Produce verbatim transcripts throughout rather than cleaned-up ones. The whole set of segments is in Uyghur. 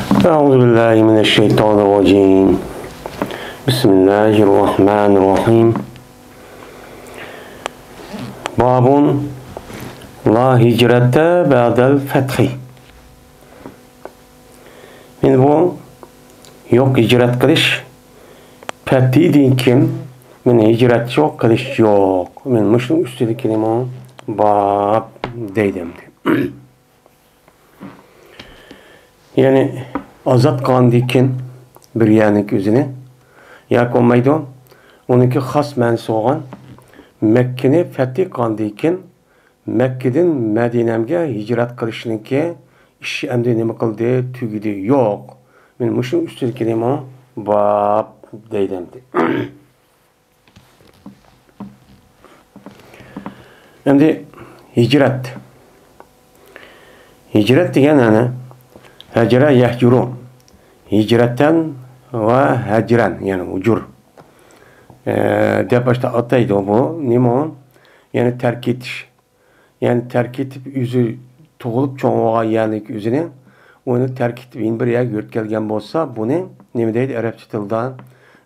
أعوذ بالله من الشيطان الرجيم. بسم الله الرحمن الرحيم. باب لا هجرة بعد الفتح. مانا بۇ يوق ھىجرەت قىلىش، پەتھىدىن كېيىن مانا ھىجرەت يوق، قىلىش يوق. مانا مۇشۇنىڭ ئۈستىدىكى نېمە؟ باب دەيدۇ ئەمدى. يەنى ئازاد قىلغاندىن كېيىن بىر يەرنىڭ ئۆزىنى ياكى بولمايدۇ، ئۇنىڭكى خاس مەنىسى بولغان مەككىنى پەتھى قىلغاندىن كېيىن مەككىدىن مەدىنەمگە ھىجرەت قىلىشنىڭكى ئىشى ئەمدى نېمە قىلدى؟ تۈگىدى. يوق. مانا مۇشۇنىڭ ئۈستىدىكى نېمە؟ باب دەيدۇ ئەمدى. ئەمدى ھىجرەت. ھىجرەت دېگەن، يەنى ھەجرە يەھجۇرۇ. ھىجرەتەن ۋە ھەجرەن، يەنى ھۇجۇر، ئە، دەپ باشتا ئاتايدۇ. بۇ نېمە ئۇ؟ يەنى تەرك ئېتىش. يەنى تەرك ئېتىپ، ئۆزى تۇغۇلۇپ چوڭ بولغان يەرنىڭ ئۆزىنى، ئۇنى تەرك ئېتىپ يەنە بىر يەرگە يۆتكەلگەن بولسا، بۇنى نېمە دەيدۇ ئەرەبچە تىلدا؟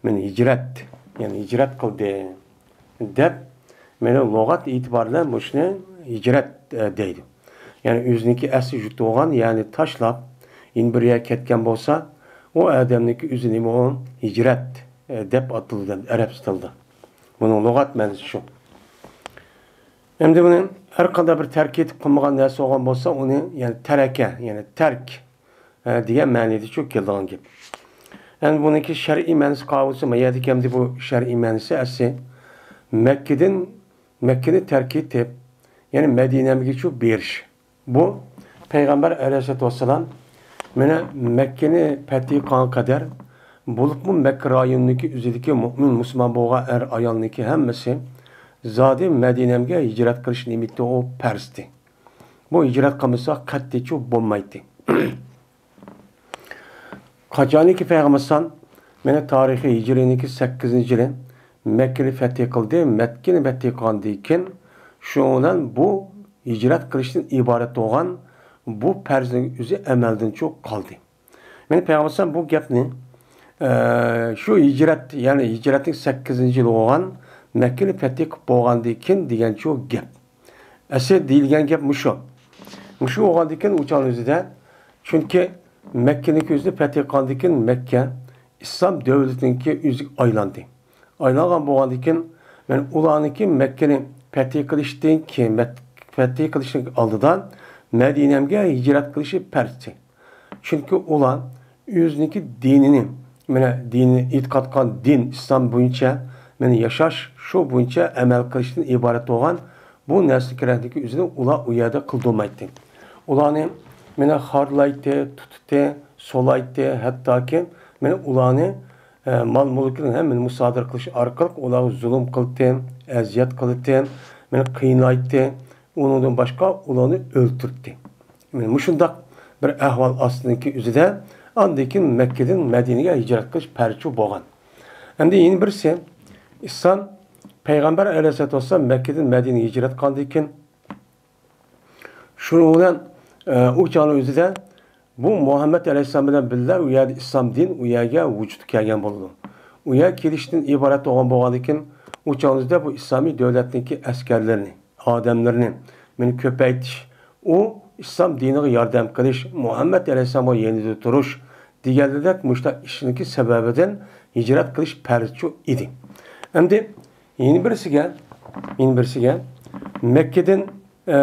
مانا ھىجرەت. يەنى ھىجرەت قىلدى دەپ، مانا لۇغەت ئېتىبارى بىلەن مۇشۇنى ھىجرەت، ئە، دەيدۇ. يەنى ئۆزىنىڭكى ئەسلى يۇرتى بولغان يەرنى تاشلاپ يەنە بىر يەرگە كەتكەن بولسا، ئۇ ئادەمنىڭكى ئۆزى نېمە ئۇ؟ ھىجرەت، ئە، دەپ ئاتىلىدۇ ئەرەبچە تىلدا. بۇنىڭ لۇغەت مەنىسى شۇ. ئەمدى بۇنى ھەر قانداق بىر تەرك ئېتىپ قىلمىغان نەرسە بولغان بولسا، ئۇنى، يەنى تەرەكە، يەنى تەرك، ئە، دېگەن مەنىدىچۇ كېلىدىغان گەپ. ئەمدى بۇنىڭكى شەرئىي مەنىسى قالغۇسى ما يەردىكى، ئەمدى بۇ شەرئىي مەنىسى ئەسلى مەككىدىن، مەككىنى تەرك ئېتىپ، يەنى مەدىنەمگىچۇ بېرىش. بۇ پەيغەمبەر ئەلەيھىسسالاتۇ ۋەسسالام مانا مەككىنى پەتھى قىلغان قەدەر، بولۇپمۇ مەككە رايونىنىڭكى ئۆزىدىكى مۆمىن مۇسۇلمان بولغان ئەر ئايالنىڭكى ھەممىسى زادى مەدىنەمگە ھىجرەت قىلىش نېمىتى ئۇ پەرزتى. بۇ ھىجرەت قىلمىسا قەتئىيچۇ بولمايتتى. قاچانكى پەيغەمبەر ئەلەيھىسسالام مانا تارىخىي ھىجرىينىڭكى سەككىزىنچى يىلى مەككىنى پەتھى قىلدى. مەككىنى پەتھى قىلغاندىن كېيىن، شۇنىڭ بىلەن بۇ ھىجرەت قىلىشتىن ئىبارەت بولغان بۇ پەرزنىڭ ئۆزى ئەمەلدىنچۇ قالدى. مانا پەيغەمبەر ئەلەيھىسسالام بۇ گەپنى، ئە، شۇ ھىجرەت، يەنى ھىجرەتنىڭ سەككىزىنچى يىلى بولغان مەككىنى پەتھى قىلىپ بولغاندىن كېيىن دېگەنچۇ گەپ. ئەسلى دېيىلگەن گەپ مۇشۇ. مۇشۇ بولغاندىن كېيىن ئۇ چاغنىڭ ئۆزىدە، چۈنكى مەككىنىڭكى ئۆزىنى پەتھى قىلغاندىن كېيىن مەككە ئىسلام دۆلىتىنىڭكى ئۆزىگە ئايلاندى. ئايلانغان بولغاندىن كېيىن، مانا ئۇلارنىڭكى مەككىنى پەتھى قىلىشتىن كېيىن، مەت-، پەتھى قىلىشنىڭ ئالدىدا مەدىنەمگە ھىجرەت قىلىشى پەرزتى. چۈنكى ئۇلار ئۆزىنىڭكى دىنىنى، مانا دىنىنى ئېتىقاد قىلغان دىن ئىسلام بويىچە، مانا ياشاش، شۇ بويىچە ئەمەل قىلىشتىن ئىبارەت بولغان بۇ نەرسىنى كېرەكلىكى ئۆزىنى ئۇلار ئۇ يەردە قىلدۇرمايتتى. ئۇلارنى مانا خارلايتتى، تۇتۇتتى، سولايتتى، ھەتتاكى مانا ئۇلارنى، ئە، مال-مۈلكىنىڭ ھەممىنى مۇسادىرە قىلىش ئارقىلىق ئۇلارغا زۇلۇم قىلتتى، ئەزىيەت قىلتتى، مانا قىينايتتى. ئۇنىڭدىن باشقا ئۇلارنى ئۆلتۈرتتى. مانا مۇشۇنداق بىر ئەھۋال ئاستىدىكى ئۆزىدە ئاندىن كېيىن مەككىدىن مەدىنىگە ھىجرەت قىلىش پەرزچۇ بولغان. ئەمدى يەنە بىرسى، ئىسلام پەيغەمبەر ئەلەيھىسسالاتۇ ۋەسسالام مەككىدىن مەدىنىگە ھىجرەت قىلغاندىن كېيىن، شۇنىڭ بىلەن، ئە، ئۇ چاغنىڭ ئۆزىدە بۇ مۇھەممەد ئەلەيھىسسالام بىلەن بىللە ئۇ يەردە ئىسلام دىن ئۇ يەرگە ۋۇجۇدقا كەلگەن بولىدۇ. ئۇ يەر كېلىشتىن ئىبارەت بولغان بولغاندىن كېيىن، ئۇ چاغنىڭ ئۆزىدە بۇ ئىسلامىي دۆلەتنىڭكى ئەسكەرلىرىنى، ئادەملىرىنى، مانا كۆپەيتىش، ئۇ ئىسلام دىنىغا ياردەم قىلىش، مۇھەممەد ئەلەيھىسسالامغا يېنىدا تۇرۇش دېگەنلىرىدەك مۇشۇنداق ئىشنىڭكى سەۋەبىدىن ھىجرەت قىلىش پەرزچۇ ئىدى. ئەمدى يەنە بىرسىگە، يەنە بىرسىگە، مەككىدىن، ئە،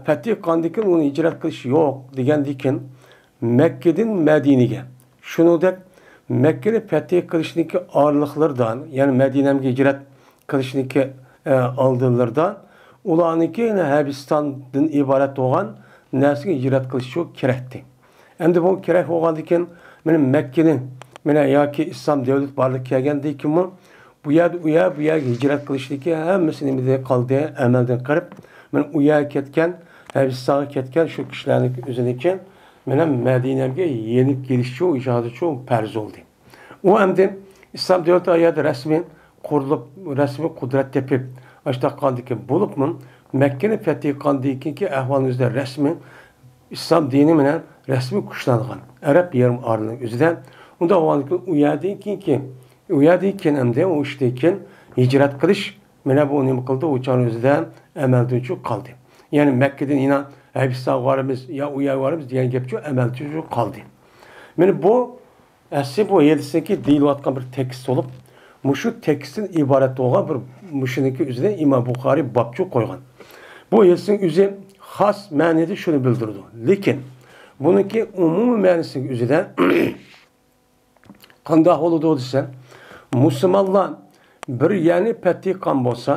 پەتھى قىلغاندىن كېيىن ئۇنى ھىجرەت قىلىش يوق دېگەندىن كېيىن، مەككىدىن مەدىنىگە، شۇنىڭدەك مەككىنى پەتھى قىلىشنىڭكى ئارىلىقلىرىدا، يەنى مەدىنەمگە ھىجرەت قىلىشنىڭكى، ئە، ئالدىلىرىدا ئۇلارنىڭكى يەنە ھەبىستاندىن ئىبارەت بولغان نەرسىگە ھىجرەت قىلىشى كېرەكتى. ئەمدى بۇ كېرەك بولغاندىن كېيىن، مانا مەككىنى، مانا ياكى ئىسلام دۆلىتى بارلىققا كەلگەندىن كېيىنمۇ، بۇ يەردە، ئۇ يەر، بۇ يەرگە ھىجرەت قىلىشنىڭكى ھەممىسى نېمىدە قالدى؟ ئەمەلدىن قېلىپ، مانا ئۇ يەرگە كەتكەن، ھەبىستانغا كەتكەن شۇ كىشىلەرنىڭكى ئۆزىنىڭكى، مانا مەدىنەمگە يېنىپ كېلىشچۇ، ئىجادىچۇ پەرز بولدى. ئۇ ئەمدى ئىسلام دۆلىتى ئايەردە رەسمىي قۇرۇلۇپ، رەسمىي قۇدرەت تېپىپ، ئاشتاق قىلغاندىكىن بولۇپمۇ، مەككىنى پەتھى قىلغاندىن كېيىنكى ئەھۋالنىڭ ئۆزىدە رەسمىي ئىسلام دىنى مەنە رەسمىي كۈچلەنگەن ئەرەب يېرىم ئارىلىنىڭ ئۆزىدە. ئۇنداق بولغاندىكىن ئۇ يەردىن كېيىنكى، ئۇ يەردىن كېيىن ئەمدى ئۇ ئىشتىن كېيىن ھىجرەت قىلىش، مانا بۇ نېمە قىلدى، ئۇ چاغنىڭ ئۆزىدە ئەمەلدىنچۇ قالدى. يەنى مەككىدىن يەنە ھەبىستانغا بارىمىز يا ئۇ يەرگە بارىمىز دېگەن گەپچۇ ئەمەلدىنچۇ قالدى. مانا بۇ ئەسلى بۇ ھەدىسنىڭكى دېيىلىۋاتقان بىر تېكىست بولۇپ، مۇشۇ تېكىستتىن ئىبارەت بولغان بىر مۇشۇنىڭكى ئۆزىدە ئىمام بۇخارىي بابچۇ قويغان. بۇ ھەدىسنىڭ ئۆزى خاس مەنىدە شۇنى بىلدۈرىدۇ. لېكىن بۇنىڭكى ئومۇمىي مەنىسىنىڭ ئۆزىدە قانداق بولىدۇ دېسە، مۇسۇلمانلار بىر يەرنى پەتھى قىلغان بولسا،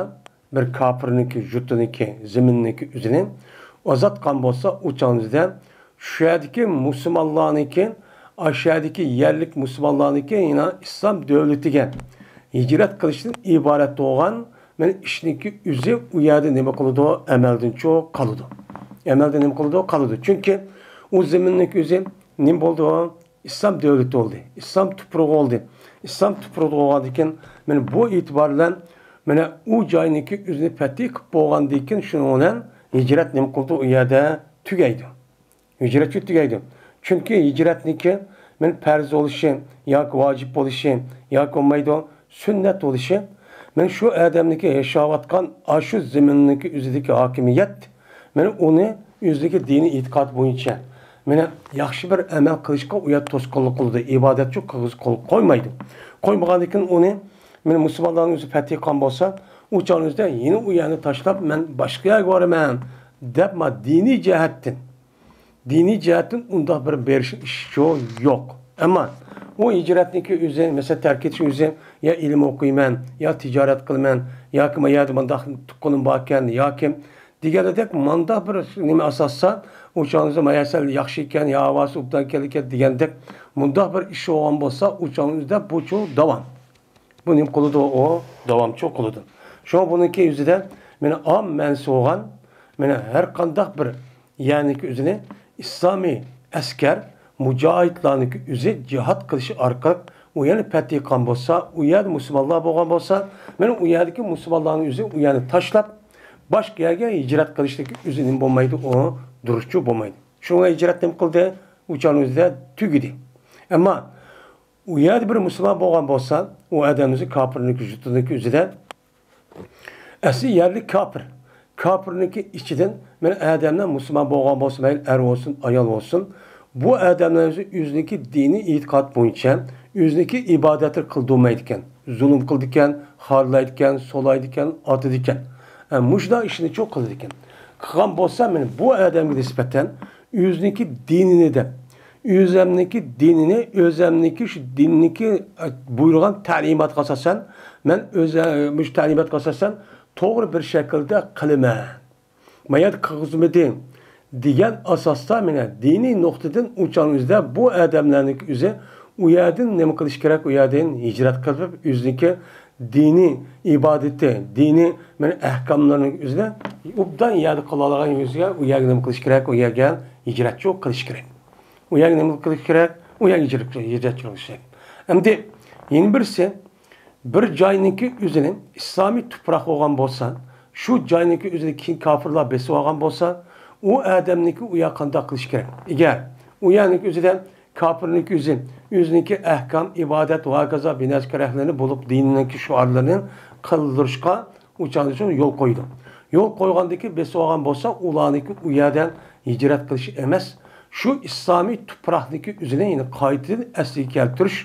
بىر كاپىرنىڭكى يۇرتىنىڭكى، زېمىنىنىڭكى ئۆزىنى ئازاد قىلغان بولسا، ئۇ چاغنىڭ ئۆزىدە شۇ يەردىكى مۇسۇلمانلارنىڭكى، ئاشۇ يەردىكى يەرلىك مۇسۇلمانلارنىڭكى يەنە ئىسلام دۆلىتىگە ھىجرەت قىلىشتىن ئىبارەت بولغان مانا ئىشنىڭكى ئۆزى ئۇ يەردە نېمە قىلىدۇ؟ ئەمەلدىنچۇ قالىدۇ. ئەمەلدە نېمە قىلىدۇ؟ قالىدۇ. چۈنكى ئۇ زېمىننىڭكى ئۆزى نېمە بولدى؟ ئىسلام دۆلىتى بولدى، ئىسلام تۇپرىقى بولدى. ئىسلام تۇپرىقى بولغاندىكىن، مانا بۇ ئېتىبار بىلەن، مانا ئۇ جاينىڭكى ئۆزىنى پەتھى قىلىپ بولغاندىن كېيىن، شۇنىڭ بىلەن ھىجرەت نېمە قىلىدۇ؟ ئۇ يەردە تۈگەيدۇ. ھىجرەتچۇ تۈگەيدۇ. چۈنكى ھىجرەتنىڭكى مانا پەرز بولۇشى ياكى ۋاجىپ بولۇشى ياكى بولمايدۇ، سۈننەت بولۇشى، مانا شۇ ئادەمنىڭكى ياشاۋاتقان ئاشۇ زېمىننىڭكى ئۆزىدىكى ھاكىمىيەت، مانا ئۇنى ئۆزىدىكى دىنىي ئېتىقاد بويىچە، مانا ياخشى بىر ئەمەل قىلىشقا ئۇ يەر توسقۇنلۇق قىلىدۇ، ئىبادەتچۇ قىلغۇزۇپ قويمايدۇ. قويمىغاندىكىن ئۇنى، مانا مۇسۇلمانلارنىڭ ئۆزى پەتھى قىلغان بولسا، ئۇ چاغنىڭ ئۆزىدە يەنە ئۇ يەرنى تاشلاپ، مەن باشقا يەرگە بارىمەن دەپ، ما دىنىي جەھەتتىن دىنىي جەھەتتىن ئۇنداق بىر بېرىش ئىشچۇ يوق. ئەمما ئۇ ھىجرەتنىڭكى ئۆزى، مەسىلەن، تەرك ئېتىش ئۆزى، يا ئىلىم ئوقۇيمەن، يا تىجارەت قىلىمەن، ياكى ما يەردە مۇنداق تۇغقىنىم باركەن، ياكى دېگەندەك مۇنداق بىر نېمە ئاساستا، ئۇ چاغنىڭ ئۆزىدە ما يەر سەل ياخشى ئىكەن، يا ھاۋاسى ئوبدان ئىكەن دېگەندەك مۇنداق بىر ئىش بولغان بولسا، ئۇ چاغنىڭ ئۆزىدە بۇچۇ داۋام. بۇ نېمە قىلىدۇ؟ ئۇ داۋامچۇ قىلىدۇ. شۇڭا بۇنىڭكى يۈزىدە مانا ئام مەنىسى بولغان، مانا ھەر قانداق بىر يەرنىڭكى ئۆزىنى ئىسلامىي ئەسكەر، مۇجاھىدلارنىڭكى ئۆزى جىھاد قىلىشى ئارقىلىق ئۇ يەرنى پەتھى قىلغان بولسا، ئۇ يەردە مۇسۇلمانلار بولغان بولسا، مانا ئۇ يەردىكى مۇسۇلمانلارنىڭ ئۆزى ئۇ يەرنى تاشلاپ، باشقا يەرگە ھىجرەت قىلىشتىكى ئۆزى نېمە بولمايدۇ؟ ئۇ دۇرۇسچۇ بولمايدۇ. شۇڭا ھىجرەت نېمە قىلدى؟ ئۇ چاغنىڭ ئۆزىدە تۈگىدى. ئەمما ئۇ يەردە بىر مۇسۇلمان بولغان بولسا، ئۇ ئادەم ئۆزى كاپىرنىڭكى يۇرتىنىڭكى ئۆزىدە ئەسلى يەرلىك كاپىر. كاپىرنىڭكى ئىچىدىن مانا ئادەملەر مۇسۇلمان بولغان بولسا، مەيلى ئەر بولسۇن، ئايال بولسۇن، بۇ ئادەملەر ئۆزى ئۆزىنىڭكى دىنىي ئېتىقاد بويىچە ئۆزىنىڭكى ئىبادەتلىرى قىلدۇرمايدىكەن، زۇلۇم قىلىدىكەن، خارلايدىكەن، سولايدىكەن، ئاتىدىكەن. ئە، مۇشۇنداق ئىشنى چوق قىلىدىكەن. قىلغان بولسا، مانا بۇ ئادەمگە نىسبەتەن ئۆزىنىڭكى دىنىنى دەپ، ئۆزەمنىڭكى دىنىنى، ئۆزەمنىڭكى شۇ دىننىڭكى، ئە، بۇيرۇغان تەلىماتقا ئاساسەن، مەن ئۆزە-، مۇشۇ تەلىماتقا ئاساسەن توغرا بىر شەكىلدە قىلىمەن. ما يەردە قىلغۇزمىدى دېگەن ئاساستا، مانا دىنىي نۇقتىدىن ئۇ چاغنىڭ ئۆزىدە بۇ ئادەملەرنىڭكى ئۆزى ئۇ يەردىن نېمە قىلىش كېرەك؟ ئۇ يەردىن ھىجرەت قىلىپ، ئۆزىنىڭكى دىنىي ئىبادىتى، دىنىي مانا ئەھكاملىرىنىڭ ئۆزىنى ئوبدان يەردە قىلالىغان يۈزىگە ئۇ يەرگە نېمە قىلىش كېرەك؟ ئۇ يەرگە ھىجرەتچۇ قىلىش كېرەك. ئۇ يەرگە نېمە قىلىش كېرەك؟ ئۇ يەرگە ھىجرەت، ھىجرەتچۇ قىلىش كېرەك. ئەمدى يەنە بىرسى، بىر جاينىڭكى ئۆزىنى ئىسلامىي تۇپراق بولغان بولسا، شۇ جاينىڭكى ئۆزىنى كېيىن كاپىرلار بېسىۋالغان بولسا، ئۇ ئادەمنىڭكى ئۇ يەر قانداق قىلىش كېرەك؟ ئەگەر ئۇ يەرنىڭكى ئۆزىدە كاپىرنىڭكى ئۆزى ئۆزىنىڭكى ئەھكام، ئىبادەت ۋە ھاكازا بىر نەرسە كېرەكلىرىنى بولۇپ، دىنىنىڭكى شوئارلىرىنى قىلدۇرۇشقا ئۇ چاغدا شۇ يول قويىدۇ. يول قويغاندىن كېيىن بېسىۋالغان بولسا، ئۇلارنىڭكى ئۇ يەردە ھىجرەت قىلىشى ئەمەس، شۇ ئىسلامىي تۇپراقنىڭكى ئۆزىنى يەنە قايتىدىن ئەسلىگە كەلتۈرۈش،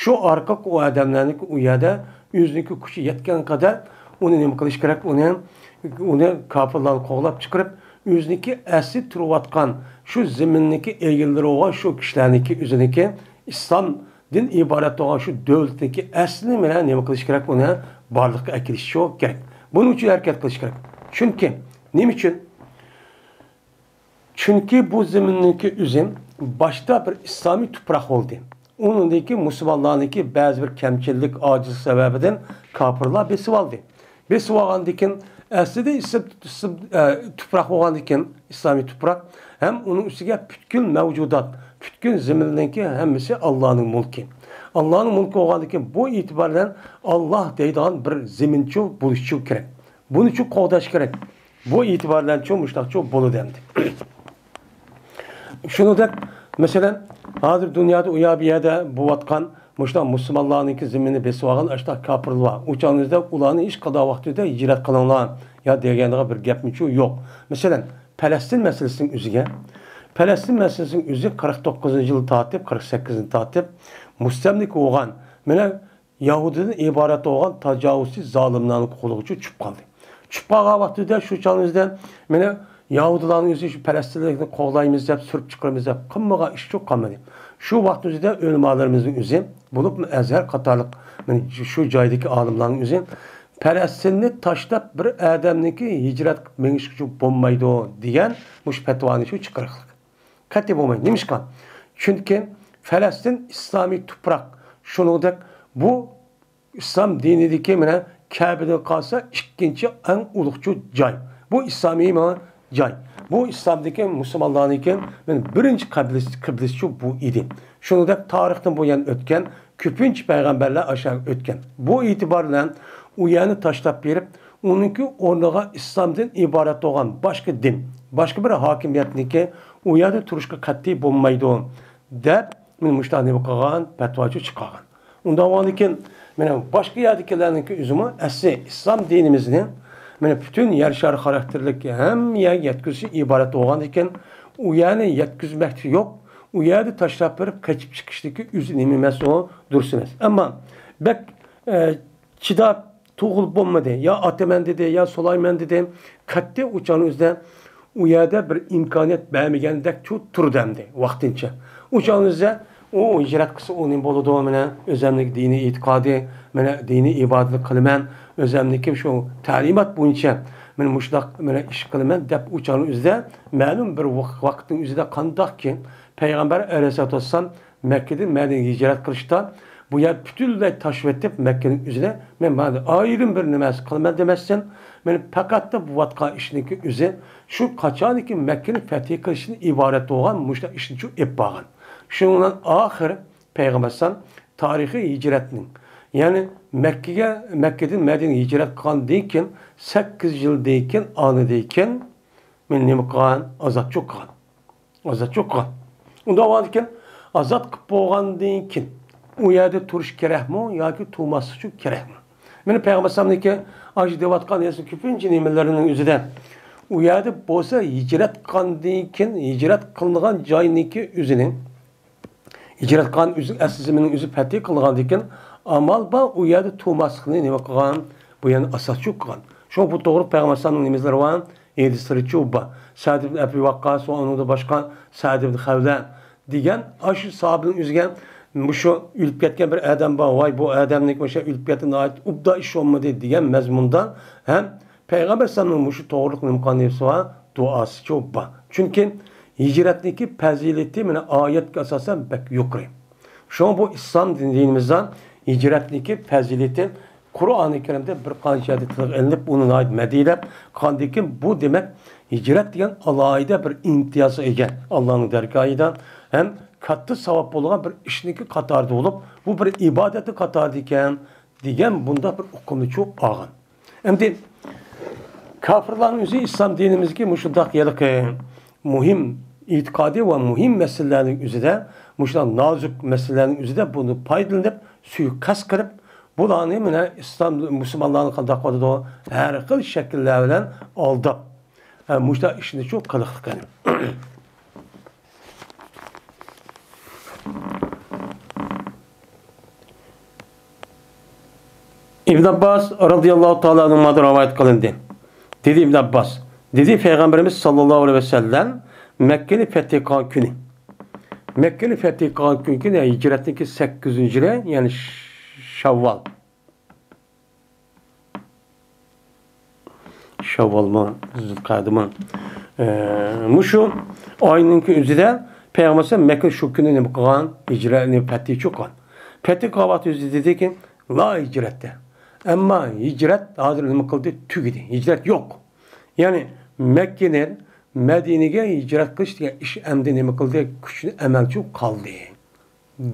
شۇ ئارقىلىق ئۇ ئادەملەرنىڭكى ئۇ يەردە ئۆزىنىڭكى كۈچى يەتكەن قەدەر ئۇنى نېمە قىلىش كېرەك؟ ئۇنى، ئۇنى كاپىرلارنى قوغلاپ چىقىرىپ، ئۆزىنىڭكى ئەسلى تۇرۇۋاتقان شۇ زېمىننىڭكى ئىگىلىرى بولغان شۇ كىشىلەرنىڭكى ئۆزىنىڭكى ئىسلامدىن ئىبارەت بولغان شۇ دۆلىتىنىڭكى ئەسلىنى مانا نېمە قىلىش كېرەك؟ ئۇنى بارلىققا ئەكېلىش شۇ كېرەك. بۇنىڭ ئۈچۈن ھەرىكەت قىلىش كېرەك. چۈنكى، نېمە ئۈچۈن؟ چۈنكى بۇ زېمىننىڭكى ئۆزى باشتا بىر ئىسلامىي تۇپراق بولدى. ئۇنىڭدىن كېيىن مۇسۇلمانلارنىڭكى بەزى بىر كەمچىللىك، ئاجىزلىق سەۋەبىدىن كاپىرلار بېسىۋالدى. بېسىۋالغاندىن كېيىن ئەسلىدە ئىسلام، ئىسلام، ئە، تۇپراق بولغاندىن كېيىن، ئىسلامىي تۇپراق ھەم ئۇنىڭ ئۈستىگە پۈتكۈل مەۋجۇدات، پۈتكۈل زېمىننىڭكى ھەممىسى ئاللانىڭ مۇلكى. ئاللانىڭ مۇلكى بولغاندىن كېيىن بۇ ئېتىبار بىلەن ئاللا دەيدىغان بىر زېمىنچۇ بولۇشچۇ كېرەك. بۇنىچۇ قوغداش كېرەك. بۇ ئېتىبار بىلەنچۇ مۇشۇنداقچۇ بولىدۇ ئەمدى. شۇنىڭدەك مەسىلەن، ھازىر دۇنيادا ئۇ يەر بۇ يەردە بولۇۋاتقان مۇشۇنداق مۇسۇلمانلارنىڭكى زېمىنىنى بېسىۋالغان ئاشۇنداق كاپىرلار بار. ئۇ چاغنىڭىزدا ئۇلارنى ھېچقانداق ۋاقىتتا ھىجرەت قىلىڭلار يا دېگەندىغان بىر گەپمۇچۇ يوق. مەسىلەن، پەلەستىن مەسىلىسىنىڭ ئۆزىگە، پەلەستىن مەسىلىسىنىڭ ئۆزى قىرىق توققۇزىنچى يىلدىن تارتىپ، قىرىق سەككىزدىن تارتىپ مۇستەملىكە بولغان، مانا، يەھۇدىيدىن ئىبارەت بولغان تاجاۋۇزچى زالىملارنىڭ قولىغىچۇ چۈشۈپ قالدى. چۈشۈپ قالغان ۋاقتىدا شۇ چاغنىڭ ئۆزىدە مانا يەھۇدىيلارنىڭ ئۆزى شۇ پەلەستىنلىكنى قوغلايمىز دەپ، سۈرۈپ چىقىرىمىز دەپ قىلمىغان ئىشچۇ قالمىدى. شۇ ۋاقىتنىڭ ئۆزىدە ئۆلىمالىرىمىزنىڭ ئۆزى، بولۇپمۇ ئەزھەر قاتارلىق مانا شۇ جايدىكى ئالىملارنىڭ ئۆزى پەلەستىننى تاشلاپ بىر ئادەمنىڭكى ھىجرەت مېڭىشقىچۇ بولمايدۇ دېگەن مۇشۇ پەتىۋانى شۇ چىقىرىقلىق. قەتئىي بولمايدۇ. نېمىشقا؟ چۈنكى پەلەستىن ئىسلامىي تۇپراق. شۇنىڭدەك بۇ ئىسلام دىنىدىكى مانا كەبىدىن قالسا ئىككىنچى ئەڭ ئۇلۇغچۇ جاي. بۇ ئىسلامىي مانا جاي. بۇ ئىسلامدىكى مۇسۇلمانلارنىڭكى مانا بىرىنچى قىبلىسى، قىبلىسىچۇ بۇ ئىدى. شۇنىڭدەك تارىختىن بۇيان ئۆتكەن كۆپىنچە پەيغەمبەرلەر ئاشۇ يەرگە ئۆتكەن. بۇ ئېتىبار بىلەن ئۇ يەرنى تاشلاپ بېرىپ، ئۇنىڭكى ئورنىغا ئىسلامدىن ئىبارەت بولغان باشقا دىن، باشقا بىر ھاكىمىيەتنىڭكى ئۇ يەردە تۇرۇشقا قەتئىي بولمايدۇ، دەپ، مانا مۇشۇنداق نېمە قىلغان، پەتىۋاچۇ چىقارغان. ئۇنداق بولغاندىكىن، مانا باشقا يەردىكىلەرنىڭكى ئۆزىمۇ ئەسلى ئىسلام دىنىمىزنى، مانا پۈتۈن يەر شارى خاراكتېرلىك ھەممە يەرگە يەتكۈزۈش ئىبارەت بولغاندىكىن، ئۇ يەرنى يەتكۈزمەكچى يوق، ئۇ يەردە تاشلاپ بېرىپ قېچىپ چىقىشتىكى ئۆزى نېمە ئەمەس، ئۇ دۇرۇس ئەمەس. ئەمما بەك، ئە، چىداپ تۇغۇلۇپ بولمىدى، يا ئاتىمەن دېدى، يا سولايمەن دېدى. قەتئىي ئۇ چاغنىڭ ئۆزىدە ئۇ يەردە بىر ئىمكانىيەت بەرمىگەندەكچۇ تۇردى ئەمدى ۋاقتىنچە. ئۇ چاغنىڭ ئۆزىدە ئۇ ھىجرەت قىلسا ئۇ نېمە بولىدۇ، مانا ئۆزەمنىڭ دىنىي ئېتىقادى، مانا دىنىي ئىبادىتىنى قىلىمەن، ئۆزەمنىڭكى شۇ تەلىمات بويىچە مانا مۇشۇنداق مانا ئىش قىلىمەن دەپ ئۇ چاغنىڭ ئۆزىدە مەلۇم بىر ۋاق-، ۋاقىتنىڭ ئۆزىدە قانداقكى پەيغەمبەر ئەلەيھىسسالاتۇ ۋەسسالام مەككىدىن مەدىنىگە ھىجرەت قىلىشتا، بۇ يەر پۈتۈنلەي تاشلىۋېتىپ، مەككىنىڭ ئۆزىنى مەن مانا ئايرىم بىر نېمەسى قىلىمەن دېمەستىن، مانا پەقەتلا بولۇۋاتقان ئىشنىڭكى ئۆزى شۇ قاچانكى مەككىنى فەتھى قىلىشتىن ئىبارەت بولغان مۇشۇنداق ئىشنى شۇ ئېلىپ بارغان. شۇنىڭ بىلەن ئاخىر پەيغەمبەر ئەلەيھىسسالام تارىخىي ھىجرەتنىڭ، يەنى مەككىگە، مەككىدىن مەدىنىگە ھىجرەت قىلغاندىن كېيىن سەككىز يىلدىن كېيىن، ئانىدىن كېيىن مانا نېمە قىلغان؟ ئازادچۇ قىلغان. ئازادچۇ قىلغان. ئۇنداق بولغاندىكىن، ئازاد قىلىپ بولغاندىن كېيىن ئۇ يەردە تۇرۇش كېرەكمۇ ياكى تۇرماسلىقچۇ كېرەكمۇ؟ مانا پەيغەمبەر ئەلەيھىسسالامنىڭكى ئاشۇ دەۋاتقان ھەم كۆپىنچە نېمىلىرىنىڭ ئۆزىدە ئۇ يەردە بولسا ھىجرەت قىلغاندىن كېيىن، ھىجرەت قىلىنغان جاينىڭكى ئۆزىنى، ھىجرەت قىلغان ئۆزى، ئەسلى زېمىننىڭ ئۆزى پەتھى قىلغاندىن كېيىن ئامال بار ئۇ يەردە تۇرماسلىقنى نېمە قىلغان؟ بۇ يەرنى ئاساسچۇ قىلغان. شۇڭا بۇ توغرىلىق پەيغەمبەر ئەلەيھىسسالامنىڭ نېمىلىرى بار؟ ھەدىسلىرىچۇ بار. سەئد ئىبن ئەبى ۋەققاس ۋە ئۇنىڭدىن باشقا سەئد ئىبن خەۋلە دېگەن ئاشۇ ساھابىنىڭ ئۆزىگە مۇشۇ ئۆلۈپ كەتكەن بىر ئادەم بار، ۋاي، بۇ ئادەمنىڭكى مۇشۇ ئۆلۈپ كەتتى، ناھايىتى ئوبدان ئىش بولمىدى دېگەن مەزمۇندا ھەم پەيغەمبەر ئەلەيھىسسالامنىڭ مۇشۇ توغرىلىق نېمە قىلغان نېمىسى بار؟ دۇئاسىچۇ بار. چۈنكى ھىجرەتنىڭكى پەزىلىتى مانا ئايەتكە ئاساسەن بەك يۇقىرى. شۇڭا بۇ ئىسلام دىنىمىزدا ھىجرەتنىڭكى پەزىلىتى قۇرئانى كەرىمدە بىر قانچە يەردە تىلغا ئېلىنىپ، ئۇنى ناھايىتى مەدھىيلەپ قىلغاندىن كېيىن، بۇ دېمەك ھىجرەت دېگەن ئالاھىدە بىر ئىمتىيازغا ئىگە ئاللانىڭ دەرگاھىدا ھەم كاتتا ساۋاب بولغان بىر ئىشنىڭكى قاتارىدا بولۇپ، بۇ بىر ئىبادەتنىڭ قاتارىدا ئىكەن دېگەن بۇنداق بىر ئۇقۇمنىچۇ ئالغان. ئەمدى كاپىرلارنىڭ ئۆزى ئىسلام دىنىمىزدىكى مۇشۇنداق ھېلىقى مۇھىم ئېتىقادى ۋە مۇھىم مەسىلىلەرنىڭ ئۆزىدە، مۇشۇنداق نازۇك مەسىلىلەرنىڭ ئۆزىدە بۇنى پايدىلىنىپ، سۇيىقەست قىلىپ، بۇلارنى مانا ئىسلام، مۇسۇلمانلارنى قانداق قىلىدۇ؟ ھەر خىل شەكىللەر بىلەن ئالداپ، ھە، مۇشۇنداق ئىشنىچۇ قىلىقلىق. ئىبن ئابباس رازىياللاھۇ تائالا ئەنھۇمادىن رىۋايەت قىلىندى. دېدى ئىبن ئابباس، دېدى پەيغەمبىرىمىز ساللاللاھۇ ئەلەيھى ۋەسەللەم، مەككىنى پەتھى قىلغان كۈنى. مەككىنى پەتھى قىلغان كۈنى، يەنى ھىجرەتنىڭكى سەككىزىنچى يىلى، يەنى شاۋۋال. شاۋۋالمۇ، زۇلقەدىمۇ. ئە، مۇشۇ ئاينىڭكى ئۆزىدە پەيغەمبەر ئەلەيھىسسالام مەككە شۇ كۈنى نېمە قىلغان؟ ھىجرەتنى پەتھىچۇ قىلغان. پەتھى قىلغان ۋاقتى ئۆزىدە دېدىكى، لا ھىجرەتتە. ئەمما ھىجرەت ھازىر نېمە قىلدى؟ تۈگىدى. ھىجرەت يوق. يەنى مەككىدىن مەدىنىگە ھىجرەت قىلىش دېگەن ئىش ئەمدى نېمە قىلدى؟ كۈچىنى ئەمەلچۇ قالدى.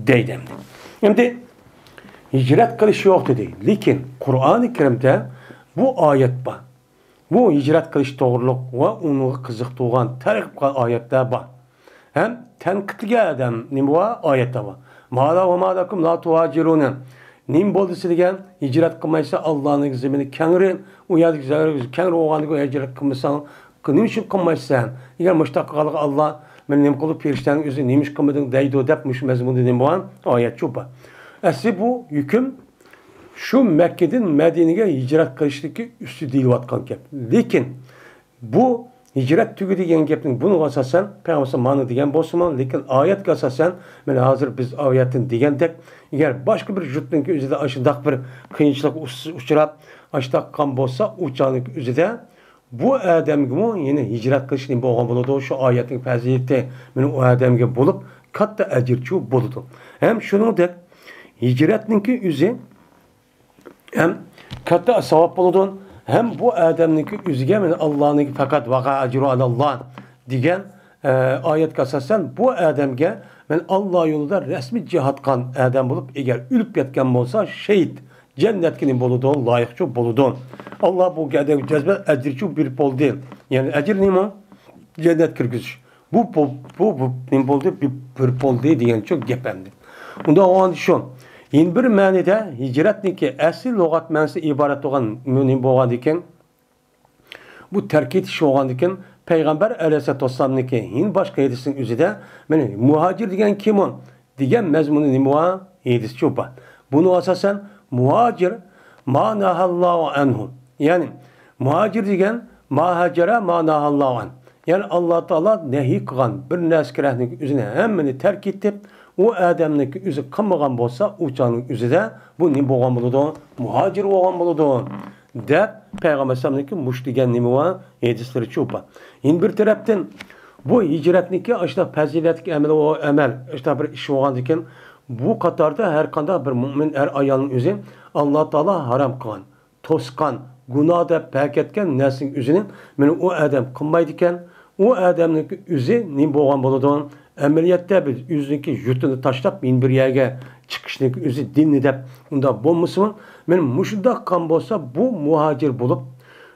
دەيدۇ ئەمدى. ئەمدى ھىجرەت قىلىش يوق دېدى. لېكىن قۇرئانى كەرىمدە بۇ ئايەت بار. بۇ ھىجرەت قىلىش توغرۇلۇق ۋە ئۇنىڭغا قىزىقتۇرغان، تەرغىب قىلغان ئايەتلەر بار. ھەم تەنقىدلىگەن ئادەم نېمە بار؟ ئايەتتە بار. مالا ۋە مالەكۇم لا تۇھاجىرۇنە. نېمە بولدى سىلىگە؟ ھىجرەت قىلمايسىلەر، ئاللانىڭ زېمىنى كەڭرى، ئۇ يەردىكى زەررىگە كەڭرى بولغاندىكىن ھىجرەت قىلمىساڭ، نېمە ئۈچۈن قىلمايسەن؟ ئەگەر مۇشۇنداق قىلغانلىقى ئاللا مېنى نېمە قىلدى، پېرىشتەنىڭ ئۆزى نېمە ئىش قىلمىدىڭ دەيدۇ دەپ مۇشۇ مەزمۇندا نېمە بار؟ ئايەت شۇ بار. ئەسلى بۇ ھۆكۈم شۇ مەككىدىن مەدىنىگە ھىجرەت قىلىشتىكى ئۈستى دېيىلىۋاتقان گەپ. لېكىن بۇ ھىجرەت تۈگىدى دېگەن گەپنىڭ بۇنىڭغا ئاساسەن پەيغەمبەر مانا دېگەن بولسىمۇ، لېكىن ئايەتكە ئاساسەن، مانا ھازىر بىز ئايەتتىن دېگەندەك، ئەگەر باشقا بىر يۇرتنىڭكى ئۆزىدە ئاشۇنداق بىر قىيىنچىلىق ئۇچ-، ئۇچراپ، ئاشۇنداق قىلغان بولسا، ئۇ چاغنىڭكى ئۆزىدە بۇ ئادەمگىمۇ يەنە ھىجرەت قىلىش نېمە بولغان بولىدۇ؟ شۇ ئايەتنىڭ پەزىلىتى مانا ئۇ ئادەمگە بولۇپ، كاتتا ئەجىرچۇ بولىدۇ. ھەم شۇنىڭدەك ھىجرەتنىڭكى ئۆزى ھەم كاتتا ساۋاب بولىدۇ، ھەم بۇ ئادەمنىڭكى ئۆزىگە مانا ئاللانىڭكى پەقەت ۋەقە ئەجرۇ ئەلەللا دېگەن، ئە، ئايەتكە ئاساسەن بۇ ئادەمگە مانا ئاللا يولىدا رەسمىي جىھاد قىلغان ئادەم بولۇپ، ئەگەر ئۆلۈپ كەتكەن بولسا، شېھىت جەننەتكە نېمە بولىدۇ؟ لايىقچۇ بولىدۇ. ئاللا بۇ ئادەمگە جەزمەن ئەجىرچۇ بېرىپ بولدى. يەنى ئەجىر نېمە؟ جەننەت كىرگۈزۈش. بۇ، بۇ، بۇ، بۇ نېمە بولدى؟ بىر، بىر بولدى دېگەنچۇ گەپ ئەمدى. ئۇنداق بولغاندا شۇ. يەنە بىر مەنىدە ھىجرەتنىڭكى ئەسلى لۇغەت مەنىسى ئىبارەت بولغان نېمە بولغاندىكىن، بۇ تەرك ئېتىش بولغاندىكىن، پەيغەمبەر ئەلەيھىسسالاتۇ ۋەسسالامنىڭكى يەنە باشقا ھەدىسنىڭ ئۆزىدە، مانا، مۇھاجىر دېگەن كىم ئۇ؟ دېگەن مەزمۇندا نېمە بار؟ ھەدىسچۇ بار. بۇنىڭغا ئاساسەن، مۇھاجىر ما نەھەللاھۇ ئەنھۇ. يەنى، مۇھاجىر دېگەن ما ھاجەرە ما نەھەللاھۇ ئەنھۇ. يەنى، ئاللا تائالا نەھى قىلغان بىر نەرسە كېرەكنىڭ ئۆزىنى ھەممىنى تەرك ئېتىپ، ئۇ ئادەمنىڭكى ئۆزى قىلمىغان بولسا، ئۇ چاغنىڭ ئۆزىدە بۇ نېمە بولغان بولىدۇ؟ مۇھاجىر بولغان بولىدۇ، دەپ پەيغەمبەر ئەلەيھىسسالامنىڭكى مۇشۇ دېگەن نېمە بار؟ ھەدىسلىرى چوپان. يەنە بىر تەرەپتىن، بۇ ھىجرەتنىڭكى ئاشۇنداق پەزىلەتلىك ئەمەل، ئەمەل، ئاشۇنداق بىر ئىش بولغاندىكىن، بۇ قاتاردا ھەر قانداق بىر مۆمىن ئەر ئايالنىڭ ئۆزى ئاللا تائالا ھارام قىلغان، توسقان، گۇناھ دەپ پەكەتكەن نەرسىنىڭ ئۆزىنى مانا ئۇ ئادەم قىلمايدىكەن، ئۇ ئادەمنىڭ ئۆزى نېمە بولغان بولىدۇ؟ ئەمەلىيەتتە بىز ئۆزىنىڭكى يۇرتىنى تاشلاپ، يەنە بىر يەرگە چىقىشنىڭ ئۆزى دىننى دەپ ئۇنداق بولمىسىمۇ، مانا مۇشۇنداق قىلغان بولسا، بۇ مۇھاجىر بولۇپ،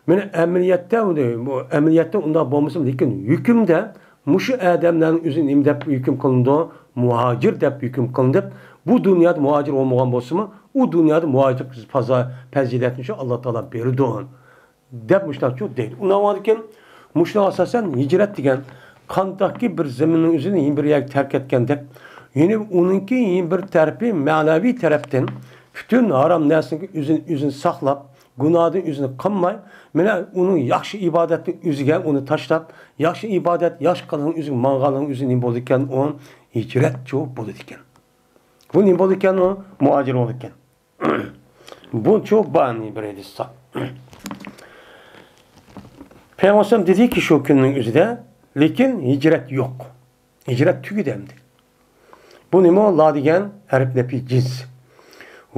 مانا ئەمەلىيەتتە، بۇ ئەمەلىيەتتە ئۇنداق بولمىسىمۇ، لېكىن ھۆكۈمدە مۇشۇ ئادەملەرنىڭ ئۆزى نېمە دەپ ھۆكۈم قىلىنىدۇ؟ مۇھاجىر دەپ ھۆكۈم قىلىنىپ، بۇ دۇنيادا مۇھاجىر بولمىغان بولسىمۇ، ئۇ دۇنيادا مۇھاجىرلىق پەزا-، پەزىلەتنى شۇ ئاللا تائالا بېرىدۇ، دەپ مۇشۇنداقچۇ دەيدۇ. ئۇنداق بولغاندىكىن، مۇشۇنىڭغا ئاساسەن ھىجرەت دېگەن قانداقكى بىر زېمىننىڭ ئۆزىنى يەنە بىر يەرگە تەرك ئەتكەندەك، يەنى ئۇنىڭكى يەنە بىر تەرىپى مەنەۋى تەرەپتىن پۈتۈن ھارام نەرسىنىڭ ئۆزىنى، ئۆزىنى ساقلاپ، گۇناھتىن ئۆزىنى قىلماي، مانا ئۇنىڭ ياخشى ئىبادەتنى ئۆزىگە ئۇنى تاشلاپ، ياخشى ئىبادەت، ياخشى قىلغان ئۆزىگە ماڭغانلىقنىڭ ئۆزى نېمە بولىدىكەن؟ ئۇ ھىجرەتچۇ بولىدىكەن. بۇ نېمە بولىدىكەن؟ ئۇ مۇھاجىر بولىدىكەن. بۇنچۇ بارنى بىر ھەدىس. پەيغەمبەر دېدىكى، شۇ كۈننىڭ ئۆزىدە، لېكىن ھىجرەت يوق. ھىجرەت تۈگىدى ئەمدى. بۇ نېمە؟ لا دېگەن ھەرپ نەپى جىنس.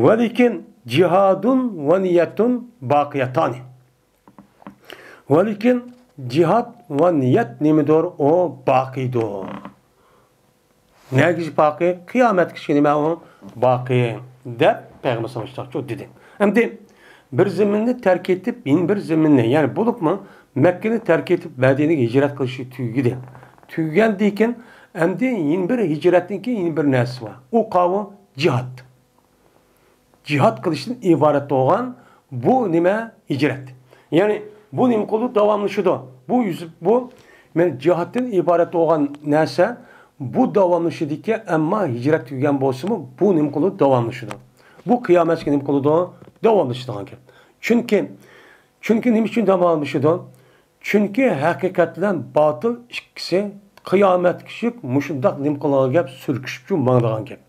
ۋە لېكىن جىھادۇن ۋە نىيەتۇن باقىيەتانى. ۋە لېكىن جىھاد ۋە نىيەت نېمىدۇر؟ ئۇ باقىيدۇر. نەگىچە باقىي؟ قىيامەتكىچە نېمە ئۇ؟ باقىي، دەپ پەيغەمبەر ساللاللاھۇ ئەلەيھى ۋەسەللەم دېدى. ئەمدى بىر زېمىننى تەرك ئېتىپ، يەنە بىر زېمىننى، يەنى بولۇپمۇ مەككىنى تەرك ئېتىپ، مەدىنىگە ھىجرەت قىلىشى تۈگىدى. تۈگىگەندىن كېيىن، ئەمدى يەنە بىر ھىجرەتنىڭكى يەنە بىر نەرسىسى بار. ئۇ قاۋۇ جىھاد. جىھاد قىلىشتىن ئىبارەت بولغان بۇ نېمە؟ ھىجرەت. يەنى بۇ نېمە قىلىدۇ؟ داۋاملىشىدۇ. بۇ يۈز-، بۇ، مەن جىھادتىن ئىبارەت بولغان نەرسە، بۇ داۋاملىشىدىكى، ئەمما ھىجرەت تۈگىگەن بولسىمۇ، بۇ نېمە قىلىدۇ؟ داۋاملىشىدۇ. بۇ قىيامەتكىچە نېمە قىلىدۇ؟ داۋاملىشىدىغان گەپ. چۈنكى، چۈنكى نېمە ئۈچۈن داۋاملىشىدۇ؟ چۈنكى ھەقىقەت بىلەن باتىل ئىككىسى قىيامەتكىچە مۇشۇنداق نېمە قىلىدىغان گەپ، سۈركىشىپچۇ ماڭىدىغان گەپ.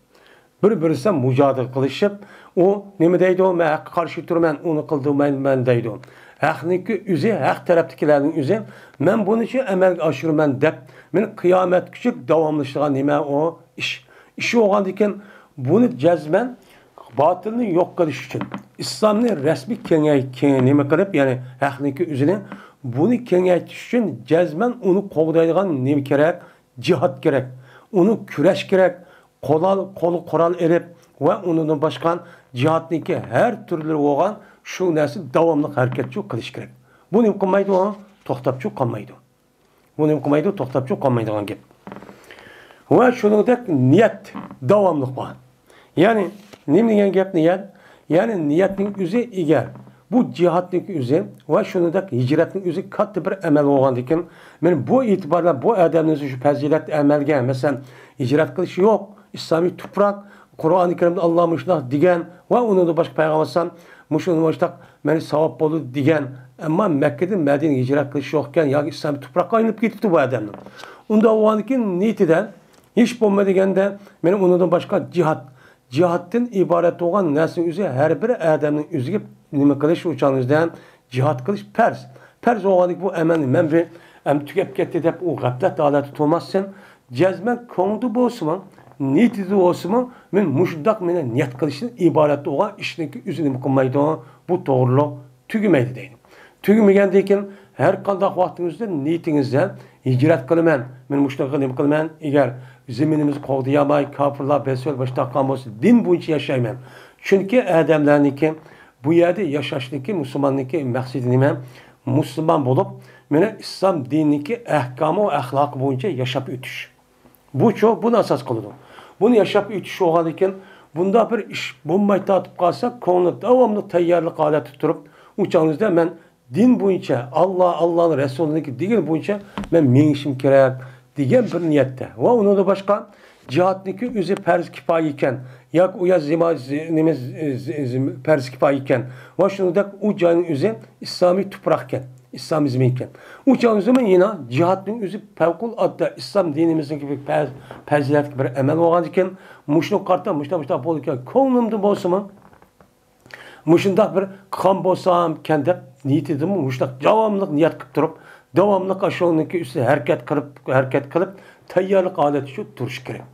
بىر-بىرسى بىلەن مۇجادىلە قىلىشىپ، ئۇ نېمە دەيدۇ؟ مەن ھەققە قارشى تۇرىمەن، ئۇنى قىلدۇرمايمەن دەيدۇ. ھەقنىڭكى ئۆزى، ھەق تەرەپتىكىلەرنىڭ ئۆزى، مەن بۇنى شۇ ئەمەلگە ئاشۇرىمەن دەپ، مېنى قىيامەتكىچە داۋاملىشىدىغان نېمە ئۇ؟ ئىش. ئىش بولغاندىكىن، بۇنى جەزمەن باتىلنى يوق قىلىش ئۈچۈن، ئىسلامنى رەسمىي كېڭەي-، كېڭەي-، نېمە قىلىپ، يەنى ھەقنىڭكى ئۆزىنى، بۇنى كېڭەيتىش ئۈچۈن جەزمەن ئۇنى قوغدايدىغان نېمە كېرەك؟ جىھاد كېرەك. ئۇنى كۈرەش كېرەك. قولال-، قولغا قورال ئېلىپ ۋە ئۇنىڭدىن باشقا جىھادنىڭكى ھەر تۈرلىرى بولغان شۇ نەرسە داۋاملىق ھەرىكەتچۇ قىلىش كېرەك. بۇ نېمە قىلمايدۇ؟ توختاپچۇ قالمايدۇ. بۇ نېمە قىلمايدۇ؟ توختاپچۇ قالمايدىغان گەپ. ۋە شۇنىڭدەك نىيەت داۋاملىق بار. يەنى نېمە دېگەن گەپ نىيەت؟ يەنى نىيەتنىڭ ئۆزى ئېگەر. بۇ جىھادنىڭكى ئۆزى ۋە شۇنىڭدەك ھىجرەتنىڭ ئۆزى كاتتا بىر ئەمەل بولغاندىكىن، مەن بۇ ئېتىبار بىلەن بۇ ئادەمنىڭ شۇ پەزىلەتلىك ئەمەلگە، مەسىلەن، ھىجرەت قىلىش يوق، ئىسلامىي تۇپراق، قۇرئانى كەرىمدە ئاللا مۇشۇنداق دېگەن ۋە ئۇنىڭدىن باشقا پەيغەمبەر ئەلەيھىسسالام مۇشۇنىڭدىن باشقا مانا ساۋاب بولىدۇ دېگەن، ئەمما مەككىدىن مەدىنىگە ھىجرەت قىلىش يوق ئىكەن ياكى ئىسلامىي تۇپراققا ئايلىنىپ كېتىپتۇ بۇ ئادەمنىڭ. ئۇنداق بولغاندىكىن نىيىتىدە ھېچ بولمىدى دېگەندە، مانا ئۇنىڭدىن باشقا جىھاد، جىھادتىن ئىبارەت بولغان نەرسىنىڭ ئۆزى ھەر بىر ئادەمنىڭ ئۆزىگە نېمە قىلىش، ئۇ چاغنىڭ ئۆزىدە جىھاد قىلىش پەرز. پەرز بولغاندىكىن بۇ ئەمەلنى مەن بىر ئەم تۈگەپ كەتتى دەپ ئۇ غەپلەت ھالەتتە تۇرماستىن، جەزمەن كۆڭلىدە بولسىمۇ، نىيىتىدە بولسىمۇ، مەن مۇشۇنداق مېنى نىيەت قىلىشتىن ئىبارەت بولغان ئىشنىڭكى ئۆزى نېمە قىلمايدۇ، بۇ توغرىلىق تۈگىمەيدۇ دەيدۇ. تۈگىمىگەندىن كېيىن ھەر قانداق ۋاقتىڭىزدا نىيىتىڭىزدە ھىجرەت قىلىمەن، مەن مۇشۇنىڭغا نېمە قىلىمەن، ئەگەر زېمىنىمىزنى قوغدىيالماي، كاپىرلار بېسىۋېلىپ باش تارتقان بولسا، دىن بويىچە ياشايمەن. چۈنكى ئادەملەرنىڭكى بۇ يەردە ياشاشنىڭكى، مۇسۇلماننىڭكى مەقسىتى نېمە؟ مۇسۇلمان بولۇپ، مانا ئىسلام دىنىنىڭكى ئەھكامى ۋە ئەخلاقى بويىچە ياشاپ ئۆتۈش. بۇچۇ، بۇنى ئاساس قىلىدۇ. بۇنى ياشاپ ئۆتۈش بولغاندىكىن، بۇنداق بىر ئىش بولماي تارتىپ قالسا، كۆڭلى داۋاملىق تەييارلىق ھالەتتە تۇرۇپ، ئۇ چاغىڭىزدا مەن دىن بويىچە، ئاللا، ئاللانىڭ رەسۇلىنىڭكى دېگىنى بويىچە مەن مېڭىشىم كېرەك دېگەن بىر نىيەتتە. ۋە ئۇنىڭدىن باشقا، جىھادنىڭكى ئۆزى پەرز كىپايە ئىكەن، ياكى ئۇ يەر زىما-، زى-، نېمە، زى-، زى-، زى-، پەرز كىپايە ئىكەن، ۋە شۇنىڭدەك ئۇ جاينىڭ ئۆزى ئىسلامىي تۇپراق ئىكەن، ئىسلامىزم ئىكەن. ئۇ چاغنىڭ ئۆزىمۇ يەنە جىھادنىڭ ئۆزى پەۋقۇلئاددە ئىسلام دىنىمىزنىڭكى بىر پەز-، پەزىلەتلىك بىر ئەمەل بولغاندىكىن، مۇشۇنىڭغا قارىتا مۇشۇنداق، مۇشۇنداق بولىدىكەن، كۆڭلۈمدە بولسىمۇ، مۇشۇنداق بىر قىلغان بولسامكەن دەپ نىيىتىدىمۇ مۇشۇنداق داۋاملىق نىيەت قىلىپ تۇرۇپ، داۋاملىق ئاشۇنىڭكى ئۈستىدە ھەرىكەت قىلىپ، ھەرىكەت قىلىپ، تەييارلىق ھالەتتە شۇ تۇرۇش كېرەك.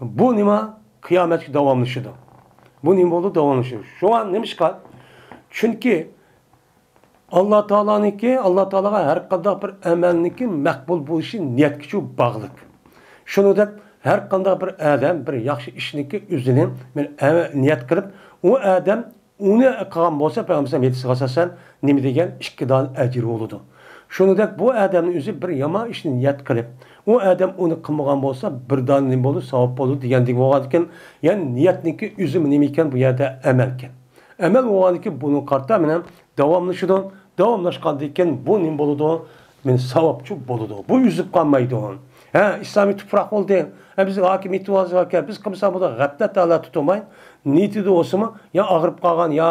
بۇ نېمە؟ قىيامەتكە داۋاملىشىدۇ. بۇ نېمە بولىدۇ؟ داۋاملىشىدۇ. شۇڭا نېمىشقا؟ چۈنكى ئاللا تائالانىڭكى، ئاللا تائالاغا ھەر قانداق بىر ئەمەلنىڭكى مەقبۇل بولۇشى نىيەتكىچۇ باغلىق. شۇنىڭدەك ھەر قانداق بىر ئادەم بىر ياخشى ئىشنىڭكى ئۆزىنى بىر ئە-، نىيەت قىلىپ، ئۇ ئادەم ئۇنى قىلغان بولسا، پەيغەمبەر ھەدىسىگە ئاساسەن نېمە دېگەن؟ ئىككى دانە ئەجرى بولىدۇ. شۇنىڭدەك بۇ ئادەمنىڭ ئۆزى بىر يامان ئىشنى نىيەت قىلىپ، ئۇ ئادەم ئۇنى قىلمىغان بولسا، بىر دانە نېمە بولىدۇ؟ ساۋاب بولىدۇ دېگەندىك بولغاندىكىن، يەنى نىيەتنىڭكى ئۆزىمۇ نېمە ئىكەن؟ بۇ يەردە ئەمەلكەن. ئەمەل بولغاندىكىن بۇنىڭغا قارىتا مېنىڭ داۋاملىشىدۇ. داۋاملاشقاندىن كېيىن بۇ نېمە بولىدۇ؟ مېنى ساۋابچۇ بولىدۇ. بۇ ئۈزۈپ قالمايدۇ. ھە، ئىسلامىي تۇپراق بولدى. ھە، بىز ھاكىمىيىتىمىز باركەن، بىز قىلمىساق بولىدۇ، غەپلەت ھالەتتە تۇرماي، نىيىتىدە بولسىمۇ، يا ئاغرىپ قالغان، يا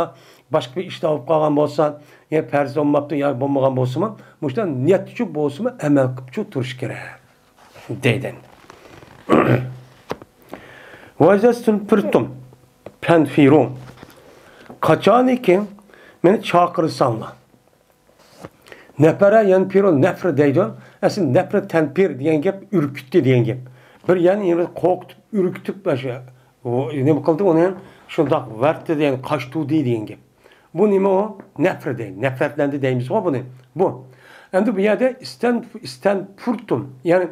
باشقا بىر ئىشتا بولۇپ قالغان بولسا، يا پەرز بولماپتۇ، يا بولمىغان بولسىمۇ، مۇشۇنداق نىيەتچۇ بولسىمۇ، ئەمەل قىلىپچۇ تۇرۇش كېرەك. دەيدۇ. ۋەزەستۇن پىرتۇم پەنفىرۇ. قاچانكى مېنى چاقىرساڭلار. نەپەرە يەنپىرۇ نەفر دەيدۇ. ئەسلى نەپرە تەنپىر دېگەن گەپ ئۈركۈتتى دېگەن گەپ. بىر يەنى قورقۇتۇپ، ئۈركۈتۈپ، ئاشۇ، ئۇ نېمە قىلدى ئۇنى؟ شۇنداق ۋەرتتى دېگەن، قاچتۇردى دېگەن گەپ. بۇ نېمە ئۇ؟ نەفر دەيدۇ. نەپرەتلەندى دەيمىزغۇ بۇنى. بۇ. ئەمدى بۇ يەردە ئىستەن-، ئىستەنپۇرتۇم، يەنى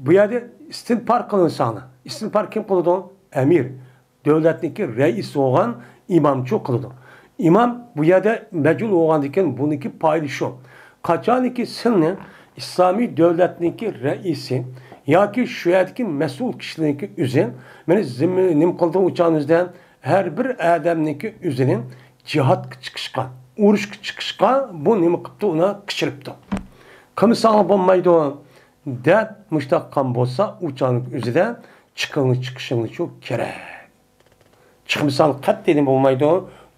بۇ يەردە ئىستىنپار قىلىنساڭلار. ئىستىنپار كىم قىلىدۇ؟ ئەمىر. دۆلەتنىڭكى رەئىسى بولغان ئىمامچۇ قىلىدۇ. ئىمام بۇ يەردە مەجھۇل بولغاندىكىن بۇنىڭكى پائىلى شۇ. قاچانكى سىلنى ئىسلامىي دۆلەتنىڭكى رەئىسى ياكى شۇ يەردىكى مەسئۇل كىشىلەرنىڭكى ئۆزى مېنى زىممە-، نېمە قىلدى ئۇ چاغنىڭىزدا؟ ھەر بىر ئادەمنىڭكى ئۆزىنى جىھادقا چىقىشقا، ئۇرۇشقا چىقىشقا بۇ نېمە قىپتۇ، ئۇنى قىچىرىپتۇ. قىلمىساڭلار بولمايدۇ دەپ مۇشتاق قىلغان بولسا، ئۇ چاغنىڭ ئۆزىدە چىقىڭلار، چىقىشىڭلارچۇ كېرەك. چىقمىساڭلار قەتئىي نېمە بولمايدۇ،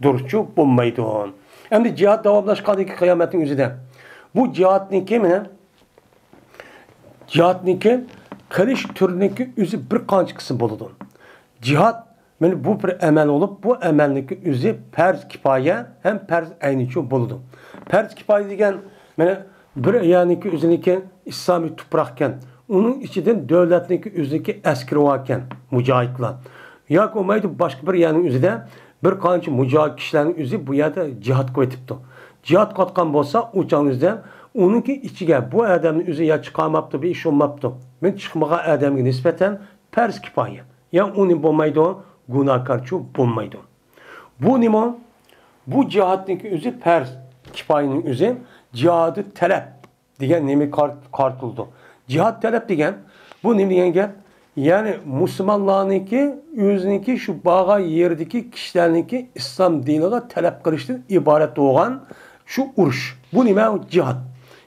دۇرۇسچۇ بولمايدۇ. ئەمدى جىھاد داۋاملاشقاندىن كېيىن قىيامەتنىڭ ئۆزىدە بۇ جىھادنىڭكى مانا جىھادنىڭكى قىلىش تۈرىنىڭكى ئۆزى بىر قانچە قىسىم بولىدۇ. جىھاد، مانا بۇ بىر ئەمەل بولۇپ، بۇ ئەمەلنىڭكى ئۆزى پەرز كىپايە ھەم پەرز ئەينىچۇ بولىدۇ. پەرز كىپايە دېگەن، مانا بىر يەرنىڭكى ئۆزىنىڭكى ئىسلامىي تۇپراقكەن، ئۇنىڭ ئىچىدىن دۆلەتنىڭكى ئۆزىنىڭكى ئەسكىرى باركەن، مۇجاھىدلار. ياكى بولمايدۇ باشقا بىر يەرنىڭ ئۆزىدە بىر قانچە مۇجاھىد كىشىلەرنىڭ ئۆزى بۇ يەردە جىھاد قىلىۋېتىپتۇ. جىھاد قىلىۋاتقان بولسا، ئۇ چاغنىڭ ئۆزىدە ئۇنىڭكى ئىچىگە بۇ ئادەمنىڭ ئۆزى يا چىقالماپتۇ، بىر ئىش بولماپتۇ. مەن چىقمىغان ئادەمگە نىسبەتەن پەرز كىپايە. يا ئۇنى بولمايدۇ، گۇناھكارچۇ بولمايدۇ. بۇ نېمە؟ بۇ جىھادنىڭكى ئۆزى پەرز كىپايىنىڭ ئۆزى، جىھادى تەلەپ دېگەن نېمە قار-، قارىتىلىدۇ؟ جىھاد تەلەپ دېگەن، بۇ نېمە دېگەن گەپ؟ يەنى مۇسۇلمانلارنىڭكى ئۆزىنىڭكى شۇ بارغان يېرىدىكى كىشىلەرنىڭكى ئىسلام دىنىغا تەلەپ قىلىشتىن ئىبارەت بولغان شۇ ئۇرۇش. بۇ نېمە؟ جىھاد.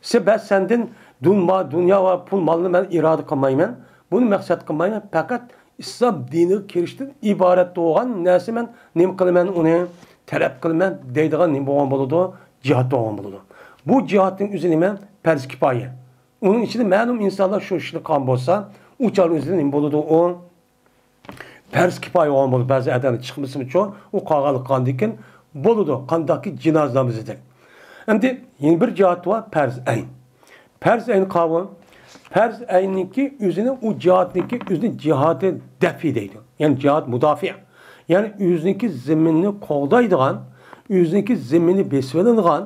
سەن، بەس سەندىن دۇن-، دۇنيا ۋە پۇل مالنى مەن ئىرادە قىلمايمەن. بۇنى مەقسەت قىلمايمەن. پەقەت ئىسلام دىنىغا كىرىشتىن ئىبارەت بولغان نەرسە مەن نېمە قىلىمەن، ئۇنى تەلەپ قىلىمەن دەيدىغان نېمە بولغان بولىدۇ؟ جىھاد بولغان بولىدۇ. بۇ جىھادنىڭ ئۆزى نېمە؟ پەرز كىپايە. ئۇنىڭ ئىچىدە مەلۇم ئىنسانلار شۇ ئىشنى قىلغان بولسا، ئۇ چاغنىڭ ئۆزىدە نېمە بولىدۇ؟ ئۇ پەرز كىپايە بولغان بولىدۇ. بەزى ئادەملەر چىقمىسىمۇچۇ، ئۇ قالغانلىق قالغاندىن كېيىن بولىدۇ. قانداقكى جىنازا نامىزىدەك. ئەمدى يەنە بىر جىھات بار، پەرز ئەين. پەرز ئەين قاۋۇ. پەرز ئەيننىڭكى ئۆزىنى، ئۇ جىھادنىڭكى ئۆزىنى جىھادى دەفئى دەيدۇ. يەنى جىھاد مۇدافىئە. يەنى ئۆزىنىڭكى زېمىنىنى قوغدايدىغان، ئۆزىنىڭكى زېمىنى بېسىۋېلىنغان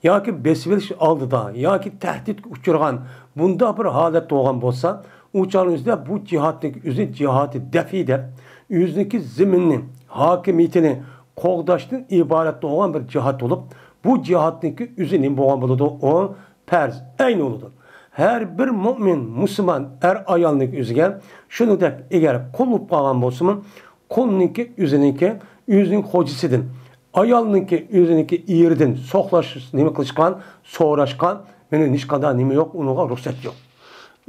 ياكى بېسىۋېلىش ئالدىدا ياكى تەھدىتكە ئۇچرىغان بۇنداق بىر ھالەت بولغان بولسا، ئۇ چاغنىڭ ئۆزىدە بۇ جىھادنىڭكى ئۆزى جىھادى دەفئى دەپ، ئۆزىنىڭكى زېمىنىنى، ھاكىمىيىتىنى قوغداشتىن ئىبارەت بولغان بىر جىھاد بولۇپ، بۇ جىھادنىڭكى ئۆزى نېمە بولغان بولىدۇ؟ ئۇ پەرز ئەين بولىدۇ. ھەر بىر مۇئمىن، مۇسۇلمان ئەر ئايالنىڭكى ئۆزىگە شۇنىڭدەك، ئەگەر قۇل بولۇپ قالغان بولسىمۇ، قۇلنىڭكى ئۆزىنىڭكى، ئۆزىنىڭ خوجىسىدىن، ئايالنىڭكى ئۆزىنىڭكى ئېرىدىن سوقلاش، نېمە قىلىشقان، سوراشقان، مېنىڭ ھېچقانداق نېمە يوق، ئۇنىڭغا رۇخسەت يوق.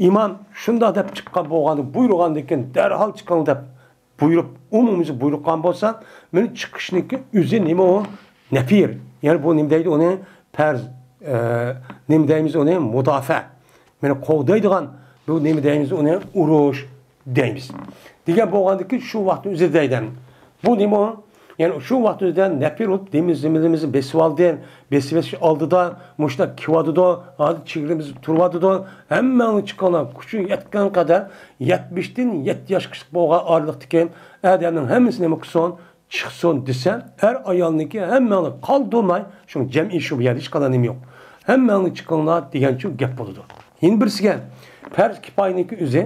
ئىمام شۇنداق دەپ چىققان بولغاندا، بۇيرۇغاندىن كېيىن دەرھال چىقىڭ دەپ بۇيرۇپ، ئومۇميۈزلۈك بۇيرۇققان بولسا، مېنىڭ چىقىشنىڭكى ئۆزى نېمە ئۇ؟ نەپىر. يەنى بۇ نېمە دەيدۇ ئۇنى؟ پەرز، ئە، نېمە دەيمىز ئۇنى؟ مۇداپىئە. مېنى قوغدايدىغان بۇ نېمە دەيمىز ئۇنى؟ ئۇرۇش دەيمىز. دېگەن بولغاندىكىن شۇ ۋاقىتنىڭ ئۆزىدە دەيدۇ. بۇ نېمە ئۇ؟ يەنى شۇ ۋاقىتنىڭ ئۆزىدە نەپىر بولۇپ، دېمىز، زېمىنىمىزنى بېسىۋالدى، بېسىۋېتىش ئالدىدا مۇشۇنداق كېلىۋاتىدۇ، ھازىر چېگرىمىزدە تۇرۇۋاتىدۇ، ھەممەڭلار چىقىڭلار، كۈچۈڭ يەتكەن قەدەر، يەتمىشتىن يەتتە ياشقىچە بولغان ئارىلىقتىكى ئادەمنىڭ ھەممىسى نېمە قىلسۇن؟ چىقسۇن دېسە، ئەر ئايالنىڭكى ھەممەڭلار قالدۇرماي، شۇ جەمئىي شۇ، بۇ يەردە ھېچقانداق نېمە يوق. ھەممەڭلار چىقىڭلار دېگەنچۇ گەپ بولىدۇ. يەنە بىرسىگە، پەرز كىپايىنىڭكى ئۆزى،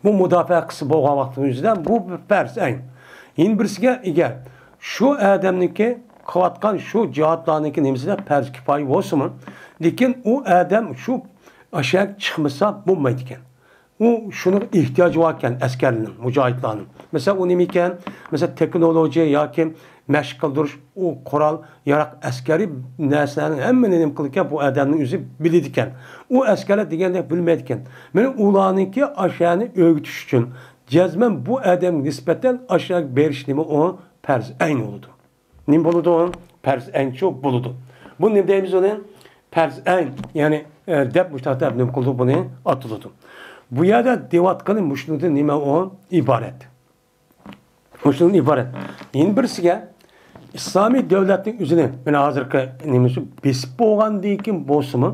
بۇ مۇداپىئە قىلسا بولغان ۋاقىتنىڭ ئۆزىدە بۇ پەرز ئەين. يەنە بىرسىگە، ئەگەر شۇ ئادەمنىڭكى قىلىۋاتقان شۇ جىھادلارنىڭكى نېمىسىدە پەرز كىپايە بولسىمۇ، لېكىن ئۇ ئادەم شۇ ئاشۇ يەرگە چىقمىسا بولمايدىكەن. ئۇ شۇنىڭغا ئېھتىياجى باركەن ئەسكەرلەرنىڭ، مۇجاھىدلارنىڭ. مەسىلەن، ئۇ نېمىكەن؟ مەسىلەن، تېخنولوگىيە ياكى مەشىق قىلدۇرۇش، ئۇ قورال، ياراق، ئەسكەرىي نەرسىلەرنىڭ ھەممىنى نېمە قىلىدىكەن؟ بۇ ئادەمنىڭ ئۆزى بىلىدىكەن. ئۇ ئەسكەرلەر دېگەندەك بىلمەيدىكەن. مانا ئۇلارنىڭكى ئاشۇنى ئۆگىتىش ئۈچۈن جەزمەن بۇ ئادەمگە نىسبەتەن ئاشۇ بېرىش نېمە ئۇ؟ پەرز ئەين بولىدۇ. نېمە بولىدۇ؟ پەرز ئەينچۇ بولىدۇ. بۇ نېمە دەيمىز ئۇنى؟ پەرز ئەين، يەنى، ئە، دەپ مۇشۇنداق دەپ نېمە قىلىدۇ؟ بۇنى ئاتىلىدۇ. بۇ يەردە دەۋاتقىنى مۇشۇنىڭدىن نېمە ئۇ؟ ئىبارەت. مۇشۇنىڭدىن ئىبارەت. يەنە بىرسىگە، ئىسلامىي دۆلەتنىڭ ئۆزىنى، مانا ھازىرقى نېمىسى بېسىپ بولغاندىن كېيىن بولسىمۇ،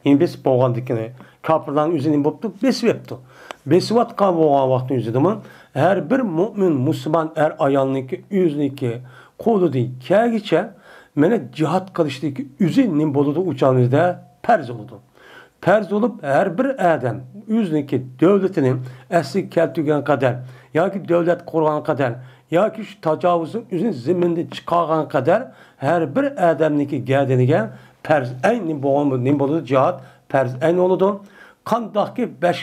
يەنە بېسىپ بولغاندىن كېيىن كاپىرلارنىڭ ئۆزى نېمە بوپتۇ؟ بېسىۋېپتۇ. بېسىۋاتقان بولغان ۋاقىتنىڭ ئۆزىدىمۇ ھەر بىر مۇئمىن، مۇسۇلمان ئەر ئايالنىڭكى ئۆزىنىڭكى قولىدىن كەلگىچە مانا جىھاد قىلىشتىكى ئۆزى نېمە بولىدۇ؟ ئۇ چاغنىڭدا پەرز بولىدۇ. پەرز بولۇپ، ھەر بىر ئادەم ئۆزىنىڭكى دۆلىتىنى ئەسلىگە كەلتۈرگەن قەدەر ياكى دۆلەت قۇرغان قەدەر ياكى شۇ تاجاۋۇزنى ئۆزىنىڭ زېمىنىدىن چىقارغان قەدەر ھەر بىر ئادەمنىڭكى گەدىنىگە پەرز ئەين نېمە بولغان، نېمە بولىدۇ؟ جىھاد پەرز ئەين بولىدۇ. قانداقكى بەش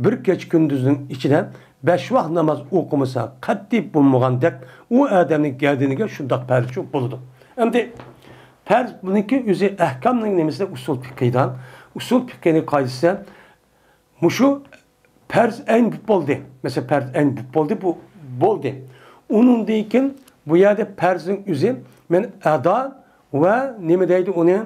بىر كېچە كۈندۈزنىڭ ئىچىدە بەش ۋاق ناماز ئوقۇمىسا، قەتئىي بولمىغاندەك ئۇ ئادەمنىڭ گەدىنىگە شۇنداق پەرزچۇ بولىدۇ. ئەمدى پەرز بۇنىڭكى ئۆزى ئەھكامنىڭ نېمىسىدە ئۇسۇل پىقىدا، ئۇسۇل پىقىنىڭ قائىدىسىدە مۇشۇ پەرز ئەين بولۇپ بولدى. مەسىلەن، پەرز ئەين بولۇپ بولدى، بۇ بولدى. ئۇنىڭدىن كېيىن بۇ يەردە پەرزنىڭ ئۆزى مەن ئادا ۋە نېمە دەيدۇ ئۇنى،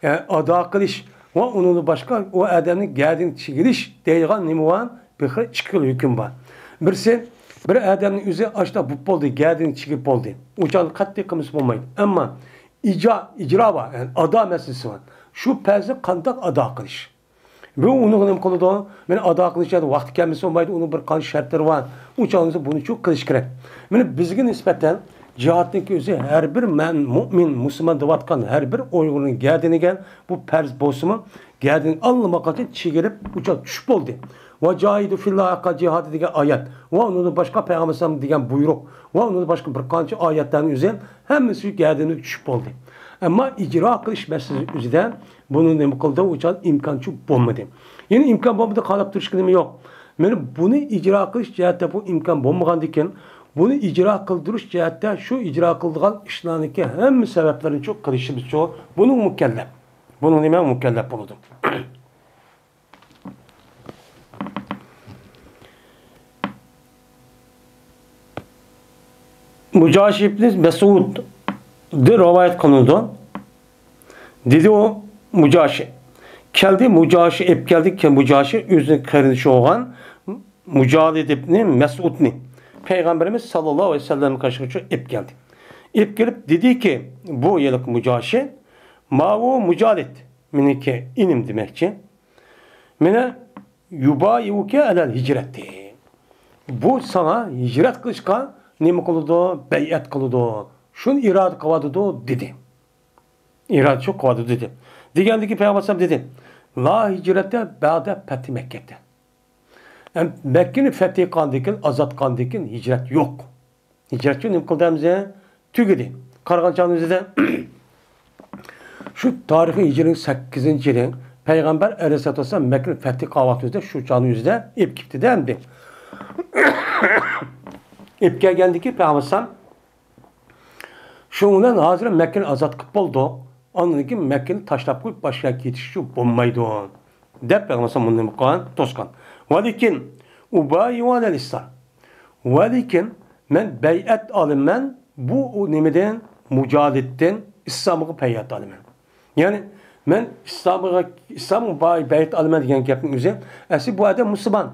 ئە، ئادا قىلىش ۋە ئۇنىڭدىن باشقا ئۇ ئادەمنى گەدىنى چىگىرىش دەيدىغان نېمە بار؟ بىر خىل ئىككى خىل ھۆكۈم بار. بىرسى، بىر ئادەمنىڭ ئۆزى ئاشۇنداق بولۇپ بولدى، گەدىنى چىگىپ بولدى. ئۇ چاغدا قەتئىي قىلمىسا بولمايدۇ. ئەمما ئىجا-، ئىجرا بار، يەنى ئادا مەسىلىسى بار. شۇ پەرزنى قانداق ئادا قىلىش؟ بۇ ئۇنىڭغا نېمە قىلىدۇ؟ مانا ئادا قىلىش يەردە ۋاقتى كەلمىسە بولمايدۇ، ئۇنىڭ بىر قانچە شەرتلىرى بار. ئۇ چاغدا بۇنى شۇ قىلىش كېرەك. مانا بىزگە نىسبەتەن جىھادنىڭكى ئۆزى ھەر بىر مەن مۇئمىن، مۇسۇلمان دەۋاتقان ھەر بىر ئۇيغۇرنىڭ گەدىنىگە بۇ پەرز بولسىمۇ، گەدىنى ئاللىماقاچان چىگىرىپ ئۇ چاغ چۈشۈپ بولدى. ۋە جاھىدۇ فىللاھى ھەققە جىھادى دېگەن ئايەت ۋە ئۇنىڭدىن باشقا پەيغەمبەر ئەلەيھىسسالام دېگەن بۇيرۇق ۋە ئۇنىڭدىن باشقا بىر قانچە ئايەتلەرنىڭ ئۆزى ھەممىسى گەدىنىگە چۈشۈپ بولدى. ئەمما ئىجرا قىلىش مەسىلىسى ئۆزىدە بۇنى نېمە قىلدى؟ ئۇ چاغ ئىمكانچۇ بولمىدى. يەنى ئىمكان بولمىدى، قاراپ تۇرۇشقا نېمە يوق؟ مانا بۇنى ئىجرا قىلىش جەھەتتە بۇ ئىمكان بولمىغاندىكىن، بۇنى ئىجرا قىلدۇرۇش جەھەتتە شۇ ئىجرا قىلىدىغان ئىشلارنىڭكى ھەممە سەۋەبلىرىنىچۇ قىلىشىمىزچۇ، بۇنىڭ مۇكەللەپ. بۇنىڭ نېمە مۇكەللەپ بولىدۇ؟ مۇجاشى ئىبنى مەسئۇددىن رىۋايەت قىلىنىدۇ. دېدى ئۇ مۇجاشى. كەلدى مۇجاشى، ئېلىپ كەلدى كى-، مۇجاشى ئۆزىنىڭ قېرىندىشى بولغان مۇجالىد ئىبنى مەسئۇدنى پەيغەمبىرىمىز ساللاللاھۇ ئەلەيھى ۋەسەللەمگە قارشى ئېلىپ كەلدى. ئېلىپ كېلىپ دېدىكى، بۇ ھېلىقى مۇجاشى، ماۋۇ مۇجالىد، مېنىڭكى ئىنىم دېمەكچى. مانا يۇبايىئۇكە ئەلەل ھىجرەتى. بۇ ساڭا ھىجرەت قىلىشقا نېمە قىلىدۇ؟ بەيئەت قىلىدۇ. شۇنى ئىرادە قىلىۋاتىدۇ، دېدى. ئىرادە شۇ قىلىۋاتىدۇ، دېدى. دېگەندىكى پەيغەمبەر ئەلەيھىسسالام دېدى، لا ھىجرەتە بەئدە پەتھى مەككەتە. ھەم مەككىنى پەتھى قىلغاندىن كېيىن، ئازاد قىلغاندىن كېيىن ھىجرەت يوق. ھىجرەتچۇ نېمە قىلدى ئەمىسە؟ تۈگىدى. قارىغان چاغنىڭ ئۆزىدە شۇ تارىخىي ھىجرىنىڭ سەككىزىنچى يىلى پەيغەمبەر ئەلەيھىسسالاتۇ ۋەسسالام مەككىنى پەتھى قىلغان ۋاقتىمىزدا شۇ چاغنىڭ ئۆزىدە ئېلىپ كېتىپتىدە ئەمدى. ئېلىپ كەلگەندىكى پەيغەمبەر ئەلەيھىسسالام شۇنىڭ بىلەن ھازىر مەككىنى ئازاد قىلىپ بولدۇق. ئاندىن كېيىن مەككىنى تاشلاپ قويۇپ، باشقا يەرگە كېتىشكە بولمايدۇ، دەپ پەيغەمبەر ئەلەيھىسسالام بۇنى نېمە قىلغان؟ توسقان. ۋەلىكىن ئۇبايىئۇ ئەلەل ئىسلام. ۋەلىكىن مەن بەيئەت ئالىمەن بۇ، ئۇ نېمىدىن؟ مۇجالىدتىن ئىسلامغا بەيئەت ئالىمەن. يەنى مەن ئىسلامغا، ئىسلامغا بەيئەت ئالىمەن دېگەن گەپنىڭ ئۆزى، ئەسلى بۇ ئادەم مۇسۇلمان.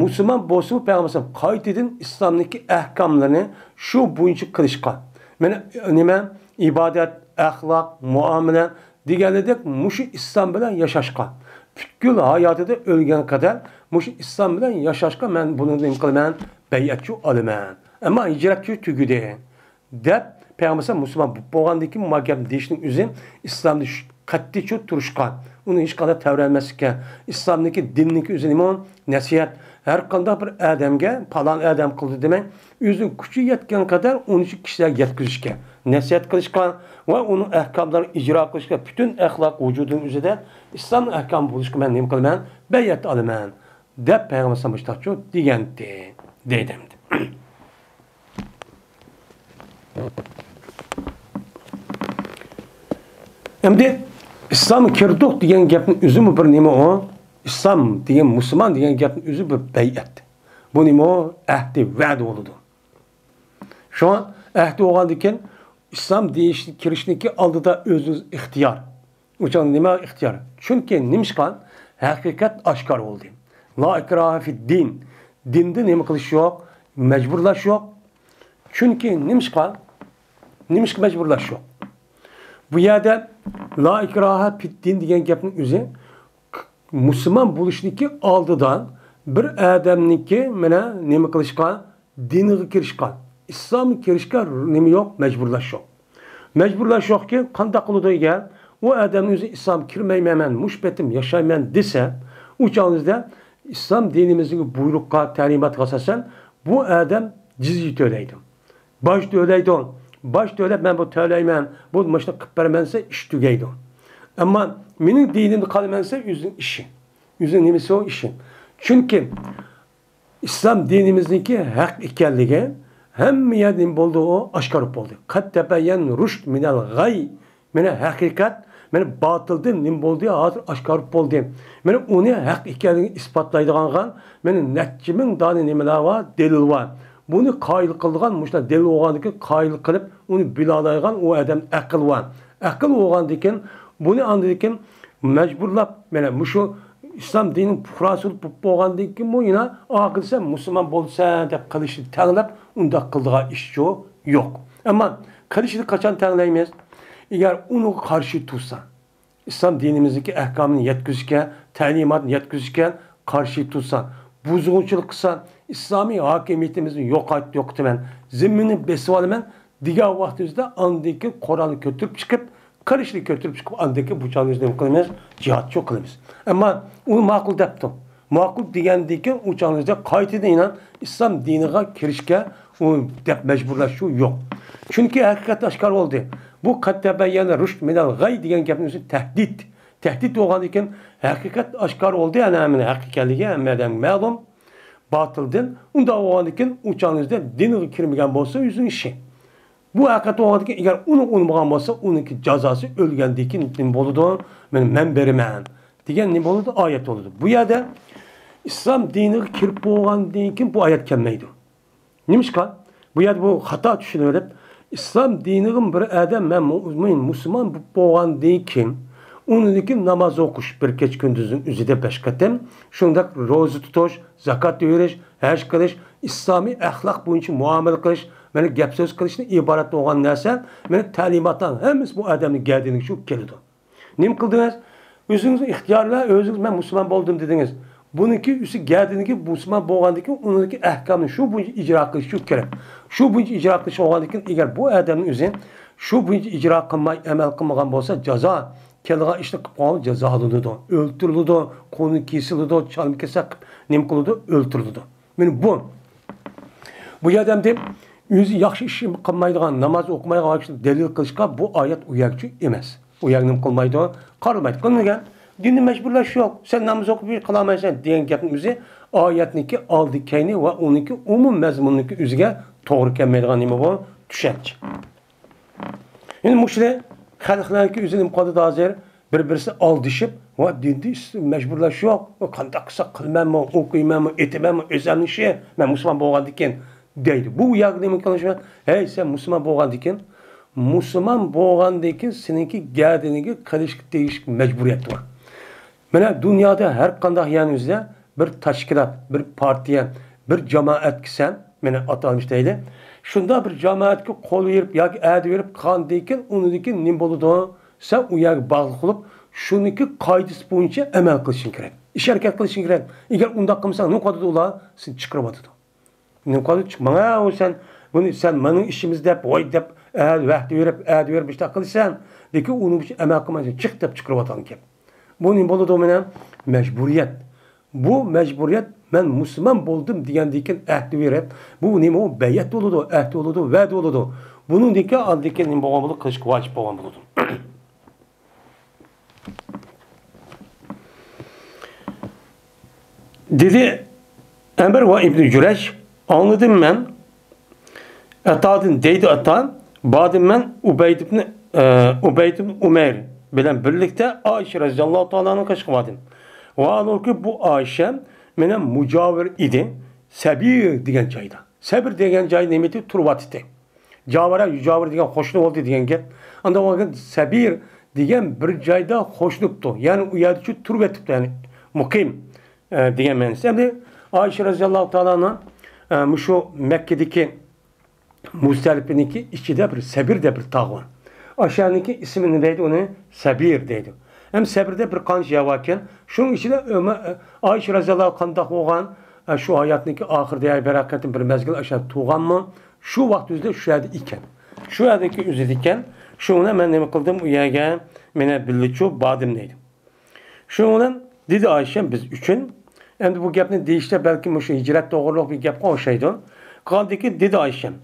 مۇسۇلمان بولسىمۇ پەيغەمبەر ئەلەيھىسسالام قايتىدىن ئىسلامنىڭكى ئەھكاملىرىنى شۇ بويىچە قىلىشقا، مانا نېمە، ئىبادەت، ئەخلاق، مۇئامىلە دېگەنلىدەك مۇشۇ ئىسلام بىلەن ياشاشقا، پۈتكۈل ھاياتىدا ئۆلگەن قەدەر مۇشۇ ئىسلام بىلەن ياشاشقا مەن بۇنى نېمە قىلىمەن؟ بەيئەتچۇ ئالىمەن. ئەمما ھىجرەتچۇ تۈگىدى. دەپ، پەيغەمبەر ئەلەيھىسسالام مۇسۇلمان بولۇپ بولغاندىن كېيىن ما گەپنى دېيىشنىڭ ئۆزى ئىسلامدا شۇ قەتئىيچۇ تۇرۇشقا، ئۇنى ھېچقانداق تەۋرەنمەسلىككە، ئىسلامدىكى دىننىڭكى ئۆزى نېمە؟ نەسىھەت. ھەر قانداق بىر ئادەمگە پالان ئادەم قىلدى دېمەي، ئۆزىنىڭ كۈچى يەتكەن قەدەر ئۇنى شۇ كىشىلەرگە يەتكۈزۈشكە، نەسىھەت قىلىشقا ۋە ئۇنىڭ ئەھكاملىرىنى ئىجرا قىلىشقا، پۈتۈن ئەخلاق ۋۇجۇدىنىڭ ئۆزىدە ئىسلامنىڭ ئەھكامى بولۇشقا مەن نېمە قىلىمەن؟ بەيئەت ئالىمەن. دەپ پەيغەمبەر ئەلەيھىسسالام مۇشۇنداقچۇ دېگەنتى، دەيدۇ ئەمدى. ئەمدى ئىسلامغا كىردۇق دېگەن گەپنىڭ ئۆزىمۇ بىر نېمە ئۇ؟ ئىسلام دېگەن، مۇسۇلمان دېگەن گەپنىڭ ئۆزى بىر بەيئەت. بۇ نېمە ئۇ؟ ئەھدى، ۋەدە بولىدۇ. شۇڭا ئەھدى بولغاندىن كېيىن ئىسلام دېيىش، كىرىشنىڭكى ئالدىدا ئۆزىڭىز ئىختىيار. ئۇ چاغدا نېمە ئىختىيار؟ چۈنكى نېمىشقا؟ ھەقىقەت ئاشكارا بولدى. لا ئىكراھە فىددىن. دىندا نېمە قىلىش يوق؟ مەجبۇرلاش يوق. چۈنكى نېمىشقا؟ نېمىشقا مەجبۇرلاش يوق؟ بۇ يەردە لا ئىكراھە فىددىن دېگەن گەپنىڭ ئۆزى مۇسۇلمان بولۇشنىڭكى ئالدىدا بىر ئادەمنىڭكى مانا نېمە قىلىشقا؟ دىنىغا كىرىشقا، ئىسلامغا كىرىشكە نېمە يوق؟ مەجبۇرلاش يوق. مەجبۇرلاش يوقكى، قانداق قىلىدۇ ئەگەر ئۇ ئادەمنىڭ ئۆزى ئىسلامغا كىرمەيمەن، مەن مۇشۇ پېتىم ياشايمەن دېسە، ئۇ چاغىمىزدا ئىسلام دىنىمىزدىكى بۇيرۇققا، تەلىماتقا ئاساسەن بۇ ئادەم جىزيە تۆلەيدۇ. باج تۆلەيدۇ. باج تۆلەپ، مەن بۇ تۆلەيمەن، بۇ مۇشۇنى قىلىپ بېرىمەن دېسە، ئىش تۈگەيدۇ. ئەمما مېنىڭ دىنىمدا قالىمەن دېسە، ئۆزىنىڭ ئىشى. ئۆزىنىڭ نېمىسى ئۇ ئىشى. چۈنكى ئىسلام دىنىمىزنىڭكى ھەق ئىكەنلىكى ھەممە يەردە نېمە بولدى؟ ئۇ ئاشكارا بولدى. قەد تەبەييەن رۇشد مىنەل غەي. مانا ھەقىقەت، مانا باتىلدىن نېمە بولدى؟ ھازىر ئاشكارا بولدى. مانا ئۇنى ھەق ئىكەنلىكىنى ئىسپاتلايدىغانغا مانا نەچچە مىڭ دانە نېمىلەر بار؟ دەلىل بار. بۇنى قايىل قىلىدىغان، مۇشۇنداق دەلىل بولغاندىن كېيىن قايىل قىلىپ، ئۇنى بىلالايدىغان ئۇ ئادەم ئەقىل بار. ئەقىل بولغاندىن كېيىن، بۇنى ئاندىن كېيىن مەجبۇرلاپ، مانا مۇشۇ ئىسلام دىنىنىڭ پۇقراسى بولۇپ بولغاندىن كېيىنمۇ يەنە ئاخىرى سەن مۇسۇلمان بولىسەن دەپ قىلىشنى تەڭلەپ، ئۇنداق قىلىدىغان ئىشچۇ يوق. ئەمما قىلىشنى قاچان تەڭلەيمىز؟ ئەگەر ئۇنىڭغا قارشى تۇرسا، ئىسلام دىنىمىزدىكى ئەھكامنى يەتكۈزۈشكە، تەلىماتنى يەتكۈزۈشكە قارشى تۇرسا، بۇزغۇنچىلىق قىلسا، ئىسلامىي ھاكىمىيىتىمىزنى يوقات-، يوقىتىمەن، زىممىنى بېسىۋالىمەن دېگەن ۋاقتىمىزدا ئاندىن كېيىن قورالنى كۆتۈرۈپ چىقىپ، قىلىچنى كۆتۈرۈپ چىقىپ، ئاندىن كېيىن بۇ چاغنى بىز نېمە قىلىمىز؟ جىھادچۇ قىلىمىز. ئەمما ئۇ ماقۇل دەپتۇ. ماقۇل دېگەندىن كېيىن ئۇ چاغنىڭىزدا قايتىدىن يەنە ئىسلام دىنىغا كىرىشكە ئۇ دەپ مەجبۇرلاشچۇ يوق. چۈنكى ھەقىقەت ئاشكارا بولدى. بۇ قەد تەبەييەنە رۇشد مىنەل غەي دېگەن گەپنىڭ ئۆزى تەھدىت. تەھدىت بولغاندىن كېيىن ھەقىقەت ئاشكارا بولدى، يەنى ھەممىنىڭ ھەق ئىكەنلىكى ھەممە ئادەمگە مەلۇم. باتىلدىن، ئۇنداق بولغاندىكىن ئۇ چاغنىڭ ئۆزىدە دىنىغا كىرمىگەن بولسا ئۆزىنىڭ ئىشى. بۇ ھەقىقەت بولغاندىكىن، ئەگەر ئۇنى ئۇنىمىغان بولسا، ئۇنىڭكى جازاسى ئۆلگەندىكىن نېمە بولىدۇ؟ مەن، مەن بېرىمەن دېگەن نېمە بولىدۇ؟ ئايەت بولىدۇ. بۇ يەردە ئىسلام دىنىغا كىرىپ بولغاندىن كېيىن بۇ ئايەت كەلمەيدۇ. نېمىشقا؟ بۇ يەردە بۇ خاتا چۈشىنىۋېلىپ، ئىسلام دىنىغا بىر ئادەم، مەن مۇ-، مۇ-، مۇسۇلمان بولۇپ بولغاندىن كېيىن، ئۇنىڭدىن كېيىن ناماز ئوقۇش، بىر كېچە كۈندۈزنىڭ ئۆزىدە بەش قېتىم، شۇنداق روزا تۇتۇش، زاكات بېرىش، ھەج قىلىش، ئىسلامىي ئەخلاق بويىچە مۇئامىلە قىلىش، مانا گەپ سۆز قىلىشتىن ئىبارەت بولغان نەرسە، مانا تەلىماتلارنىڭ ھەممىسى بۇ ئادەمنىڭ گەدىنىگە چۈشۈپ كېلىدۇ. نېمە قىلدىڭىز؟ ئۆزىڭىز ئىختىيارى بىلەن ئۆزىڭىز، مەن مۇسۇلمان بولدىم دېدىڭىز. بۇنىڭكى ئۆزى گەدىنىگە مۇسۇلمان بولغاندىن كېيىن ئۇنىڭدىكى ئەھكامنى شۇ بويىچە ئىجرا قىلىشى كېرەك. شۇ بويىچە ئىجرا قىلىش بولغاندىن كېيىن، ئەگەر بۇ ئادەمنىڭ ئۆزى شۇ بويىچە ئىجرا قىلماي، ئەمەل قىلمىغان بولسا، جازا، كېلىدىغان ئىشنى قىلىپ قالغان جازالىنىدۇ، ئۆلتۈرۈلىدۇ، قولىنى كېسىلىدۇ، چالما-كېسەك قىلىپ نېمە قىلىدۇ، ئۆلتۈرۈلىدۇ. مانا بۇ. بۇ يەردە ئەمدى ئۆزى ياخشى ئىش قىلمايدىغان، ناماز ئوقۇمايدىغان كىشىنى دەلىل قىلىشقا بۇ ئايەت ئۇ يەرگىچە ئەمەس. ئۇ يەر نېمە قىلمايدۇ؟ قارىمايدۇ. قىلمىغىن. دىننى مەجبۇرلاش يوق. سەن ناماز ئوقۇپ قىلالمايسەن دېگەن گەپنىڭ ئۆزى ئايەتنىڭكى ئالدى كەينى ۋە ئۇنىڭكى ئومۇم مەزمۇنىنىڭكى ئۆزىگە توغرا كەلمەيدىغان نېمە بۇ؟ چۈشەنچە. ئەمدى مۇشۇنى خەلقلەرنىڭكى ئۆزى نېمە قىلىدۇ ھازىر؟ بىر-بىرسى ئالدىشىپ، ۋە دىندا مەجبۇرلاش يوق. ۋە قانداق قىلسا قىلىمەنمۇ، ئوقۇيمەنمۇ، ئېتىمەنمۇ، ئۆزۈمنىڭ ئىشى، مەن مۇسۇلمان بولغاندىكىن دەيدۇ. بۇ يەرگە نېمە قىلىش؟ ھەي، سەن مۇسۇلمان بولغاندىكىن، مۇسۇلمان بولغاندىكىن سېنىڭكى گەدىنىگە قىلىشقا تېگىشلىك مەجبۇرىيەت بار. مانا دۇنيادا ھەر قانداق يەرنىڭ ئۆزىدە بىر تەشكىلات، بىر پارتىيە، بىر جامائەتكە سەن، مانا ئاتالمىش دەيلى، شۇنداق بىر جامائەتكە قول بېرىپ ياكى ئەدە بېرىپ قالغاندىن كېيىن ئۇنىڭدىن كېيىن نېمە بولىدۇ؟ سەن ئۇ يەرگە باغلىق بولۇپ، شۇنىڭكى قائىدىسى بويىچە ئەمەل قىلىشىڭ كېرەك. ئىش ھەرىكەت قىلىشىڭ كېرەك. ئەگەر ئۇنداق قىلمىساڭ، نېمە قىلىدۇ ئۇلار؟ سېنى چىقىرىۋاتىدۇ. نېمە قىلىدۇ؟ چىق، ماڭا ئۇ سەن، بۇنى سەن مېنىڭ ئىشىمىز دەپ، ۋاي دەپ، ئە، ۋەدە بېرىپ، ئەدە بېرىپ، مۇشۇنداق قىلىسەن. لېكىن ئۇنىڭ بويىچە ئەمەل قىلمايسەن، چىق دەپ چىقىرىۋاتقان گەپ. بۇ نېمە بولىدۇ مانا؟ مەجبۇرىيەت. بۇ مەجبۇرىيەت، مەن مۇسۇلمان بولدۇم دېگەندىن كېيىن ئەھدى بېرىپ، بۇ نېمە ئۇ؟ بەيئەت بولىدۇ، ئەھدى بولىدۇ، ۋەدە بولىدۇ. بۇنىڭدىن كېيىن ئاندىن كېيىن نېمە بولغان بولىدۇ؟ قىلىشقا ۋاجىپ بولغان بولىدۇ. دېدى ئەمىر ۋە ئىبنى جۈرەيج، ئاڭلىدىم مەن ئاتادىن، دەيدۇ ئاتا، باردىم مەن ئۇبەيد ئىبنى، ئە، ئۇبەيد ئىبنى ئۇمەير بىلەن بىرلىكتە ئائىشە رەزىياللاھۇ تائالا ئەنھانىڭ قېشىغا باردىم. ۋاھالەنكى بۇ ئائىشە مېنىڭ مۇجاۋىر ئىدى، سەبىر دېگەن جايدا. سەبىر دېگەن جاي نېمە ئىدى؟ تۇرۇۋاتىتتى. جاۋارا، يۇجاۋىر دېگەن قوشنا بولدى دېگەن گەپ. ئانداق بولغان سەبىر دېگەن بىر جايدا قوشۇلۇپتۇ. يەنى ئۇ يەردە شۇ تۇرۇۋېتىپتۇ، يەنى مۇقىم، ئە، دېگەن مەنىسى. ئەمدى ئائىشە رەزىياللاھۇ تائالا ئەنھا، ئە، مۇشۇ مەككىدىكى مۇزدەلىپىنىڭكى ئىچىدە بىر سەبىر دەپ بىر تاغ بار. ئاشۇنىڭكى ئىسمى نېمە دەيدۇ؟ ئۇنى سەبىر دەيدۇ. ھەم سەبىردە بىر قانچە يەر باركەن. شۇنىڭ ئىچىدە ئۆمە-، ئائىشە رەزىياللاھۇ قانداق بولغان؟ ئە، شۇ ھاياتنىڭكى ئاخىرىدا بىر ھەقىقەتەن بىر مەزگىل ئاشۇ تۇغانمۇ؟ شۇ ۋاقىت ئۆزىدە شۇ يەردە ئىكەن. شۇ يەردىكى ئۆزىدىكەن. شۇنىڭ بىلەن مەن نېمە قىلدىم؟ ئۇ يەرگە مېنى بىللىچۇ باردىم دەيدۇ. شۇنىڭ بىلەن دېدى ئائىشەم بىز ئۈچۈن. ئەمدى بۇ گەپنى دېيىشتە بەلكىم مۇشۇ ھىجرەت توغرۇلۇق بىر گەپكە ئوخشايدۇ. قالدىكى دېدى ئائىشەم،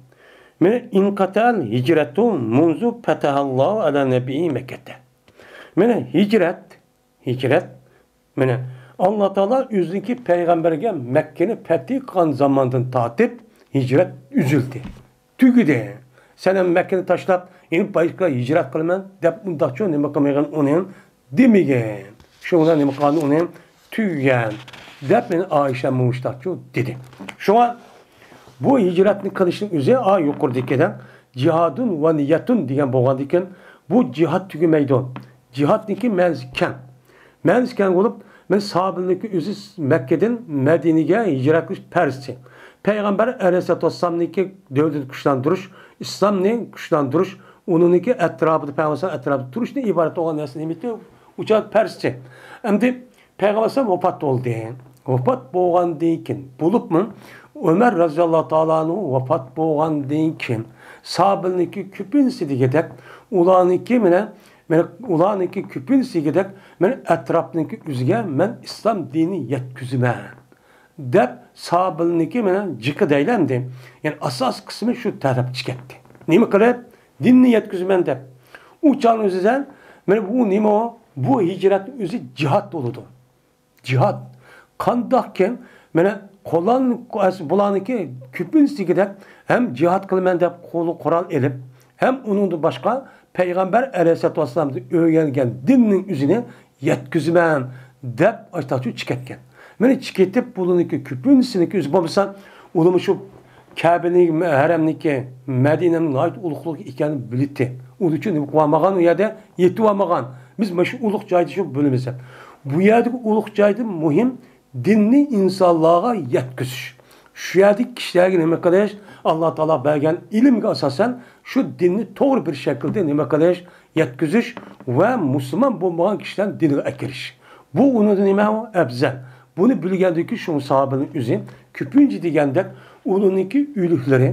مېنى ئىنقەتەل ھىجرەتۇ مۇنزۇ پەتەھەللاھۇ ئەلە نەبىيي مەككەتە. مېنى ھىجرەت، ھىجرەت، مېنى ئاللا تائالا ئۆزىنىڭكى پەيغەمبەرگە مەككىنى پەتھى قىلغان زاماندىن تارتىپ ھىجرەت ئۈزۈلدى. تۈگىدى. سەن ھەم مەككىنى تاشلاپ، يەنە باشقا ھىجرەت قىلىمەن دەپ ئۇنداقچۇ نېمە قىلمىغىن ئۇنى دېمىگىن. شۇ بىلەن نېمە قىلغان ئۇنى تۈگىگەن دەپ مېنى ئائىشەم مۇشتاقچۇ دېدى. شۇڭا بۇ ھىجرەتنى قىلىشنىڭ ئۆزى ئا يۇقىرىدىكىدەك جىھادۇن ۋە نىيەتۇن دېگەن بولغاندىكىن بۇ جىھاد تۈگىمەيدۇ. جىھادنىڭكى مەنىسى كەڭ. مەنىسى كەڭ بولۇپ، مەن سابىلنىڭكى ئۆزى مەككىدىن مەدىنىگە ھىجرەت قىلىش پەرزچى. پەيغەمبەر ئەلەيھىسسالاتۇ ۋەسسالامنىڭكى دۆلىتىنى كۈچلەندۈرۈش، ئىسلامنى كۈچلەندۈرۈش، ئۇنىڭكى ئەتراپىدا، پەيغەمبەر ئەتراپىدا تۇرۇشنى ئىبارەت بولغان نەرسە نېمىتى ئۇچار پەرزچى. ئەمدى پەيغەمبەر ئەلەيھىسسالام ۋاپات بولدى. ۋاپات بولغاندىن كېيىن بولۇپمۇ ئۆمەر رەزىياللاھۇ تائالا ئەنھۇ ۋاپات بولغاندىن كېيىن سابىلنىڭكى كۆپىنچىسى دېگۈدەك ئۇلارنىڭكى مانا مانا ئۇلارنىڭكى كۆپىنچىسى دېگۈدەك، مانا ئەتراپنىڭكى ئۆزىگە مەن ئىسلام دىنى يەتكۈزىمەن دەپ سابىلنىڭكى مانا جىقى دەيلى ئەمدى. يەنى ئاساسىي قىسمى شۇ تەرەپكە كەتتى. نېمە قىلىپ؟ دىننى يەتكۈزىمەن دەپ. ئۇ چاغنىڭ ئۆزىدە مانا بۇ نېمە ئۇ؟ بۇ ھىجرەتنىڭ ئۆزى جىھاد بولىدۇ. جىھاد. قانداقكىن، مانا قوللان-، بۇلارنىڭكى كۆپىنچىسى دېگۈدەك ھەم جىھاد قىلىمەن دەپ قولىغا قورال ئېلىپ، ھەم ئۇنىڭدىن باشقا پەيغەمبەر ئەلەيھىسسالاتۇ ۋەسسالامدىن ئۆگەنگەن دىننىڭ ئۆزىنى يەتكۈزىمەن دەپ ئاشتاچۇ چىقىۋەتكەن. مانا چىقىۋېتىپ، بۇلارنىڭكى كۆپىنچىسىنىڭكى ئۆزى بولمىسا، ئۇلىمۇ شۇ كەبىنىڭ ھەرەمنىكى، مەدىنەنىڭ ناھايىتى ئۇلۇغلۇق ئىكەننى بىلىتتى. ئۇنىڭ ئۈچۈن نېمە قىلالمىغان ئۇ يەردە؟ يېتىۋالمىغان. بىز مانا شۇ ئۇلۇغ جايدا شۇ بىلىمىز دەپ. بۇ يەردىكى ئۇلۇغ جايدا مۇھىم دىننى ئىنسانلارغا يەتكۈزۈش. شۇ يەردىكى كىشىلەرگە نېمە قىلىش؟ ئاللا تائالا بەرگەن ئىلىمگە ئاساسەن شۇ دىننى توغرا بىر شەكىلدە نېمە قىلىش؟ يەتكۈزۈش ۋە مۇسۇلمان بولمىغان كىشىلەرنى دىنغا ئەكىرىش. بۇ ئۇنىڭدىن نېمە ئەۋزەل. بۇنى بىلگەندىن كېيىن شۇ ساھابىنىڭ ئۆزى كۆپىنچە دېگەندەك ئۇلارنىڭكى ئۆلۈكلىرى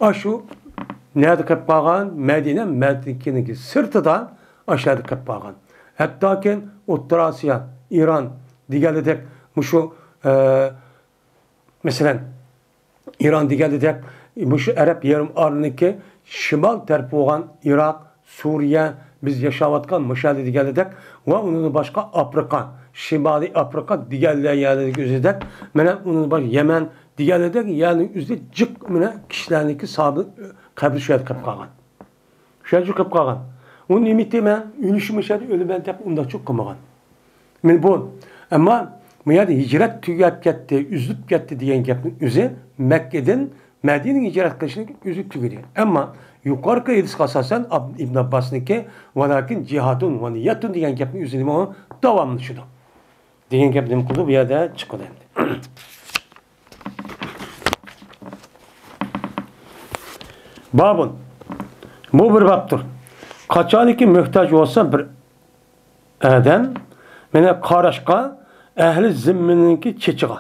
ئاشۇ نەدە قېلىپ قالغان؟ مەدىنە، مەدىنىنىڭكى سىرتىدا ئاشۇ يەردە قېلىپ قالغان. ھەتتاكى ئوتتۇرا ئاسىيا، ئىران دېگەنلىدەك مۇشۇ، ئە، مەسىلەن، ئىران دېگەنلىدەك مۇشۇ ئەرەب يېرىم ئارىلىنىڭكى شىمال تەرىپى بولغان ئىراق، سۇرىيە، بىز ياشاۋاتقان مۇشۇ يەردە دېگەنلىدەك ۋە ئۇنىڭدىن باشقا ئافرىقا، شىمالىي ئافرىقا دېگەنلەر يەرلىرىدىكى ئۆزىدەك، مانا ئۇنىڭدىن باشقا يەمەن دېگەنلىدەك يەرنىڭ ئۆزىدە جىق مانا كىشىلەرنىڭكى سابىت قەبرە شۇ يەردە قېلىپ قالغان. شۇ يەردە قېلىپ قالغان. ئۇ نېمىتى مەن ئۆلۈشۈم مۇشۇ يەردە ئۆلىمەن دەپ ئۇنداقچۇ قىلمىغان. مانا بۇ. ئەمما بۇ يەردە ھىجرەت تۈگەپ كەتتى، ئۈزۈلۈپ كەتتى دېگەن گەپنىڭ ئۆزى مەككىدىن مەدىنىگە ھىجرەت قىلىشنىڭ ئۆزى تۈگىدى. ئەمما يۇقىرىقى ھەدىسكە ئاساسەن ئاب-، ئىبن ئابباسنىڭكى «ۋالاكىن جىھادۇن ۋە نىيەتۇن» دېگەن گەپنىڭ ئۆزى نېمە ئۇ؟ داۋاملىشىدۇ. دېگەن گەپ نېمە قىلىدۇ؟ بۇ يەردە چىقىدۇ ئەمدى. بابۇن. بۇ بىر بابتۇر. قاچانكى مۆھتاج بولسا بىر ئادەم، مانا قاراشقا ئەھلى زىممىنىڭكى چېچىغا.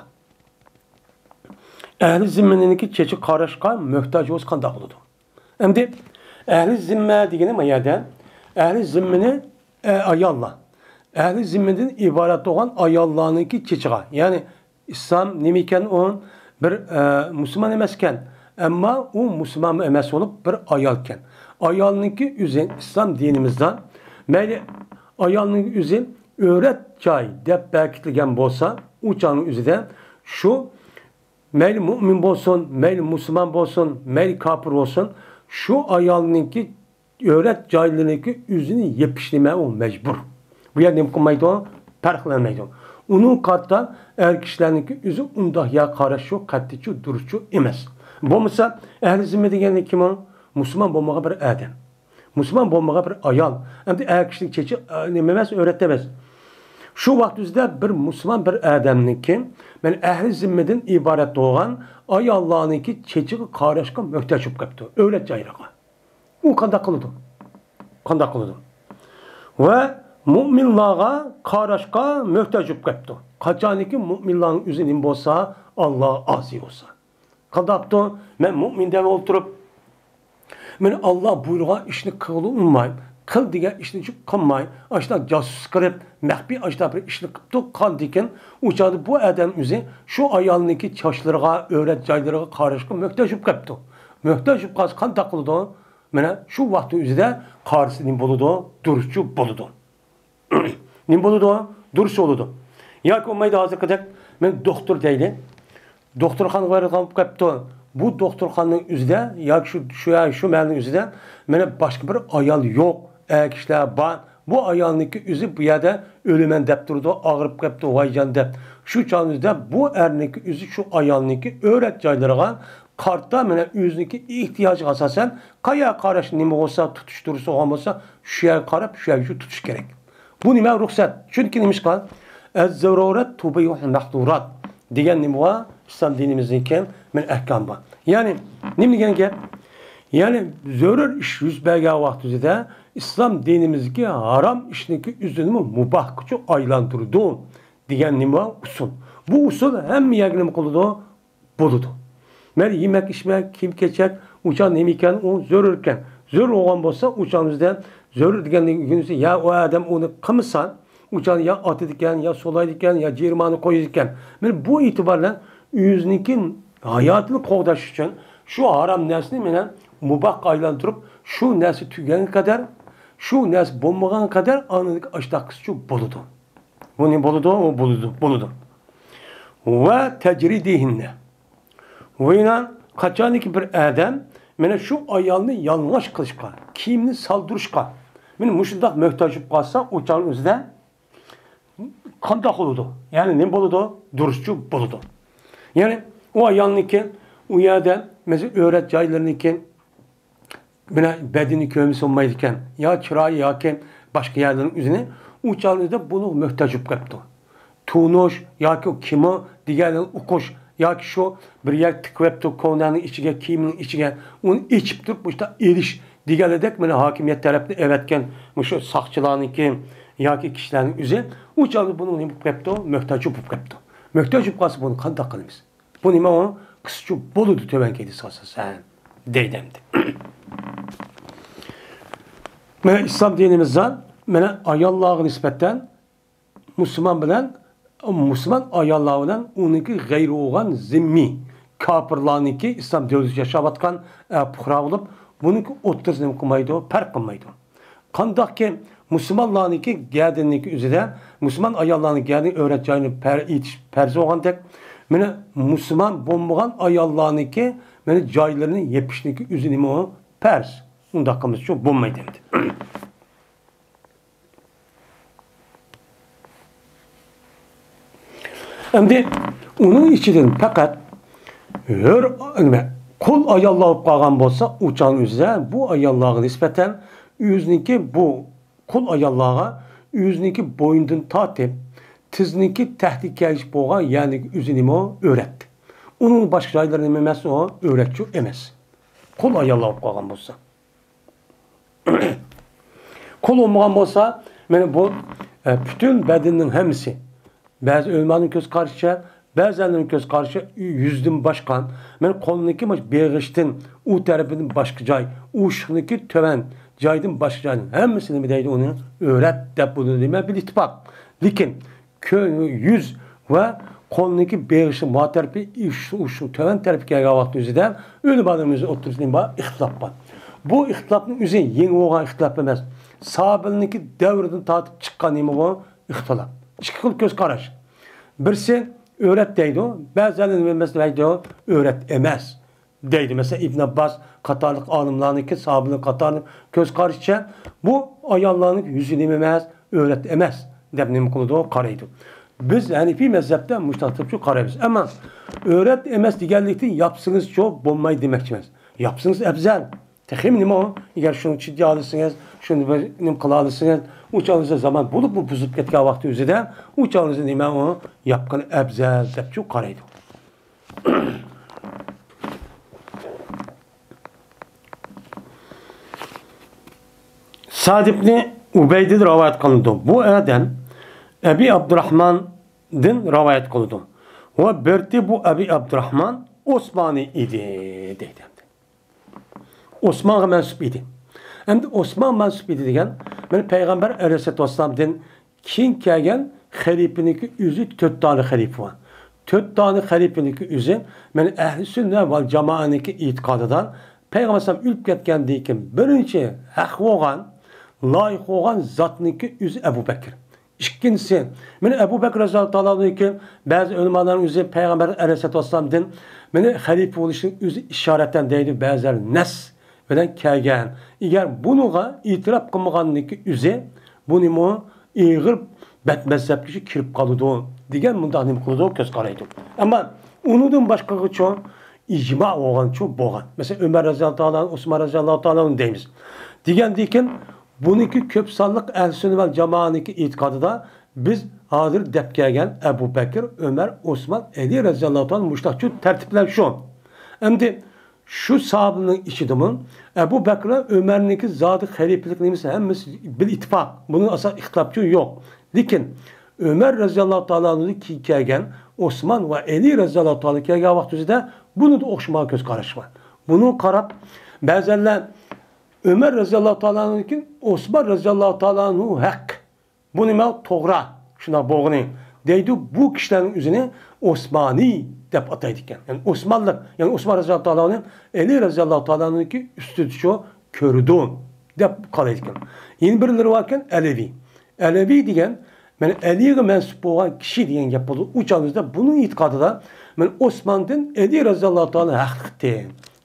ئەھلى زىممىنىڭكى چېچىغا قاراشقا مۆھتاج بولسا قانداق بولىدۇ؟ ئەمدى ئەھلى زىممە دېگىنى ما يەردە ئەھلى زىممىنى، ئە، ئاياللار. ئەھلى زىممىدىن ئىبارەت بولغان ئاياللارنىڭكى چېچىغا. يەنى ئىسلام نېمە ئىكەن ئۇ؟ بىر، ئە، مۇسۇلمان ئەمەسكەن. ئەمما ئۇ مۇسۇلمان ئەمەس بولۇپ بىر ئايالكەن. ئايالنىڭكى ئۆزى ئىسلام دىنىمىزدا مەيلى ئايالنىڭ ئۆزى ئۆرەت جاي دەپ بەكىتىلگەن بولسا، ئۇ چاغنىڭ ئۆزىدە شۇ مەيلى مۇئمىن بولسۇن، مەيلى مۇسۇلمان بولسۇن، مەيلى كاپىر بولسۇن، شۇ ئايالنىڭكى ئۆرەت جايلىرىنىڭكى ئۆزىنى يېپىش نېمە ئۇ مەجبۇر. بۇ يەر نېمە قىلمايدۇ؟ پەرقلەنمەيدۇ. ئۇنىڭ قارىتا ئەر كىشىلەرنىڭكى ئۆزى ئۇنداق يا قاراشچۇ، قەتئىيچۇ، دۇرۇسچۇ ئەمەس. بولمىسا ئەھلى زىممە دېگەنلىك كىم ئۇ؟ مۇسۇلمان بولمىغان بىر ئادەم. مۇسۇلمان بولمىغان بىر ئايال. ئەمدى ئەر كىشىنىڭ چېچى، ئە، نېمە ئەمەس، ئۆرەت ئەمەس. شۇ ۋاقىت ئۆزىدە بىر مۇسۇلمان بىر ئادەمنىڭكى، مەن ئەھلى زىممىدىن ئىبارەت بولغان ئاياللارنىڭكى چېچىغا قاراشقا مۆھتاج بولۇپ قاپتۇ، ئۆرەت جايلىرىغا. ئۇ قانداق قىلىدۇ؟ قانداق قىلىدۇ؟ ۋە مۇئمىنلارغا قاراشقا مۆھتاج بولۇپ قاپتۇ. قاچانكى مۇئمىنلارنىڭ ئۆزى نېمە بولسا، ئاللا ئازى بولسا. قانداقتۇ؟ مەن مۇئمىن دەپ ئولتۇرۇپ، مەن ئاللا بۇيرۇغان ئىشنى قىلغىلى ئۇنىماي، قىل دېگەن ئىشنى قىلماي، ئاشۇنداق جاسۇسلۇق قىلىپ، مەخپىي ئاشۇنداق بىر ئىشنى قىپتۇ قاندىكىن، ئۇ چاغدا بۇ ئادەم ئۆزى شۇ ئايالنىڭكى چاچلىرىغا، ئۆرەت جايلىرىغا قاراشقا مۆھتاج بولۇپ قاپتۇ. مۆھتاج بولۇپ قالسا قانداق قىلىدۇ؟ مانا شۇ ۋاقىتنىڭ ئۆزىدە قارىسى نېمە بولىدۇ؟ دۇرۇسچۇ بولىدۇ. نېمە بولىدۇ؟ دۇرۇس بولىدۇ. ياكى بولمايدۇ ھازىرقىدەك، مەن دوختۇر دەيلى. دوختۇرخانىغا بارىدىغان بولۇپ قاپتۇ. بۇ دوختۇرخانىنىڭ ئۆزىدە ياكى شۇ، شۇ، شۇ مەھەللىنىڭ ئۆزىدە مانا باشقا بىر ئايال يوق، ئەر كىشىلەر بار. بۇ ئايالنىڭكى ئۆزى بۇ يەردە ئۆلىمەن دەپ تۇرىدۇ، ئاغرىپ قاپتۇ، ۋايجان دەپ. شۇ چاغنىڭ ئۆزىدە بۇ ئەرنىڭكى ئۆزى شۇ ئايالنىڭكى ئۆرەت جايلىرىغا قارىتا مانا ئۆزىنىڭكى ئېھتىياجىغا ئاساسەن، قايا قاراش نېمە بولسا، تۇتۇش دۇرۇس بولغان بولسا، شۇ يەرگە قاراپ، شۇ يەرگە شۇ تۇتۇش كېرەك. بۇ نېمە رۇخسەت؟ چۈنكى نېمىشقا؟ «ئەززەرۇرەت تۇبىھۇل مەھزۇرات» دېگەن نېمە بار؟ ئىسلام دىنىمىزنىڭكى مەن ئەھكام بار. يەنى نېمە دېگەن گەپ؟ يەنى زۆرۈر ئىش يۈز بەرگەن ۋاقتىدا ئىسلام دىنىمىزدىكى ھارام ئىشنىڭكى ئۆزىنىمۇ مۇباھقىچە ئايلاندۇرىدۇ دېگەن نېمە بار؟ ئۇسۇل. بۇ ئۇسۇل ھەممە يەرگە نېمە قىلىدۇ؟ بولىدۇ. مەيلى يېمەك، ئىچمەك، كىيىم-كېچەك، ئۇ چاغ نېمە ئىكەن، ئۇ زۆرۈر ئىكەن. زۆرۈر بولغان بولسا، ئۇ چاغ بىزدە زۆرۈر دېگەندىن كېيىن، يا ئۇ ئادەم ئۇنى قىلمىسا، ئۇ چاغ يا ئاتىدىكەن، يا سولايدىكەن، يا جېرىمانە قويىدىكەن. مانا بۇ ئېتىبار بىلەن ئۆزىنىڭكى ھاياتىنى قوغداش ئۈچۈن شۇ ھارام نەرسىنى مانا مۇباھقا ئايلاندۇرۇپ، شۇ نەرسە تۈگىگەنگە قەدەر، شۇ نەرسە بولمىغانغا قەدەر ئاندىن ئاشتاق قىلسىچۇ بولىدۇ. بۇ نېمە بولىدۇ؟ ئۇ بولىدۇ، بولىدۇ. ۋە تەجرىدىھىننە. ۋە يەنە قاچانكى بىر ئادەم مانا شۇ ئايالنى يالىڭاچ قىلىشقا، كىيىمنى سالدۇرۇشقا، مانا مۇشۇنداق موھتاج بولۇپ قالسا، ئۇ چاغنىڭ ئۆزىدە قانداق بولىدۇ؟ يەنى نېمە بولىدۇ؟ دۇرۇسچۇ بولىدۇ. يەنى ئۇ ئايالنىڭكى ئۇ يەردە، مەسىلەن، ئۆرەت جايلىرىنىڭكى مانا بەدىنى كۆرمىسە بولمايدىكەن، يا چىرايى ياكى باشقا يەرلىرىنىڭ ئۆزىنى ئۇ چاغنىڭ ئۆزىدە بۇنىڭغا موھتاج بولۇپ قېپتۇ. تونۇش ياكى كىمو دېگەننى ئوقۇش ياكى شۇ بىر يەر تىقىۋەپتۇ كونانىڭ ئىچىگە، كىيىمنىڭ ئىچىگە، ئۇنى ئېچىپ تۇرۇپ مۇشۇنداق ئېلىش دېگەنلىدەك، مانا ھاكىمىيەت تەرەپتىن ئەۋەتكەن مۇشۇ ساقچىلارنىڭكى ياكى كىشىلەرنىڭ ئۆزى ئۇ چاغدا بۇنىڭ نېمە بولۇپ قېپتۇ؟ موھتاج بولۇپ قېپتۇ. موھتاج بولۇپ قالسا بۇنى قانداق قىلىمىز؟ بۇ نېمە ئۇ؟ قىسچۇ بولىدۇ تۆۋەنكى دېسە سەن دەيدۇ ئەمدى. مانا ئىسلام دىنىمىزدا مانا ئاياللارغا نىسبەتەن مۇسۇلمان بىلەن، مۇسۇلمان ئاياللار بىلەن ئۇنىڭكى غەيرىي بولغان زىممىي كاپىرلارنىڭكى ئىسلام دۆلىتىدە ياشاۋاتقان، ئە، پۇقرا بولۇپ، بۇنىڭكى ئوتتۇرىسى نېمە قىلمايدۇ؟ پەرق قىلمايدۇ. قانداقكى مۇسۇلمانلارنىڭكى گەدىنىنىڭكى ئۆزىدە مۇسۇلمان ئاياللارنىڭ گەدىنى ئۆرەت جايىنى پەر-، ئېتىش پەرز بولغاندەك، مانا مۇسۇلمان بولمىغان ئاياللارنىڭكى مانا جايلىرىنى يېپىشنىڭكى ئۆزى نېمە ئۇ؟ پەرز. ئۇنداق قىلمىسىچۇ بولمايدۇ ئەمدى. ئەمدى ئۇنىڭ ئىچىدىن پەقەت ھۆر، نېمە، قۇل ئاياللار بولۇپ قالغان بولسا، ئۇ چاغنىڭ ئۆزىدە بۇ ئاياللارغا نىسبەتەن ئۆزىنىڭكى بۇ قۇل ئاياللارغا ئۆزىنىڭكى بوينىدىن تارتىپ، تىزىنىڭكى تەكتىگە كەلگۈچە بولغان يەرنىڭكى ئۆزى نېمە ئۇ؟ ئۆرەت. ئۇنىڭ باشقا جايلىرى نېمە ئەمەس ئۇ؟ ئۆرەتچۇ ئەمەس. قۇل ئاياللار بولۇپ قالغان بولسا. قۇل بولمىغان بولسا، مانا بۇ، ئە، پۈتۈن بەدىنىنىڭ ھەممىسى. بەزى ئۆلىمانىڭ كۆز قارىشىچە، بەزىلەرنىڭ كۆز قارىشى يۈزدىن باشقا، مانا قولنىڭكى مۇشۇ بېغىشتىن ئۇ تەرىپىدىن باشقا جاي، ئۇششۇقنىڭكى تۆۋەن جايدىن باشقا جاينىڭ ھەممىسى نېمە دەيدۇ ئۇنى؟ ئۆرەت دەپ بولىدۇ دېمە بىل ئىتتىپاق. لېكىن كۆ-، يۈز ۋە قولنىڭكى بېغىشى ما تەرىپى، ئۇششۇق، ئۇششۇق تۆۋەن تەرىپى كەلگەن ۋاقىت ئۆزىدە ئۆلىمانىڭ ئۆزى ئوتتۇرىسىدا نېمە بار؟ ئىختىلاپ بار. بۇ ئىختىلاپنىڭ ئۆزى يېڭى بولغان ئىختىلاپ ئەمەس. ساھابىلەرنىڭكى دەۋرىدىن تارتىپ چىققان نېمە بۇ؟ ئىختىلاپ. ئىككى خىل كۆز قاراش. بىرسى ئۆرەت دەيدۇ، بەزىلەر نېمە ئەمەس دەيدۇ، ئۆرەت ئەمەس دەيدۇ. مەسىلەن، ئىبن ئابباس قاتارلىق ئالىملارنىڭكى، ساھابىلەر قاتارلىق كۆز قارىشىچە، بۇ ئاياللارنىڭ يۈزى نېمە ئەمەس، ئۆرەت ئەمەس دەپ نېمە قىلىدۇ، قارايدۇ. بىز ھەنىفىي مەزھەپتە مۇشۇنداق قىلىپچۇ قارايمىز. ئەمما ئۆرەت ئەمەس دېگەنلىكتىن ياپسىڭىزچۇ بولمايدۇ دېمەكچى ئەمەس. ياپسىڭىز ئەۋزەل. تېخىمۇ نېمە ئۇ؟ ئەگەر شۇنى چىدىيالىسىڭىز، شۇنى بىر نېمە قىلالىسىڭىز، ئۇ چاغىڭىزدا زامان بولۇپمۇ بۇزۇلۇپ كەتكەن ۋاقتى ئۆزىدە، ئۇ چاغىڭىزدا نېمە ئۇ؟ ياپقىنى ئەۋزەل دەپچۇ قارايدۇ. سادىبنى ئۇبەيدىن رىۋايەت قىلىنىدۇ. بۇ ئادەم ئەبى ئابدۇراھماندىن رىۋايەت قىلىدۇ. ۋە بىرتى بۇ ئەبى ئابدۇراھمان ئوسمانى ئىدى، دەيدۇ. ئوسمانغا مەنسۇپ ئىدى. ئەمدى ئوسمان مەنسۇپ ئىدى دېگەن، مانا پەيغەمبەر ئەلەيھىسسالاتۇ ۋەسسالامدىن كېيىن كەلگەن خەلىپىنىڭكى ئۆزى تۆت دانە خەلىپە بار. تۆت دانە خەلىپىنىڭكى ئۆزى، مانا ئەھلى سۈننە ۋەل جامائەنىڭكى ئېتىقادىدا پەيغەمبەر ئەلەيھىسسالام ئۆلۈپ كەتكەندىن كېيىن بىرىنچى ھەق بولغان، لايىق بولغان زاتنىڭكى ئۆزى ئەبۇ بەكرى. ئىككىنچىسى، مانا ئەبۇ بەكرى رەزىياللاھۇ تائالا ئەنھۇكى بەزى ئۆلىمالارنىڭ ئۆزى پەيغەمبەر ئەلەيھىسسالاتۇ ۋەسسالامدىن مانا خەلىپە بولۇشنىڭ ئۆزى ئىشارەتەن دەيدۇ، بەزىلەر نەس بىلەن كەلگەن. ئەگەر بۇنىڭغا ئېتىراپ قىلمىغانلىكى ئۆزى، بۇ نېمە ئېغىر بەدمەزھەپكە كىرىپ قالىدۇ دېگەن مۇنداق نېمە قىلىدۇ، كۆز قارايدۇ. ئەمما ئۇنىڭدىن باشقىغىچۇ ئىجما بولغانچۇ بولغان. مەسىلەن، ئۆمەر رەزىياللاھۇ تائالا، ئوسمان رەزىياللاھۇ تائالا دەيمىز. دېگەندىكىن بۇنىڭكى كۆپ سانلىق ئەھلى سۈننە ۋەل جامائەنىڭكى ئېتىقادىدا بىز ھازىر دەپ كەلگەن ئەبۇ بەكىر، ئۆمەر، ئوسمان، ئەلى رەزىياللاھۇ تائالا مۇشۇنداقچۇ تەرتىپلەر شۇ. ئەمدى شۇ ساھابىنىڭ ئىچىدىمۇ ئەبۇ بەكىر ۋە ئۆمەرنىڭكى زادى خەلىپىلىك نېمىسى ھەممىسى بىل ئىتتىپاق. بۇنىڭ ئاساسىي ئىختىلاپچۇ يوق. لېكىن ئۆمەر رەزىياللاھۇ تائالا ئەنھۇدىن كېيىن كەلگەن ئوسمان ۋە ئەلى رەزىياللاھۇ تائالا كەلگەن ۋاقتىمىزدا بۇنىڭدا ئوخشىمىغان كۆز قاراش بار. بۇنىڭغا قاراپ بەزەنلەر ئۆمەر رەزىياللاھۇ تائالا ئەنھۇدىن كېيىن ئوسمان رەزىياللاھۇ تائالا ئەنھۇ ھەق. بۇ نېمە؟ توغرا. شۇنداق بولغىنى. دەيدۇ، بۇ كىشىلەرنىڭ ئۆزىنى ئوسمانىي دەپ ئاتايدىكەن. يەنى ئوسمانلىق، يەنى ئوسمان رەزىياللاھۇ تائالا ئەنھۇ ئەلى رەزىياللاھۇ تائالا ئەنھۇنىڭكى ئۈستىدىچۇ كۆرىدۇ دەپ قارايدىكەن. يەنە بىرلىرى باركەن، ئەلەۋى. ئەلەۋى دېگەن مانا ئەلىگە مەنسۇپ بولغان كىشى دېگەن گەپ بولىدۇ. ئۇ چاغدا بۇنىڭ ئېتىقادىدا مانا ئوسماندىن ئەلى رەزىياللاھۇ تائالا ھەقلىقتى.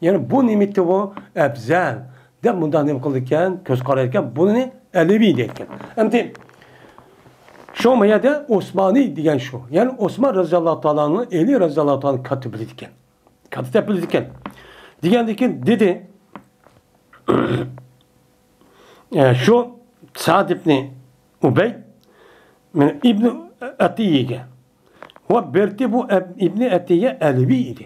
يەنى بۇ نېمىتى بۇ ئەپزەل دەپ مۇنداق نېمە قىلىدىكەن، كۆز قارايدىكەن، بۇنى ئەلىۋى دەيدىكەن. ئەمدى شۇ ما يەردە ئوسمانى دېگەن شۇ. يەنى ئوسمان رەزىياللاھۇ تائالانى ئەلى رەزىياللاھۇ تائالانى كاتتا بىلىدىكەن. كاتتا دەپ بىلىدىكەن. دېگەندىكىن دېدى، ئە، شۇ سەئد ئىبنى ئۇبەي مانا ئىبنى ئەتىييەگە ۋە بېرىتى بۇ ئەب-، ئىبنى ئەتىييە ئەلىۋى ئىدى.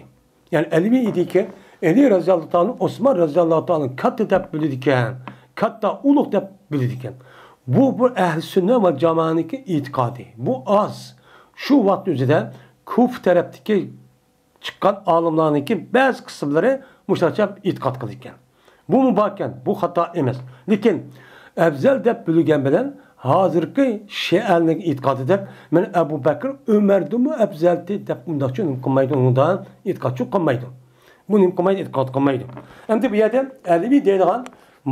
يەنى ئەلىۋى ئىدىكەن، ئەلى رەزىياللاھۇ تائالا، ئوسمان رەزىياللاھۇ تائالا كاتتا دەپ بىلىدىكەن، كاتتا، ئۇلۇغ دەپ بىلىدىكەن. بۇ، بۇ ئەھلى سۈننە ۋە جامائەنىڭكى ئېتىقادى. بۇ ئاز. شۇ ۋاقىت ئۆزىدە كۇفا تەرەپتىكى چىققان ئالىملارنىڭكى بەزى قىسىملىرى مۇشۇنداقچە ئېتىقاد قىلىدىكەن. بۇمۇ باركەن، بۇ خاتا ئەمەس. لېكىن ئەپزەل دەپ بىلگەن بىلەن ھازىرقى شىئەلەرنىڭ ئېتىقادىدەك، مانا ئەبۇ بەكرى ئۆمەردىنمۇ ئەپزەلتى دەپ ئۇنداقچە نېمە قىلمايدۇ، ئۇنىڭدا ئېتىقادچى قىلمايدۇ. بۇ نېمە قىلمايدۇ، ئېتىقاد قىلمايدۇ. ئەمدى بۇ يەردە ئەلىۋى دەيدىغان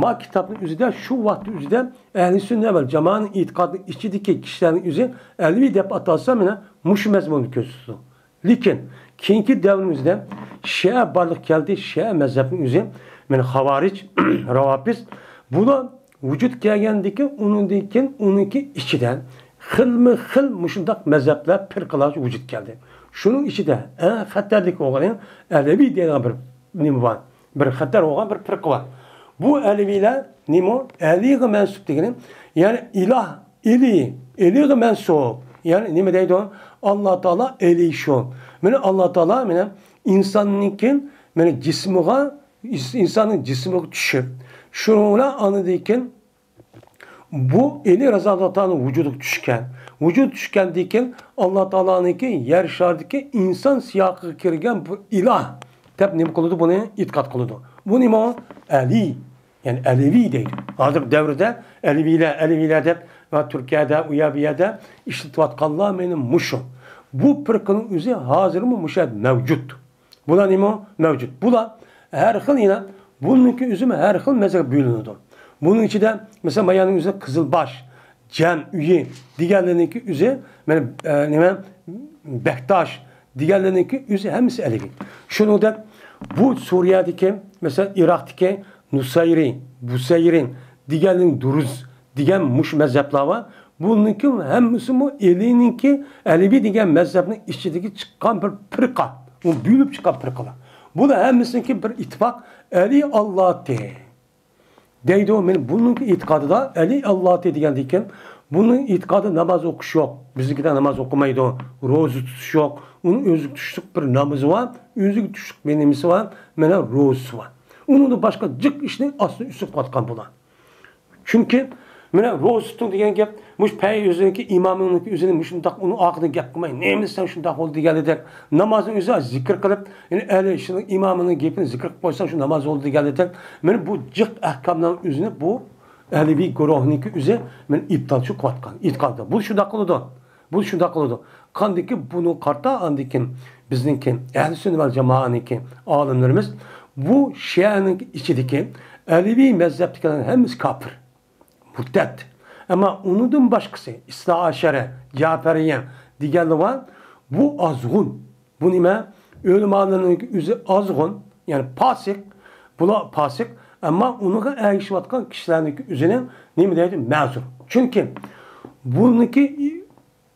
ما كىتابنىڭ ئۆزىدە شۇ ۋاقىت ئۆزىدە ئەھلى سۈننە ۋەل جامائەنىڭ ئېتىقادىنىڭ ئىچىدىكى كىشىلەرنىڭ ئۆزى ئەلىۋى دەپ ئاتالسا، مانا مۇشۇ مەزمۇننى كۆرسىتىدۇ. لېكىن كېيىنكى دەۋرنىڭ ئۆزىدە شىئە بارلىققا كەلدى، شىئە مەزھەپنىڭ ئۆزى، مانا خاۋارىج، راۋاپىز، بۇلار ۋۇجۇدقا كەلگەندىكىن، ئۇنىڭدىن كېيىن ئۇنىڭكى ئىچىدە خىلمۇ خىل مۇشۇنداق مەزھەپلەر، پىرقىلار ۋۇجۇدقا كەلدى. شۇنىڭ ئىچىدە ئەڭ خەتەرلىك بولغىنى ئەلەۋى دەيدىغان بىر نېمە بار، بىر خەتەر بولغان بىر پىرقە بار. بۇ ئەلىۋىيلەر نېمە؟ ئەلىگە مەنسۇپ دېگىنى، يەنى ئىلاھ، ئېلى، ئېلىغا مەنسۇپ. يەنى نېمە دەيدۇ؟ ئاللا تائالا ئېلى شۇ. مانا ئاللا تائالا مانا ئىنساننىڭكى مانا جىسمىغا، ئىنساننىڭ جىسمىغا چۈشۈپ، شۇنىڭ بىلەن ئاندىن كېيىن بۇ ئېلى رەزىياللاھۇ تائالا ۋۇجۇدىغا چۈشكەن. ۋۇجۇد چۈشكەندىن كېيىن ئاللا تائالانىڭكى يەر شارىدىكى ئىنسان سىياقىغا كىرگەن بۇ ئىلاھ دەپ نېمە قىلىدۇ؟ بۇنى ئېتىقاد قىلىدۇ. بۇ نېمە؟ ئەلى. يەنى ئەلىۋى دەيدۇ. ھازىرقى دەۋردە ئەلىۋىيلەر، ئەلىۋىيلەر دەپ ۋە تۈركىيەدە، ئۇ يەر بۇ يەردە ئىشلىتىۋاتقانلار مانا مۇشۇ. بۇ پىرقىنىڭ ئۆزى ھازىرمۇ مۇشۇ يەردە مەۋجۇت. بۇلار نېمە؟ مەۋجۇت. بۇلار ھەر خىل يەنە، بۇنىڭكى ئۆزىمۇ ھەر خىل مەزھەپكە بۆلۈنىدۇ. بۇنىڭ ئىچىدە، مەسىلەن، ماياننىڭ ئۆزى قىزىلباش، جەم ئۆيى دېگەنلەرنىڭكى ئۆزى، مانا، ئە، نېمە، بەكتاش دېگەنلەرنىڭكى ئۆزى ھەممىسى ئەلىۋى. شۇنىڭدەك بۇ سۈرىيەدىكى، مەسىلەن، ئىراقتىكى نۇسەيرى، بۇسەيرى دېگەنلەرنىڭ دۇرۇز دېگەن مۇشۇ مەزھەپلەر بار. بۇنىڭكى ھەممىسىمۇ ئەلىنىڭكى، ئەلىۋى دېگەن مەزھەپنىڭ ئىچىدىكى چىققان بىر پىرقە. ئۇ بۆلۈپ چىققان پىرقىلار. بۇلار ھەممىسىنىڭكى بىر ئىتتىپاق ئەلى ئاللاتى دەيدۇ. مانا بۇنىڭكى ئېتىقادىدا ئەلى ئاللاتى دېگەندىكىن، بۇنىڭ ئېتىقادى ناماز ئوقۇش يوق. بىزنىڭكىدە ناماز ئوقۇمايدۇ. روزا تۇتۇش يوق. ئۇنىڭ ئۆزىگە تۇتۇشلۇق بىر نامىزى بار، ئۆزىگە تۇتۇشلۇق بىر نېمىسى بار، مانا روزىسى بار. ئۇنىڭدىن باشقا جىق ئىشنى ئاستىن ئۈستۈن قىلىۋاتقان بۇلار. چۈنكى مانا روزا تۇتۇڭ دېگەن گەپ، مۇشۇ پەي ئۆزىنىڭكى ئىمامىنىڭكى ئۆزىنى مۇشۇنداق ئۇنىڭ ئارقىدىن گەپ قىلماي، نېمە دېسەڭ شۇنداق بولدى دېگەنلىدەك، نامازنىڭ ئۆزى زىكىر قىلىپ، يەنى ئەلى شۇنىڭ ئىمامىنىڭ گېپىنى زىكىر قىلىپ قويساڭ شۇ ناماز بولدى دېگەنلىدەك، مانا بۇ جىق ئەھكامنىڭ ئۆزىنى بۇ ئەلىۋى گۇرۇھنىڭكى ئۆزى مانا ئىپتالچى قىلىۋاتقان ئېتىقادتا. بۇ شۇنداق قىلىدۇ. بۇ شۇنداق قىلىدۇ. قاندىكى بۇنىڭغا قارىتا ئاندىكىن بىزنىڭكى ئەھلى سۈننە ۋەل جامائەنىڭكى ئالىملىرىمىز بۇ شىئەنىڭ ئىچىدىكى ئەلىۋى مەزھەپتىكىلەرنىڭ ھەممىسى كاپىر، مۇرتەد. ئەمما ئۇنىڭدىن باشقىسى ئىسنا ئەشەرە، جەپەرىيە دېگەنلەر بار. بۇ ئازغۇن. بۇ نېمە؟ ئۆلىمالارنىڭ ئۆزى ئازغۇن، يەنى پاسىق. بۇلار پاسىق. ئەمما ئۇنىڭغا ئەگىشىۋاتقان كىشىلەرنىڭ ئۆزىنى نېمە دەيدۇ؟ مەزۇر. چۈنكى بۇنىڭكى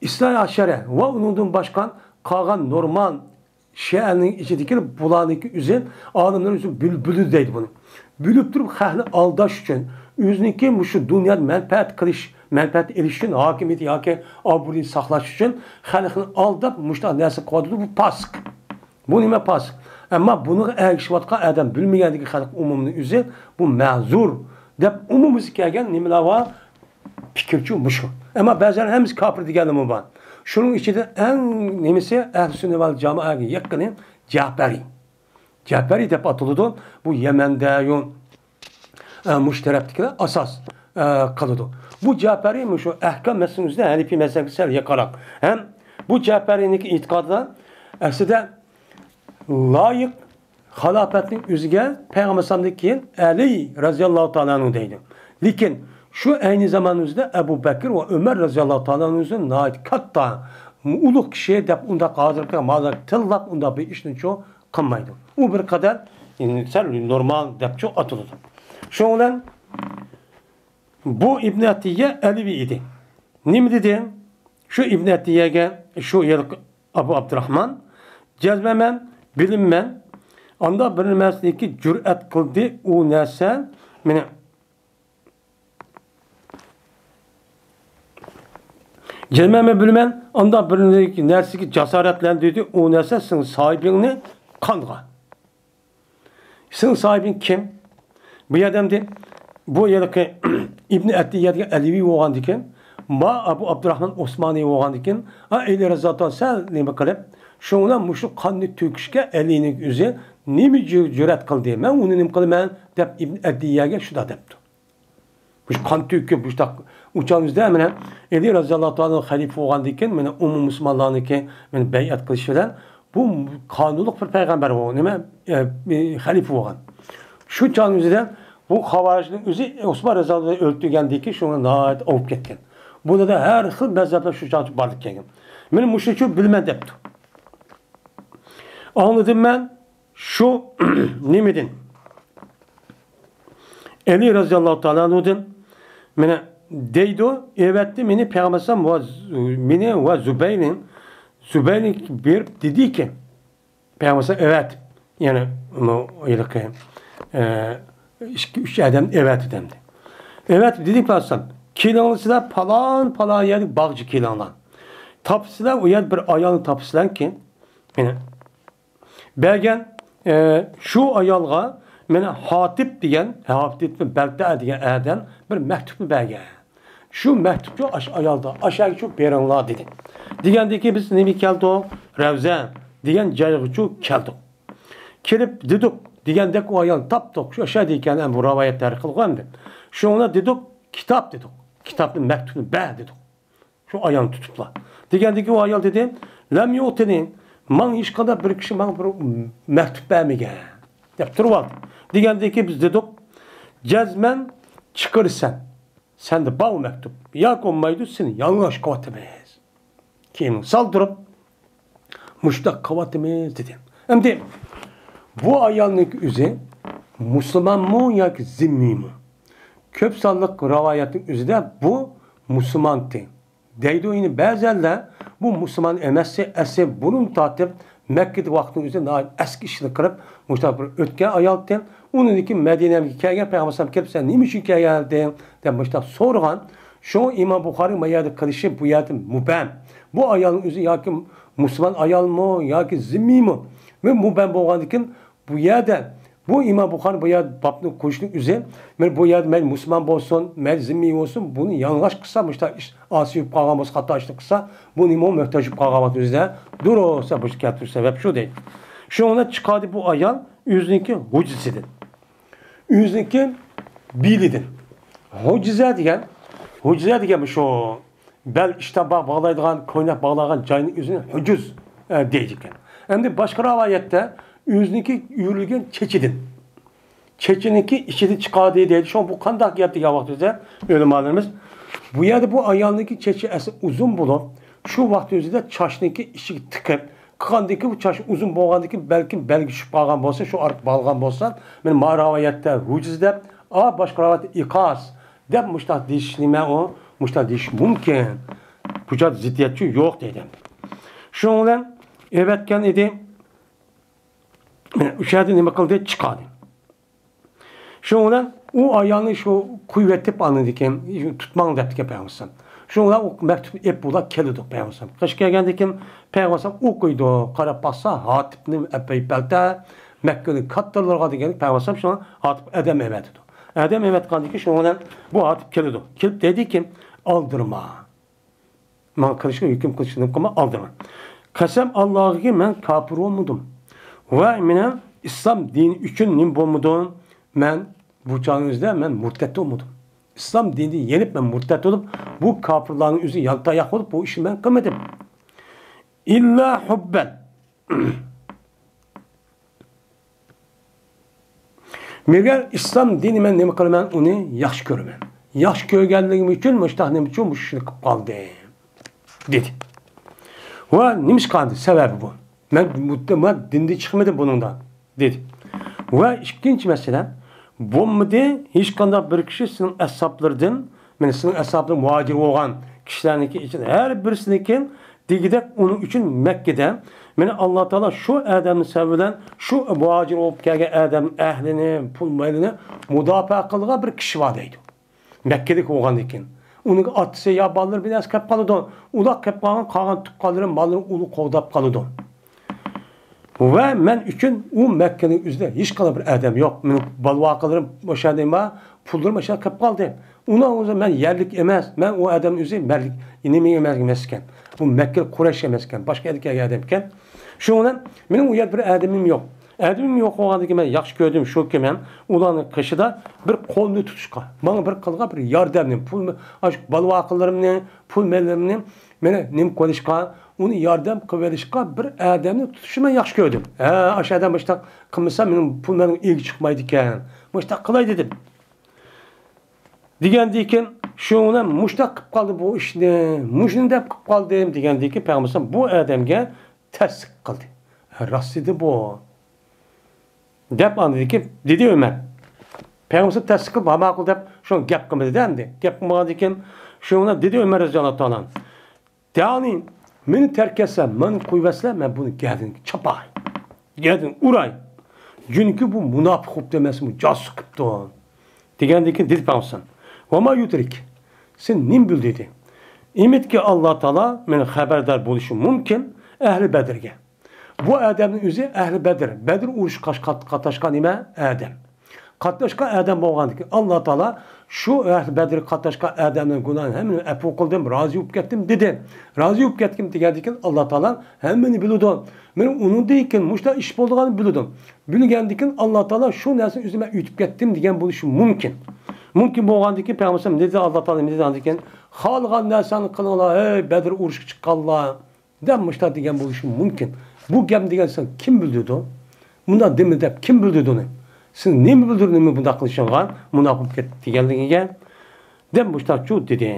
ئىسنا ئەشەرە ۋە ئۇنىڭدىن باشقا قالغان نورمال شىئەنىڭ ئىچىدىكى بۇلارنىڭكى ئۆزى، ئالىملار ئۆزى بۈل-، بۈلبۈلى دەيدۇ بۇنى. بۈلۈپ تۇرۇپ خەقنى ئالداش ئۈچۈن، ئۆزىنىڭكى مۇشۇ دۇنيادا مەنپەئەت قىلىش، مەنپەئەت ئېلىش ئۈچۈن، ھاكىمىيىتى ياكى ئابرۇيىنى ساقلاش ئۈچۈن خەلقنى ئالداپ مۇشۇنداق نەرسە قىلىۋاتىدۇ، بۇ پاسىق. بۇ نېمە پاسىق؟ ئەمما بۇنىڭغا ئەگىشىۋاتقان ئادەم، بىلمىگەندىكى خەلق ئومۇمىنىڭ ئۆزى بۇ مەزۇر دەپ ئومۇمىمىزگە كەلگەن نېمىلەر بار؟ پىكىرچۇ مۇشۇ. ئەمما بەزىلەر ھەممىسى كاپىر دېگەنلىرىمۇ بار. شۇنىڭ ئىچىدە ئەڭ نېمىسى ئەھلى سۈننە ۋەل جامائەگە يېقىنى جەپەرى. جەپەرى دەپ ئاتىلىدۇ. بۇ يەمەندە، يۇ-، ئە، مۇشۇ تەرەپتىكىلەر ئاساس، ئە، قىلىدۇ. بۇ جەپەرى مۇشۇ ئەھكام مەسىلىسىدە ھەنىپىي مەزھەپكە سەل يېقىنراق. ھەم بۇ جەپەرىنىڭكى ئېتىقادىدا ئەسلىدە لايىق خالاپەتنىڭ ئۆزىگە پەيغەمبەر ئەلەيھىسسالامدىن كېيىن ئەلى رەزىياللاھۇ تائالا ئەنھۇ دەيدۇ. لېكىن شۇ ئەينى زامان ئۆزىدە ئەبۇ بەكرى ۋە ئۆمەر رەزىياللاھۇ تائالا ئەنھۇ ناھايىتى كاتتا، ئۇلۇغ كىشى دەپ ئۇنداق ھازىرقى مانا تىللاپ ئۇنداق بىر ئىشنى شۇ قىلمايدۇ. ئۇ بىر قەدەر، يەنى سەل نورمال دەپچۇ ئاتىلىدۇ. شۇنىڭ بىلەن بۇ ئىبن ئەتىيە ئەلىۋى ئىدى. نېمە دېدى؟ شۇ ئىبن ئەتىيەگە شۇ يىل ئابۇ ئابدۇراخمان، جەزمەن مەن بىلىمەن، ئاندا بىر نەرسىنىڭكى جۈرئەت قىلدى، ئۇ نەرسە مېنى جەزمەن مەن بىلىمەن، ئاندا بىر نەرسىگە جاسارەتلەندۈردى، ئۇ نەرسە سېنىڭ ساھىبىڭنى قانغا. سېنىڭ ساھىبىڭ كىم؟ بۇ يەردە ئەمدى بۇ ھېلىقى ئىبن ئەتىيە دېگەن ئەلىۋى بولغاندىكىن، ما ئەبۇ ئابدۇراخمان ئوسمانى بولغاندىكىن، ھا ئەلى رەزىياللاھۇ تائالا سەل نېمە قىلىپ، شۇڭا مۇشۇ قاننى تۆكۈشكە ئەلىنىڭ ئۆزى نېمە جۈ-، جۈرئەت قىلدى؟ مەن ئۇنى نېمە قىلىمەن؟ دەپ ئىبن ئەتىيەگە شۇنداق دەپتۇ. مۇشۇ قان تۆكۈپ، مۇشۇنداق ئۇچان يۈزدە مانا ئەلى رەزىياللاھۇ تائالا خەلىپە بولغاندىن كېيىن، مانا ئومۇم مۇسۇلمانلارنىڭكى مانا بەيئەت قىلىشى بىلەن بۇ قانۇنلۇق بىر پەيغەمبەر بۇ، نېمە، ئە، خەلىپە بولغان. شۇ چاغنىڭ ئۆزىدە بۇ خاۋارىجنىڭ ئۆزى ئوسمان رەزىياللاھۇ ئۆلتۈرگەندىن كېيىن شۇڭا ناھايىتى ئوۋۇپ كەتكەن. بۇنىڭدا ھەر خىل مەزھەپلەر شۇ چاغدا بارلىققا كەلگەن. مانا مۇشۇنى شۇ بىلىمەن دەپتۇ. ئاڭلىدىم مەن شۇ نېمىدىن؟ ئەلى رەزىياللاھۇ تائالا ئەنھۇدىن مانا دەيدۇ، ئەۋەتتى مېنى پەيغەمبەر ئەلەيھىسسالام ۋە ز-، مېنى ۋە زۇبەيرنى، زۇبەيرنى بېرىپ دېدىكى، پەيغەمبەر ئەلەيھىسسالام ئەۋەتىپ، يەنى ئۇنى ھېلىقى، ئە، ئىككى، ئۈچ ئادەمنى ئەۋەتتى دەمدى. ئەۋەتىپ دېدى پەيغەمبەر ئەلەيھىسسالام، كېلىڭلار سىلەر پالان، پالان يەردىكى باغچە كېلىڭلار. تاپىسىلەر، ئۇ يەردە بىر ئايالنى تاپىسىلەركى، مانا بەرگەن، ئە، شۇ ئايالغا مانا ھاتىپ دېگەن، ھاتىپ بىن بەلتەئە دېگەن ئادەم بىر مەكتۇپنى بەرگەن. شۇ مەكتۇپچۇ ئاشۇ ئايالدا، ئاشۇ يەرگىچۇ بېرىڭلار دېدى. دېگەندىكى بىز نېمە كەلدۇق؟ رەۋزە دېگەن جايغىچۇ كەلدۇق. كېلىپ دېدۇق، دېگەندەك ئۇ ئايالنى تاپتۇق. شۇ ئاشۇ يەردە ئىكەن، بۇ رىۋايەتتە ھەر خىل ئەمدى. شۇڭا دېدۇق، كىتاب دېدۇق. كىتابنى، مەكتۇپنى بەر دېدۇق. شۇ ئايالنى تۇتۇپلا. دېگەندىكى ئۇ ئايال دېدى، لەم يۇئتىنى، ماڭا ھېچقانداق بىر كىشى ماڭا بىر مەكتۇپ بەرمىگەن، دەپ تۇرۇۋالدى. دېگەندىكى بىز دېدۇق، جەزمەن چىقىرىسەن. سەندە بار ئۇ مەكتۇپ. ياكى بولمايدۇ، سېنى يالىڭاچ قىلىۋاتىمىز. كىيىمىڭنى سالدۇرۇپ، مۇشتاق قىلىۋاتىمىز، دېدى. ئەمدى بۇ ئايالنىڭ ئۆزى مۇسۇلمانمۇ ياكى زىممىيمۇ؟ كۆپ سانلىق رىۋايەتنىڭ ئۆزىدە بۇ مۇسۇلمانتى دەيدۇ. يەنە بەزەنلەر بۇ مۇسۇلمان ئەمەس، ئەسلى بۇرۇن تارتىپ مەككىدە ۋاقىتنىڭ ئۆزىدە ناھايىتى ئەسكى ئىشلار قىلىپ، مۇشۇنداق بىر ئۆتكەن ئايالتى. ئۇنىڭدىن كېيىن مەدىنەگە كەلگەن پەيغەمبەر ئەلەيھىسسالام كېلىپ، سەن نېمە ئۈچۈن كەلگەنتىڭ؟ دەپ مۇشۇنداق سورىغان. شۇڭا ئىمام بۇخارىي ما يەردە قىلىشى بۇ يەردە مۇبھەم. بۇ ئايالنىڭ ئۆزى ياكى مۇسۇلمان ئايالمۇ ياكى زىممىيمۇ؟ مۇبھەم بولغاندىن كېيىن بۇ يەردە، بۇ ئىمام بۇخارىي بۇ يەردە بابنى قويۇشنىڭ ئۆزى، مانا بۇ يەردە مەيلى مۇسۇلمان بولسۇن، مەيلى زىممىي بولسۇن، بۇنى يالىڭاچ قىلسا، مۇشۇنداق ئىش ئاسىي بولۇپ قالغان بولسا، خاتا ئىشنى قىلسا، بۇ نېمە مۆھتەج بولۇپ قالغان ۋاقىت ئۆزىدە دۇرۇس، بۇ كەلتۈرۈش سەۋەب شۇ دەيدۇ. شۇنىڭ بىلەن چىقاردى بۇ ئايال ئۆزىنىڭكى ھۇجزىسىدىن. ئۆزىنىڭكى بېلىدىن. ھۇجزە دېگەن، ھۇجزە دېگەن شۇ بەل ئىشتان باغ باغلايدىغان، كويناق باغلايدىغان جاينى ئۆزىنى ھۇجۇز، ئە، دەيدىكەن. ئەمدى باشقا رىۋايەتتە ئۆزىنىڭكى يۆلىگەن چېچىدىن. چېچىنىڭكى ئىچىدىن چىقاردى دەيدۇ. شۇڭا بۇ قانداق گەپ دېگەن ۋاقىت ئۆزىدە ئۆلىمالىرىمىز، بۇ يەردە بۇ ئايالنىڭكى چېچى ئەسلى ئۇزۇن بولۇپ، شۇ ۋاقىت ئۆزىدە چاچنىڭكى ئىچىگە تىقىپ، قىلغاندىكى بۇ چاچ ئۇزۇن بولغاندىكى بەلكىم بەلگە چۈشۈپ قالغان بولسا، شۇ ئارقا باغلىغان بولسا، مانا ما رىۋايەتتە ھۇجز دەپ، ئا، باشقا رىۋايەتتە ئىقاس دەپ مۇشتاق دېيىش نېمە ئۇ؟ مۇشتاق دېيىش مۇمكىن. بۇ جايدا زىددىيەتچۇ يوق دەيدۇ. شۇنىڭ بىلەن ئەۋەتكەن ئىدى. مانا ئۇ يەردە نېمە قىلدى؟ چىقاردى. شۇنىڭ بىلەن ئۇ ئايالنى شۇ قويۇۋېتىپ، ئاندىن كېيىن تۇتماڭ دەپتىكەن پەيغەمبەر ئەلەيھىسسالام. شۇنىڭ بىلەن ئۇ مەكتۇپنى ئېلىپ بۇلار كېلىدۇ پەيغەمبەر ئەلەيھىسسالام. قېشىپ كەلگەندىن كېيىن پەيغەمبەر ئەلەيھىسسالام ئوقۇيدۇ. قاراپ باقسا، ھاتىپنى ئەبى بەلتەئە مەككىنىڭ كاتتىلىرىغا دېگەن پەيغەمبەر ئەلەيھىسسالام شۇڭا ھاتىپ ئادەم ئەۋەتىدۇ. ئادەم ئەۋەتكەندىن كېيىن شۇنىڭ بىلەن بۇ ھاتىپ كېلىدۇ. كېلىپ دەيدىكى، ئالدىرىما. ماڭا قىلىشقا ھۆكۈم قىلىشنى قىلما، ئالدىرىما. قەسەم ئاللاغىكى، مەن كاپىر بولمىدىم. ۋە مېنىڭ ئىسلام دىنى ئۈچۈن نېمە بولمىدىم؟ مەن بۇ چاغنىڭ ئۆزىدە مەن مۇرتەت بولمىدىم. ئىسلام دىنىدىن يېنىپ مەن مۇرتەت بولۇپ، بۇ كاپىرلارنىڭ ئۆزى يانتاياق بولۇپ، بۇ ئىشنى مەن قىلمىدىم. ئىللا ھۇببەن. مەگەر ئىسلام دىنى مەن نېمە قىلىمەن؟ ئۇنى ياخشى كۆرىمەن. ياخشى كۆرگەنلىكىم ئۈچۈن مۇشۇنداق نېمە ئۈچۈن مۇشۇ ئىشنى قىلىپ قالدىم، دېدى. ۋە نېمىشقا ئەمدى سەۋەبى بۇ؟ مەن مۇددە-، مەن دىندىن چىقمىدىم بۇنىڭدا، دېدى. ۋە ئىككىنچى مەسىلە، بولمىدى، ھېچقانداق بىر كىشى سېنىڭ ئەسھابلىرىدىن، مەن سېنىڭ ئەسھابلىرىڭ مۇھاجىر بولغان كىشىلەرنىڭكى ئىچىدە ھەر بىرسىنىڭكى دېگۈدەك ئۇنىڭ ئۈچۈن مەككىدە، مانا، ئاللا تائالا شۇ ئادەمنى سەۋەبى بىلەن شۇ مۇھاجىر بولۇپ كەلگەن ئادەم ئەھلىنى، پۇل مالىنى مۇداپىئە قىلىدىغان بىر كىشى بار دەيدۇ. مەككىدىكى بولغاندىكىن. ئۇنىڭ ئاتىسى يا بالىلىرى بىر نەرسە قىلىپ قالىدۇ. ئۇلار قىلىپ قالغان، قالغان تۇغقانلىرى، ماللىرى ئۇنى قوغداپ قالىدۇ. ۋە مەن ئۈچۈن ئۇ مەككىنىڭ ئۆزىدە ھېچقانداق بىر ئادەم يوق. مېنىڭ بالىۋاقىلىرىم ئوشۇ يەردە بار، پۇللىرىم ئوشۇ يەردە قېلىپ قالدى. ئۇنىڭ ئۆزى مەن يەرلىك ئەمەس. مەن ئۇ ئادەمنىڭ ئۆزى مەللىك، نېمە ئەمەس، ئەمەس ئىكەن. بۇ مەككىلىك قۇرەيش ئەمەس ئىكەن. باشقا يەردىن كەلگەن ئادەم ئىكەن. شۇنىڭ بىلەن مېنىڭ ئۇ يەردە بىر ئادىمىم يوق. ئادىمىم يوق بولغاندىكىن مەن ياخشى كۆردۈم شۇكى، مەن ئۇلارنىڭ قېشىدا بىر قولنى تۇتۇشقا، ماڭا بىر قىلغان بىر ياردەمنى، پۇل، ئاشۇ بالىۋاقىلىرىمنى، پۇل ماللىرىمنى مانا نېمە قىلىشقا، ئۇنى ياردەم قىلىۋېلىشقا بىر ئادەمنى تۇتۇشنى مەن ياخشى كۆردۈم. ھە، ئاشۇ ئادەم مۇشۇنداق قىلمىسا، مېنىڭ پۇل مالىم ئىگە چىقمايدىكەن. مۇشۇنداق قىلاي دېدىم. دېگەندىكىن، شۇنىڭ بىلەن مۇشۇنداق قىلىپ قالدى بۇ ئىشنى، مۇشۇنى دەپ قىلىپ قالدىم دېگەندىكىن، پەيغەمبەر بۇ ئادەمگە تەستىق قىلدى. ھە، راست ئىدى بۇ. دەپ ئاندىن كېيىن دېدى ئۆمەر. پەيغەمبەر تەستىق قىلىپ، ھە، ماقۇل دەپ شۇ گەپ قىلمىدى-دە ئەمدى. گەپ قىلمىغاندىن كېيىن شۇنىڭ بىلەن دېدى ئۆمەر رەزىياللاھۇ تائالا ئەنھۇ. يەنى مېنى تەرك ئەتسە، مېنى قويۇۋەتسىلە، مەن بۇنى گەدىنىگە چاپاي. گەدىنىگە ئۇراي. چۈنكى بۇ مۇناپىق بوپتۇ ئەمەسمۇ، جاسۇس قىپتۇ. دېگەندىن كېيىن دېدى پەيغەمبەر. ۋە ما يۇدرىك. سەن نېمە بىلدى دېدى. ئۈمىدكى ئاللا تائالا مېنى خەۋەردار بولۇشى مۇمكىن ئەھلى بەدرگە. بۇ ئادەمنىڭ ئۆزى ئەھلى بەدر، بەدر ئۇرۇشى قاش-، قات-، قاتناشقان نېمە؟ ئادەم. قاتناشقان ئادەم بولغاندىكىن، ئاللا تائالا شۇ ئەھلى بەدرگە قاتناشقان ئادەمنىڭ گۇناھىنى ھەممىنى ئەپۇ قىلدىم، رازى بولۇپ كەتتىم دېدى. رازى بولۇپ كەتتىم دېگەندىكىن، ئاللا تائالا ھەممىنى بىلىدۇ. مانا ئۇنىڭدىن كېيىن مۇشۇنداق ئىش بولىدىغاننى بىلىدۇ. بىلگەندىكىن، ئاللا تائالا شۇ نەرسىنى ئۆزى مەن ئۆتۈپ كەتتىم دېگەن بولۇشى مۇمكىن. مۇمكىن بولغاندىكىن، پەيغەمبەر ئەلەيھىسسالام نېمە دېدى؟ ئاللا تائالا نېمە دېدى ئاندىن كېيىن؟ خالىغان نەرسەڭنى قىلىڭلار، ھەي بەدر ئۇرۇشقا چىققانلار. دەپ مۇشۇنداق دېگەن بولۇشى مۇمكىن. بۇ گەپنى دېگەن سەن كىم بىلدۈردى؟ مۇنداق دېمە دەپ كىم بىلدۈردى ئۇنى؟ سېنى نېمە بىلدۈردى، نېمە بۇنداق قىلىشىڭغا، مۇنداق بولۇپ كەتتى دېگەنلىكىگە؟ دەپ مۇشۇنداقچۇ دېدى.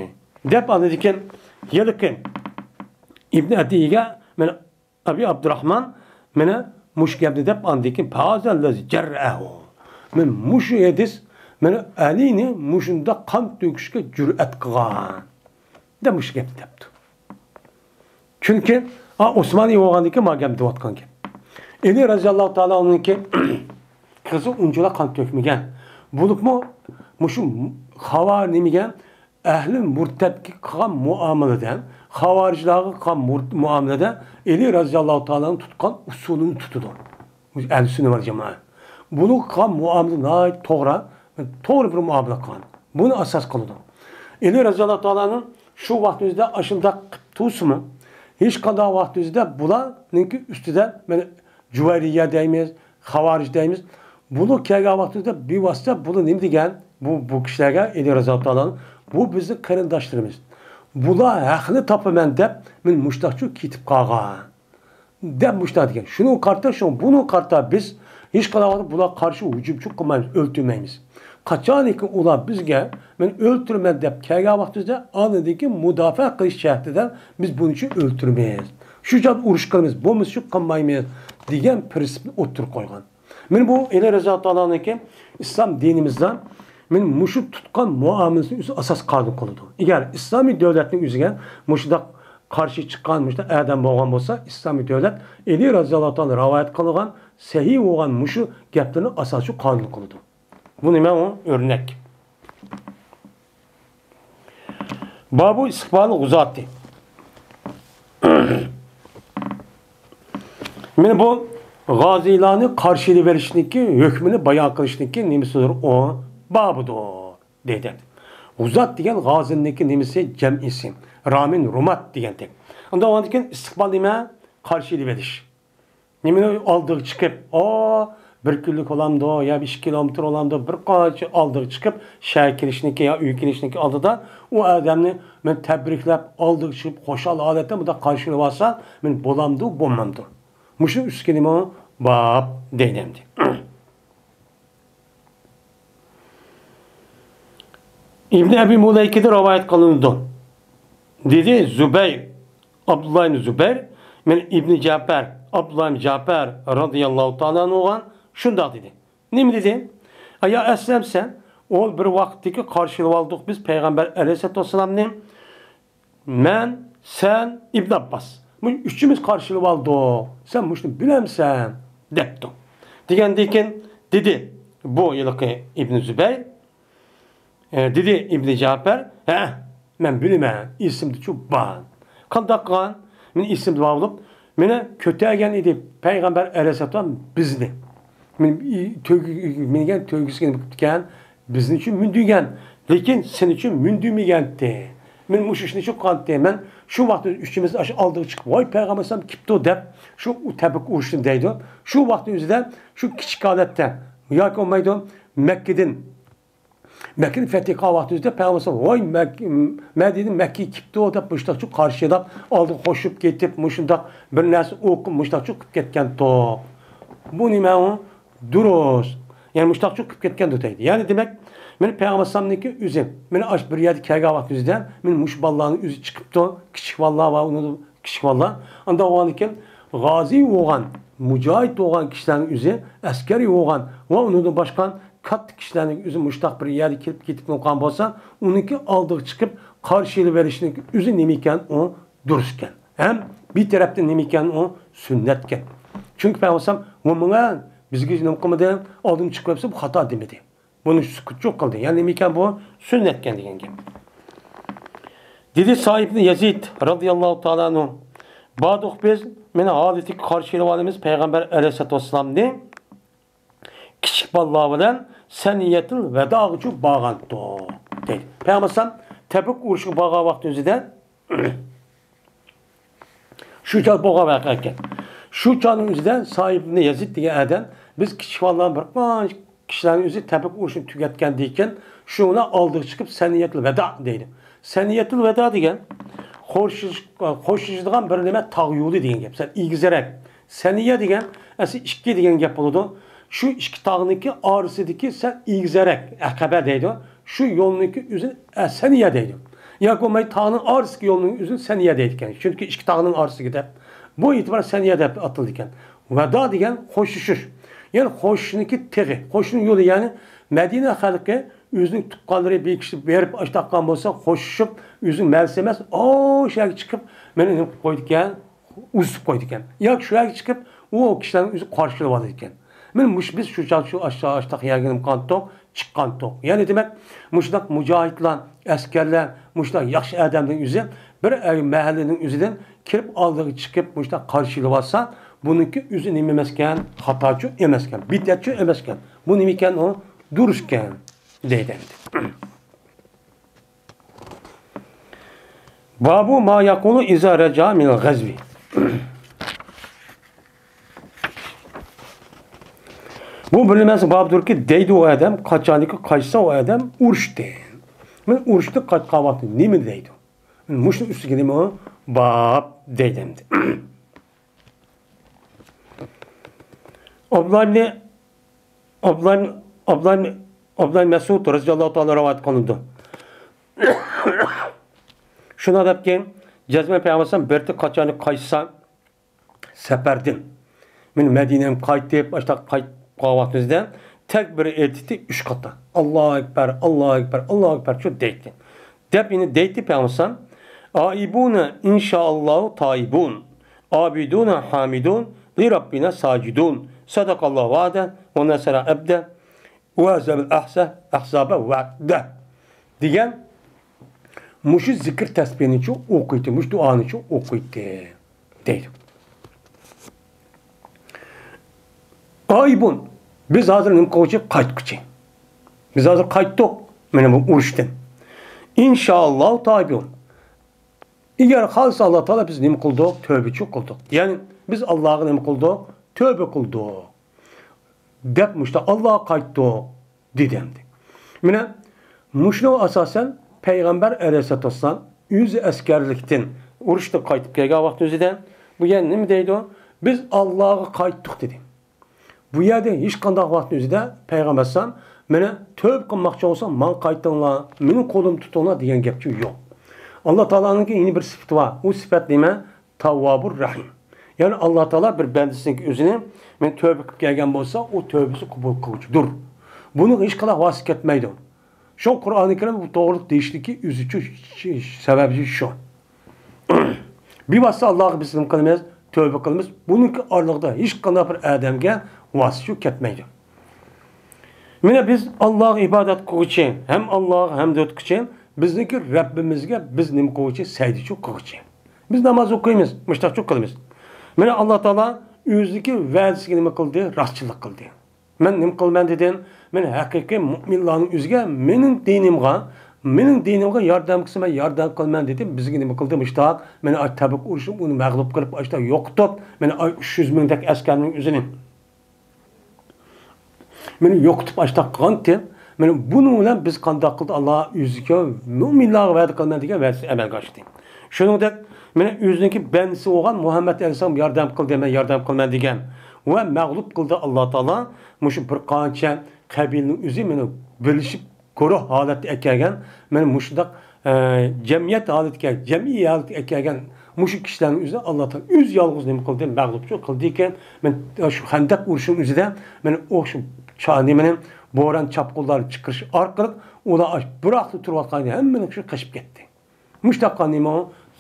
دەپ ئاندىن كېيىن ھېلىقى ئىبن ئەدىيگە، مانا ئەبى ئابدۇراھمان، مانا مۇشۇ گەپنى دەپ ئاندىن كېيىن فازەللەزى جەررەھۇ. مانا مۇشۇ ھەدىس مانا ئەلىنى مۇشۇنداق قان تۆكۈشكە جۈرئەت قىلغان. دەپ مۇشۇ گەپنى دەپتۇ. چۈنكى، ئا، ئوسمانىي بولغاندىكىن ما گەپنى دەۋاتقان گەپ. ئەلى رەزىياللاھۇ تائالا ئانھۇنىڭكى قىزى ئۇنچىۋالا قان تۆكمىگەن. بولۇپمۇ مۇشۇ خاۋا نېمىگە ئەھلى مۇرتەتكە قىلغان مۇئامىلىدە، خاۋارىجلارغا قىلغان مۇر-، مۇئامىلىدە ئەلى رەزىياللاھۇ تائالانىڭ تۇتقان ئۇسۇلىنى تۇتىدۇ. ئەھلى سۈننە ۋەل جامائە. بۇنىڭغا قىلغان مۇئامىلە ناھايىتى توغرا، توغرا بىر مۇئامىلە قىلغان. بۇنى ئاساس قىلىدۇ. ئەلى رەزىياللاھۇ تائالانىڭ شۇ ۋاقتىمىزدا ئاشۇنداق قىلىپ تۇرسىمۇ، ھېچقانداق ۋاقتىمىزدا بۇلارنىڭكى ئۈستىدە، مانا، جۇۋەيرىيە دەيمىز، خاۋارىج دەيمىز. بۇلار كەلگەن ۋاقتىمىزدا بىۋاسىتە بۇلار نېمە دېگەن؟ بۇ، بۇ كىشىلەرگە ئەلى رەزىياللاھۇ تائالا، بۇ بىزنىڭ قېرىنداشلىرىمىز. بۇلار ھەقنى تاپىمەن دەپ، مانا مۇشۇنداقچۇ كېتىپ قالغان. دەپ مۇشۇنداق دېگەن. شۇنىڭغا قارىتا، شۇ، بۇنىڭغا قارىتا بىز ھېچقانداق ۋاقىتتا بۇلارغا قارشى ھۇجۇمچىلىق قىلمايمىز، ئۆلتۈرمەيمىز. قاچانكى ئۇلار بىزگە، مەن ئۆلتۈرىمەن دەپ كەلگەن ۋاقتىمىزدا، ئاندىن كېيىن مۇداپىئە قىلىش جەھەتتىدە بىز بۇنى شۇ ئۆلتۈرىمىز. شۇ جايدا ئۇرۇش قىلىمىز، بولمىسا شۇ قىلمايمىز دېگەن پىرىنسىپنى ئوتتۇرىغا قويغان. مانا بۇ ئەلى رەزىياللاھۇ تائالانىڭكى ئىسلام دىنىمىزدا مانا مۇشۇ تۇتقان مۇئامىلىسىنى ئۆزى ئاساس قانۇن قىلىدۇ. ئەگەر ئىسلامىي دۆلەتنىڭ ئۆزىگە مۇشۇنداق قارشى چىققان مۇشۇنداق ئادەم بولغان بولسا، ئىسلامىي دۆلەت ئەلى رەزىياللاھۇ تائالا رىۋايەت قىلغان سەھىھ بولغان مۇشۇ گەپلىرىنى ئاساسىي قانۇن قىلىدۇ. بۇ نېمە ئۇ؟ ئۆرنەك. بابۇ ئىستىقبال غۇزاتى. مانا بۇ غازىيلارنى قارشى ئېلىۋېلىشنىڭكى ھۆكمىنى بايان قىلىشنىڭكى نېمىسىدۇر ئۇ؟ بابىدۇر، دېدى. غۇزات دېگەن غازىنىڭكى نېمىسى؟ جەمئىسى. رامىن، رۇمات دېگەنتەك. ئۇنداق بولغاندىكىن ئىستىقبال نېمە؟ قارشى ئېلىۋېلىش. نېمىنى ئالدىغا چىقىپ، ئا، بىر كۈنلۈك بولامدۇ يا ئىككى كىلومېتىر بولامدۇ، بىر قانچە ئالدىغا چىقىپ، شەھەرگە كىرىشنىڭكى يا ئۆيگە كىرىشنىڭكى ئالدىدا ئۇ ئادەمنى مەن تەبرىكلەپ، ئالدىغا چىقىپ، خۇشال ھالەتتە بۇنداق قارشى ئېلىۋالسا، مەن بولامدۇ، بولمامدۇ؟ مۇشۇ ئۈسكۈنىمۇ باب دەيدۇ ئەمدى. ئىبن ئەبى مۇلەيكىدىن رىۋايەت قىلىنىدۇ. دېدى زۇبەير، ئابدۇللا ئىبن زۇبەير، مەن ئىبن جەپەر، ئابدۇللا ئىبن جەپەر رازىياللاھۇ تائالا ئەنھۇغا شۇنداق دېدى. نېمە دېدى؟ ئايا ئەسلەمسەن، ئۇ بىر ۋاقىتتىكى قارشى ئېلىۋالدۇق بىز پەيغەمبەر ئەلەيھىسسالاتۇ ۋەسسالامنى. مەن، سەن، ئىبن ئابباس. مۇ ئۈچىمىز قارشى ئېلىۋالدۇق. سەن مۇشۇنى بىلەمسەن؟ دەپتۇ. دېگەندىن كېيىن دېدى بۇ ھېلىقى ئىبن زۇبەير، ئە، دېدى ئىبن جەپەر، ھە، مەن بىلىمەن، ئېسىمدىچۇ بار. قانداق قىلغان؟ مېنى ئېسىمدە بار بولۇپ، مېنى كۆتەرگەن ئىدى پەيغەمبەر ئەلەيھىسسالام بىزنى. مېنى تۆگ-، مىنگەن تۆگىسىگە نېمە قىپتىكەن؟ بىزنىچۇ مۈندۈرگەن، لېكىن سېنىچۇ مۈندۈرمىگەنتى. مەن مۇشۇ ئىشنىچۇ قىلغانتى. مەن شۇ ۋاقىتتا ئۈچىمىز ئاشۇ ئالدىغا چىقىپ، ۋاي پەيغەمبەر ئەلەيھىسسالام كېپتۇ دەپ، شۇ تەبۇك ئۇرۇشىنى دەيدۇ. شۇ ۋاقىتنىڭ ئۆزىدە شۇ كىچىك ھالەتتە ياكى بولمايدۇ، مەككىدىن مەككىنى فەتھى قىلغان ۋاقتىمىزدا پەيغەمبەر ۋاي مەك-، مەدىنە مەككىگە كېپتۇ دەپ مۇشۇنداقچۇ قارشى ئېلىپ، ئالدىغا قوشۇپ كېتىپ، مۇشۇنداق بىر نەرسە ئوقۇپ، مۇشۇنداقچۇ قىلىپ كەتكەنتۇق. بۇ نېمە ئۇ؟ دۇرۇس. يەنى مۇشۇنداقچۇ قىلىپ كەتكەنتۇق دەيدۇ. يەنى دېمەك، مېنى پەيغەمبەر ئەلەيھىسسالامنىڭكى ئۆزى، مېنى ئاش بىر يەردە كەلگەن ۋاقتىمىزدا، مېنى مۇشۇ بالىلارنىڭ ئۆزى چىقىپتۇ، كىچىك بالىلار ۋە ئۇنىڭ كىچىك بالىلار. ئانداق بولغاندىكىن غازىي بولغان، مۇجاھىد بولغان كىشىلەرنىڭ ئۆزى، ئەسكەرىي بولغان ۋە ئۇنىڭدىن باشقا كاتتا كىشىلەرنىڭ ئۆزى مۇشۇنداق بىر يەرگە كېلىپ كېتىپ قالغان بولسا، ئۇنىڭكى ئالدىغا چىقىپ قارشى ئېلىۋېرىشنىڭ ئۆزى نېمە ئىكەن، ئۇ دۇرۇس ئىكەن. ھەم بىر تەرەپتىن نېمە ئىكەن، ئۇ سۈننەت ئىكەن. چۈنكى پەيغەمبەر ئەلەيھىسسالام، ۋە ماڭا، بىزگە نېمە قىلمىدى، ئالدىمغا چىقىپ قويۇپسىز، بۇ خاتا دېمىدى. بۇنى سۈكۈتچۇ قىلدى. يەنى نېمە ئىكەن بۇ؟ سۈننەتكەن دېگەن گەپ. دېدى سائىب ئىبن يەزىد رازىياللاھۇ تائالا ئەنھۇ، باردۇق بىز، مېنى ھالىتىگە قارشى ئېلىۋالىمىز پەيغەمبەر ئەلەيھىسسالاتۇ ۋەسسالامنى. كىچىك بالىلار بىلەن سەنىيەتۇل ۋەداغىچۇ بارغانتۇق، دەيدۇ. پەيغەمبەر ئەلەيھىسسالام تەبۇك ئۇرۇشىغا بارغان ۋاقتى ئۆزىدە شۇ چاغ بولغان ۋەقە ئىكەن. شۇ چاغنىڭ ئۆزىدە سائىب ئىبن يەزىد دېگەن ئادەم، بىز كىچىك بالىلار بىر قانچە كىشىلەرنىڭ ئۆزى تەبۇك ئۇرۇشىنى تۈگەتكەندىن كېيىن، شۇنىڭ بىلەن ئالدىغا چىقىپ، سەنىيەتۇل ۋەدا دەيدۇ. سەنىيەتۇل ۋەدا دېگەن خوشلىشىش-، خوشلىشىدىغان بىر نېمە تاغ يولى دېگەن گەپ. سەن ئېگىزرەك. سەنىيە دېگەن، ئەسلى ئىككى دېگەن گەپ بولىدۇ. شۇ ئىككى تاغنىڭكى ئارىسىدىكى سەن ئېگىزرەك، ئەقەبە دەيدۇ. شۇ يولنىڭكى ئۆزىنى، ئە، سەنىيە دەيدۇ. ياكى بولماي تاغنىڭ ئارىسىدىكى يولنىڭ ئۆزىنى سەنىيە دەيدىكەن. چۈنكى ئىككى تاغنىڭ ئارىسىدىكى دەپ. بۇ ئېتىبار سەنىيە دەپ ئاتىلىدىكەن. ۋەدا دېگەن خوشلىشىش. يەنى خوشلىشىشنىڭكى تېغى، خوشلىشىشنىڭ يولى، يەنى مەدىنە خەلقى ئۆزىنىڭ تۇغقانلىرى بىر كىشى بېرىپ ئاشتاققان بولسا خوشلىشىپ، ئۆزىنىڭ مەلىسى ئەمەس، ئاشۇ يەرگە چىقىپ، مېنى نېمە قىلىپ قويدىكەن؟ ئۇزىتىپ قويىدىكەن. ياكى شۇ يەرگە چىقىپ، ئۇ كىشىلەرنىڭ ئۆزى قارشى ئېلىۋالىدىكەن. مانا مۇشۇ بىز شۇ چاغ شۇ ئاشتا-، ئاشتاق يەرگە نېمە قىلغانتۇق؟ چىققانتۇق. يەنى دېمەك، مۇشۇنداق مۇجاھىدلار، ئەسكەرلەر، مۇشۇنداق ياخشى ئادەمنىڭ ئۆزى بىر ئەر-، مەھەللىنىڭ ئۆزىدىن كىرىپ ئالدىغا چىقىپ مۇشۇنداق قارشى ئېلىۋالسا، بۇنىڭكى ئۆزى نېمە ئەمەسكەن؟ خاتاچۇ ئەمەسكەن، بىدئەتچۇ ئەمەسكەن. بۇ نېمىكەن ئۇ؟ دۇرۇسكەن، دەيدۇ ئەمدى. بابۇ ما يەقۇلۇ ئىزا رەجەئە مىنەل غەزۋى. بۇ بىر نېمىسى بابدۇركى، دەيدۇ ئۇ ئادەم، قاچانكى قايتسا ئۇ ئادەم ئۇرۇشتىن. مانا ئۇرۇشتىن قايتقان ۋاقتى نېمە دەيدۇ؟ مۇشۇنىڭ ئۈستىگە نېمە باب دەيدۇ ئەمدى. ئابدۇللا ئىبنى، ئابدۇللا ئىبنى، ئابدۇللا ئىبنى، ئابدۇللا ئىبنى مەسئۇد رەزىياللاھۇ تائالا رىۋايەت قىلىنىدۇ. شۇنداق دەپكى، جەزمەن پەيغەمبەر ئەلەيھىسسالام بىر قاچانكى قايتسا، سەپەردىن. مەن مەدىنەگە قايتىپ، ئاشۇنداق قايتىپ قالغان ۋاقتىمىزدا تەكبىر ئېيتتى ئۈچ قېتىم. ئاللاھۇ ئەكبەر، ئاللاھۇ ئەكبەر، ئاللاھۇ ئەكبەر شۇ دەيتتى. دەپ يەنە دەيتتى پەيغەمبەر ئەلەيھىسسالام، ئائىبۇنە ئىنشائاللاھۇ تائىبۇن، ئابىدۇنە ھامىدۇن، لىرەببىنە ساجىدۇن، سەدەقەللاھۇ ۋەئدە، ۋە نەسەرە ئەبدە، ۋە ھەزەمەل ئەھزابە ۋەھدە. دېگەن مۇشۇ زىكىر تەسبىھنىچۇ ئوقۇيتتى، مۇشۇ دۇئانىچۇ ئوقۇيتتى، دەيدۇ. ئائىبۇن، بىز ھازىر نېمە قىلغۇچى؟ قايتقۇچى. بىز ھازىر قايتتۇق، مانا بۇ ئۇرۇشتىن. ئىنشائاللاھۇ تائىبۇن. ئەگەر خالىسا ئاللا تائالا بىز نېمە قىلدۇق؟ تۆبىچۇ قىلدۇق. يەنى بىز ئاللاغا نېمە قىلدۇق؟ تۆبە قىلدۇق. دەپ مۇشۇنداق ئاللاغا قايتتۇق دېدى ئەمدى. مانا مۇشۇنىڭغا ئاساسەن پەيغەمبەر ئەلەيھىسسالاتۇ ۋەسسالام ئۆزى ئەسكەرلىكتىن، ئۇرۇشتىن قايتىپ كەلگەن ۋاقتى ئۆزىدە بۇ يەنە نېمە دەيدۇ؟ بىز ئاللاغا قايتتۇق دېدى. بۇ يەردە ھېچقانداق ۋاقىتنىڭ ئۆزىدە پەيغەمبەر ئەلەيھىسسالام مانا، تۆبە قىلماقچى بولساڭ، ماڭا قايتىڭلار، مېنىڭ قولۇمنى تۇتۇڭلار دېگەن گەپچۇ يوق. ئاللا تائالانىڭكى يەنە بىر سۈپىتى بار. ئۇ سۈپەت نېمە؟ تاۋۋابۇر رەھىم. يەنى ئاللا تائالا بىر بەندىسىنىڭكى ئۆزىنى، مەن تۆبە قىلىپ كەلگەن بولسا، ئۇ تۆبىسى قوبۇل قىلغۇچىدۇر. بۇنىڭغا ھېچقانداق ۋاسىتە كەتمەيدۇ. شۇڭا قۇرئانى كەرىم بۇ توغرىلىق دېيىشلىكى ئۆزىچۇ سەۋەبى شۇ. بىۋاسىتە ئاللاغا بىز نېمە قىلىمىز؟ تۆبە قىلىمىز. بۇنىڭكى ئارىلىقىدا ھېچقانداق بىر ئادەمگە ۋاسىتە كەتمەيدۇ. مانا بىز ئاللاغا ئىبادەت قىلغۇچى، ھەم ئاللاغا ھەمد ئېيتقۇچى، بىزنىڭكى رەببىمىزگە بىز نېمە قىلغۇچى؟ سەجدىچۇ قىلغۇچى. بىز ناماز ئوقۇيمىز، مۇشتاقچۇ قىلىمىز. مانا ئاللا تائالا ئۆزىنىڭكى ۋەدىسىگە نېمە قىلدى؟ راستچىللىق قىلدى. مەن نېمە قىلىمەن دېدىم؟ مەن ھەقىقىي مۆمىنلارنىڭ ئۆزىگە، مېنىڭ دىنىمغا، مېنىڭ دىنىمغا ياردەم قىلسا، مەن ياردەم قىلىمەن دېدىم. بىزگە نېمە قىلدى؟ مۇشتاق، مانا ئاي تەبۇك ئۇرۇشۇپ، ئۇنى مەغلۇپ قىلىپ، ئاشتا يوقىتىپ، مانا ئاي ئۈچ يۈز مىڭدەك ئەسكەرنىڭ ئۆزىنى. مېنى يوقىتىپ ئاشتاق قىلغانتى. مانا بۇنىڭ بىلەن بىز قانداق قىلدى؟ ئاللا ئۆزىگە مۆمىنلارغا ۋەدە قىلىمەن دېگەن ۋەدىسى ئەمەلگە ئاشتى. شۇنىڭدەك مانا ئۆزىنىڭكى بەندىسى بولغان مۇھەممەد ئەلەيھىسسالام ياردەم قىلدى، مەن ياردەم قىلىمەن دېگەن ۋە مەغلۇپ قىلدى ئاللا تائالا. مۇشۇ بىر قانچە قەبىلىنىڭ ئۆزى مانا بىرلىشىپ گۇرۇھ ھالەتتە ئەكەلگەن، مانا مۇشۇنداق، ئە، جەمئىيەت ھالىتىگە، جەمئىي ھالەتكە ئەكەلگەن مۇشۇ كىشىلەرنىڭ ئۆزىنى ئاللا تائالا ئۆزى يالغۇز نېمە قىلدى؟ مەغلۇپچۇ قىلدىكەن. مانا شۇ خەندەق ئۇرۇشىنىڭ ئۆزىدە مانا ئۇ شۇ چا-، نېمىنى، بوران چاپقۇنلارنى چىقىرىش ئارقىلىق ئۇلار ئاش-، بىراقلا تۇرۇۋاتقان ھەممىنىڭ شۇ قېچىپ كەتتى. مۇشۇنداق نېمە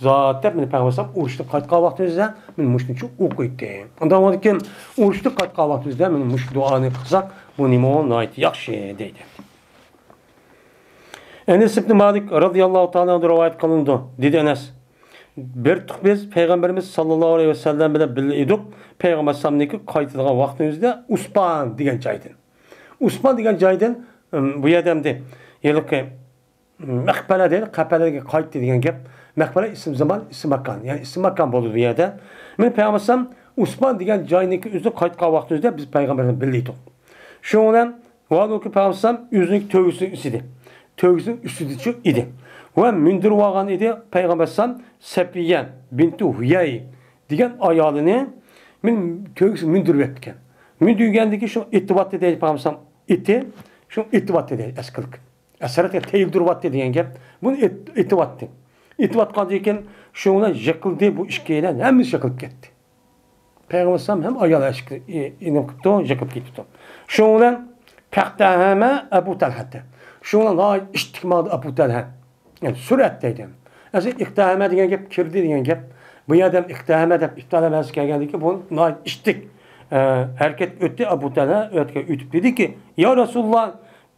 زات دەپ مانا پەيغەمبەر ئەلەيھىسسالام ئۇرۇشتىن قايتقان ۋاقتىمىزدا مانا مۇشۇنچە ئوقۇيتتى. ئۇنداق بولغاندىكىن ئۇرۇشتىن قايتقان ۋاقتىمىزدا مانا مۇشۇ دۇئانى قىلساق، بۇ نېمە ناھايىتى ياخشى دەيدۇ. ئەنەس ئىبن مالىك رازىياللاھۇ تائالا ئەنھۇ رىۋايەت قىلىنىدۇ. دېدى ئەنەس، بىر تۇق بىز پەيغەمبىرىمىز ساللاللاھۇ ئەلەيھى ۋەسەللەم بىلەن بىللە ئىدۇق. پەيغەمبەر ئەلەيھىسسالامنىڭكى قايتىدىغان ۋاقتىمىزدا ئۇسپان دېگەن جايدىن. ئۇسپان دېگەن جايدىن، ئىم، بۇ يەردە ئەمدى ھېلىقى، ئىم، مەقبەلە دەيدۇ، قەپەلەگە قايتتى دېگەن گەپ. مەقبەلە ئىسىم زامان، ئىسىم ماكان. يەنى ئىسىم ماكان بولىدۇ بۇ يەردە. مانا پەيغەمبەر ئەلەيھىسسالام ئۇسپان دېگەن جاينىڭكى ئۆزىدە قايتقان ۋاقتىمىزدا بىز پەيغەمبەر بىللە ئىدۇق. شۇنىڭ بىلەن ۋالۇكى پەيغەمبەر ئىدى. تۆگىسىنىڭ ئۈستىدىچۇ ئىدى. تۆگىسىنىڭ ئۈستىدىچۇ ئىدى. ۋە مىندۈرۈپ ئالغان ئىدى پەيغەمبەر ئەلەيھىسسالام سەپىيە بىنتۇ ھۇيەي دېگەن ئايالىنى مىن-، تۆگىسىگە مىندۈرۈپ ئەپتىكەن. مىندۈرگەندىكىن شۇ ئېتىۋاتتى دەيدۇ پەيغەمبەر ئەلەيھىسسالام. ئېتى، شۇ ئېتىۋاتتى دەيدۇ ئەسكىلىك. ئەسەرەتكە تېيىلدۈرۈۋاتتى دېگەن گەپ. بۇنى ئېت-، ئېتىۋاتتى. ئېتىۋاتقاندىن كېيىن شۇ بىلەن يىقىلدى، بۇ ئىككىيلەن ھەممىسى يىقىلىپ كەتتى. پەيغەمبەر ئەلەيھىسسالام ھەم ئايال ئەشىكى ئېنىق قىپتۇ، يىقىپ كېتىپتۇ. شۇنىڭ بىلەن پەقتەھەمە ئەبۇ تەلھەتە. شۇنىڭ بىلەن ناھايىتى ئىتتىك ماڭدى ئەبۇ تەلھە. يەنى سۈرئەت دەيدۇ. ئەسلى ئىقتەھەمە دېگەن گەپ كىردى دېگەن گەپ. بۇ يەردە ھەم ئىقتەھەمە دەپ ئىپتىئال مەنىسىگە كەلگەندىن كېيىن بۇ ناھايىتى ئىتتىك، ئە، ھەرىكەت ئۆتتى. ئەبۇ تەلھە ئۆتكە ئۆتۈپ دېدىكى، يا رەسۇلاللا،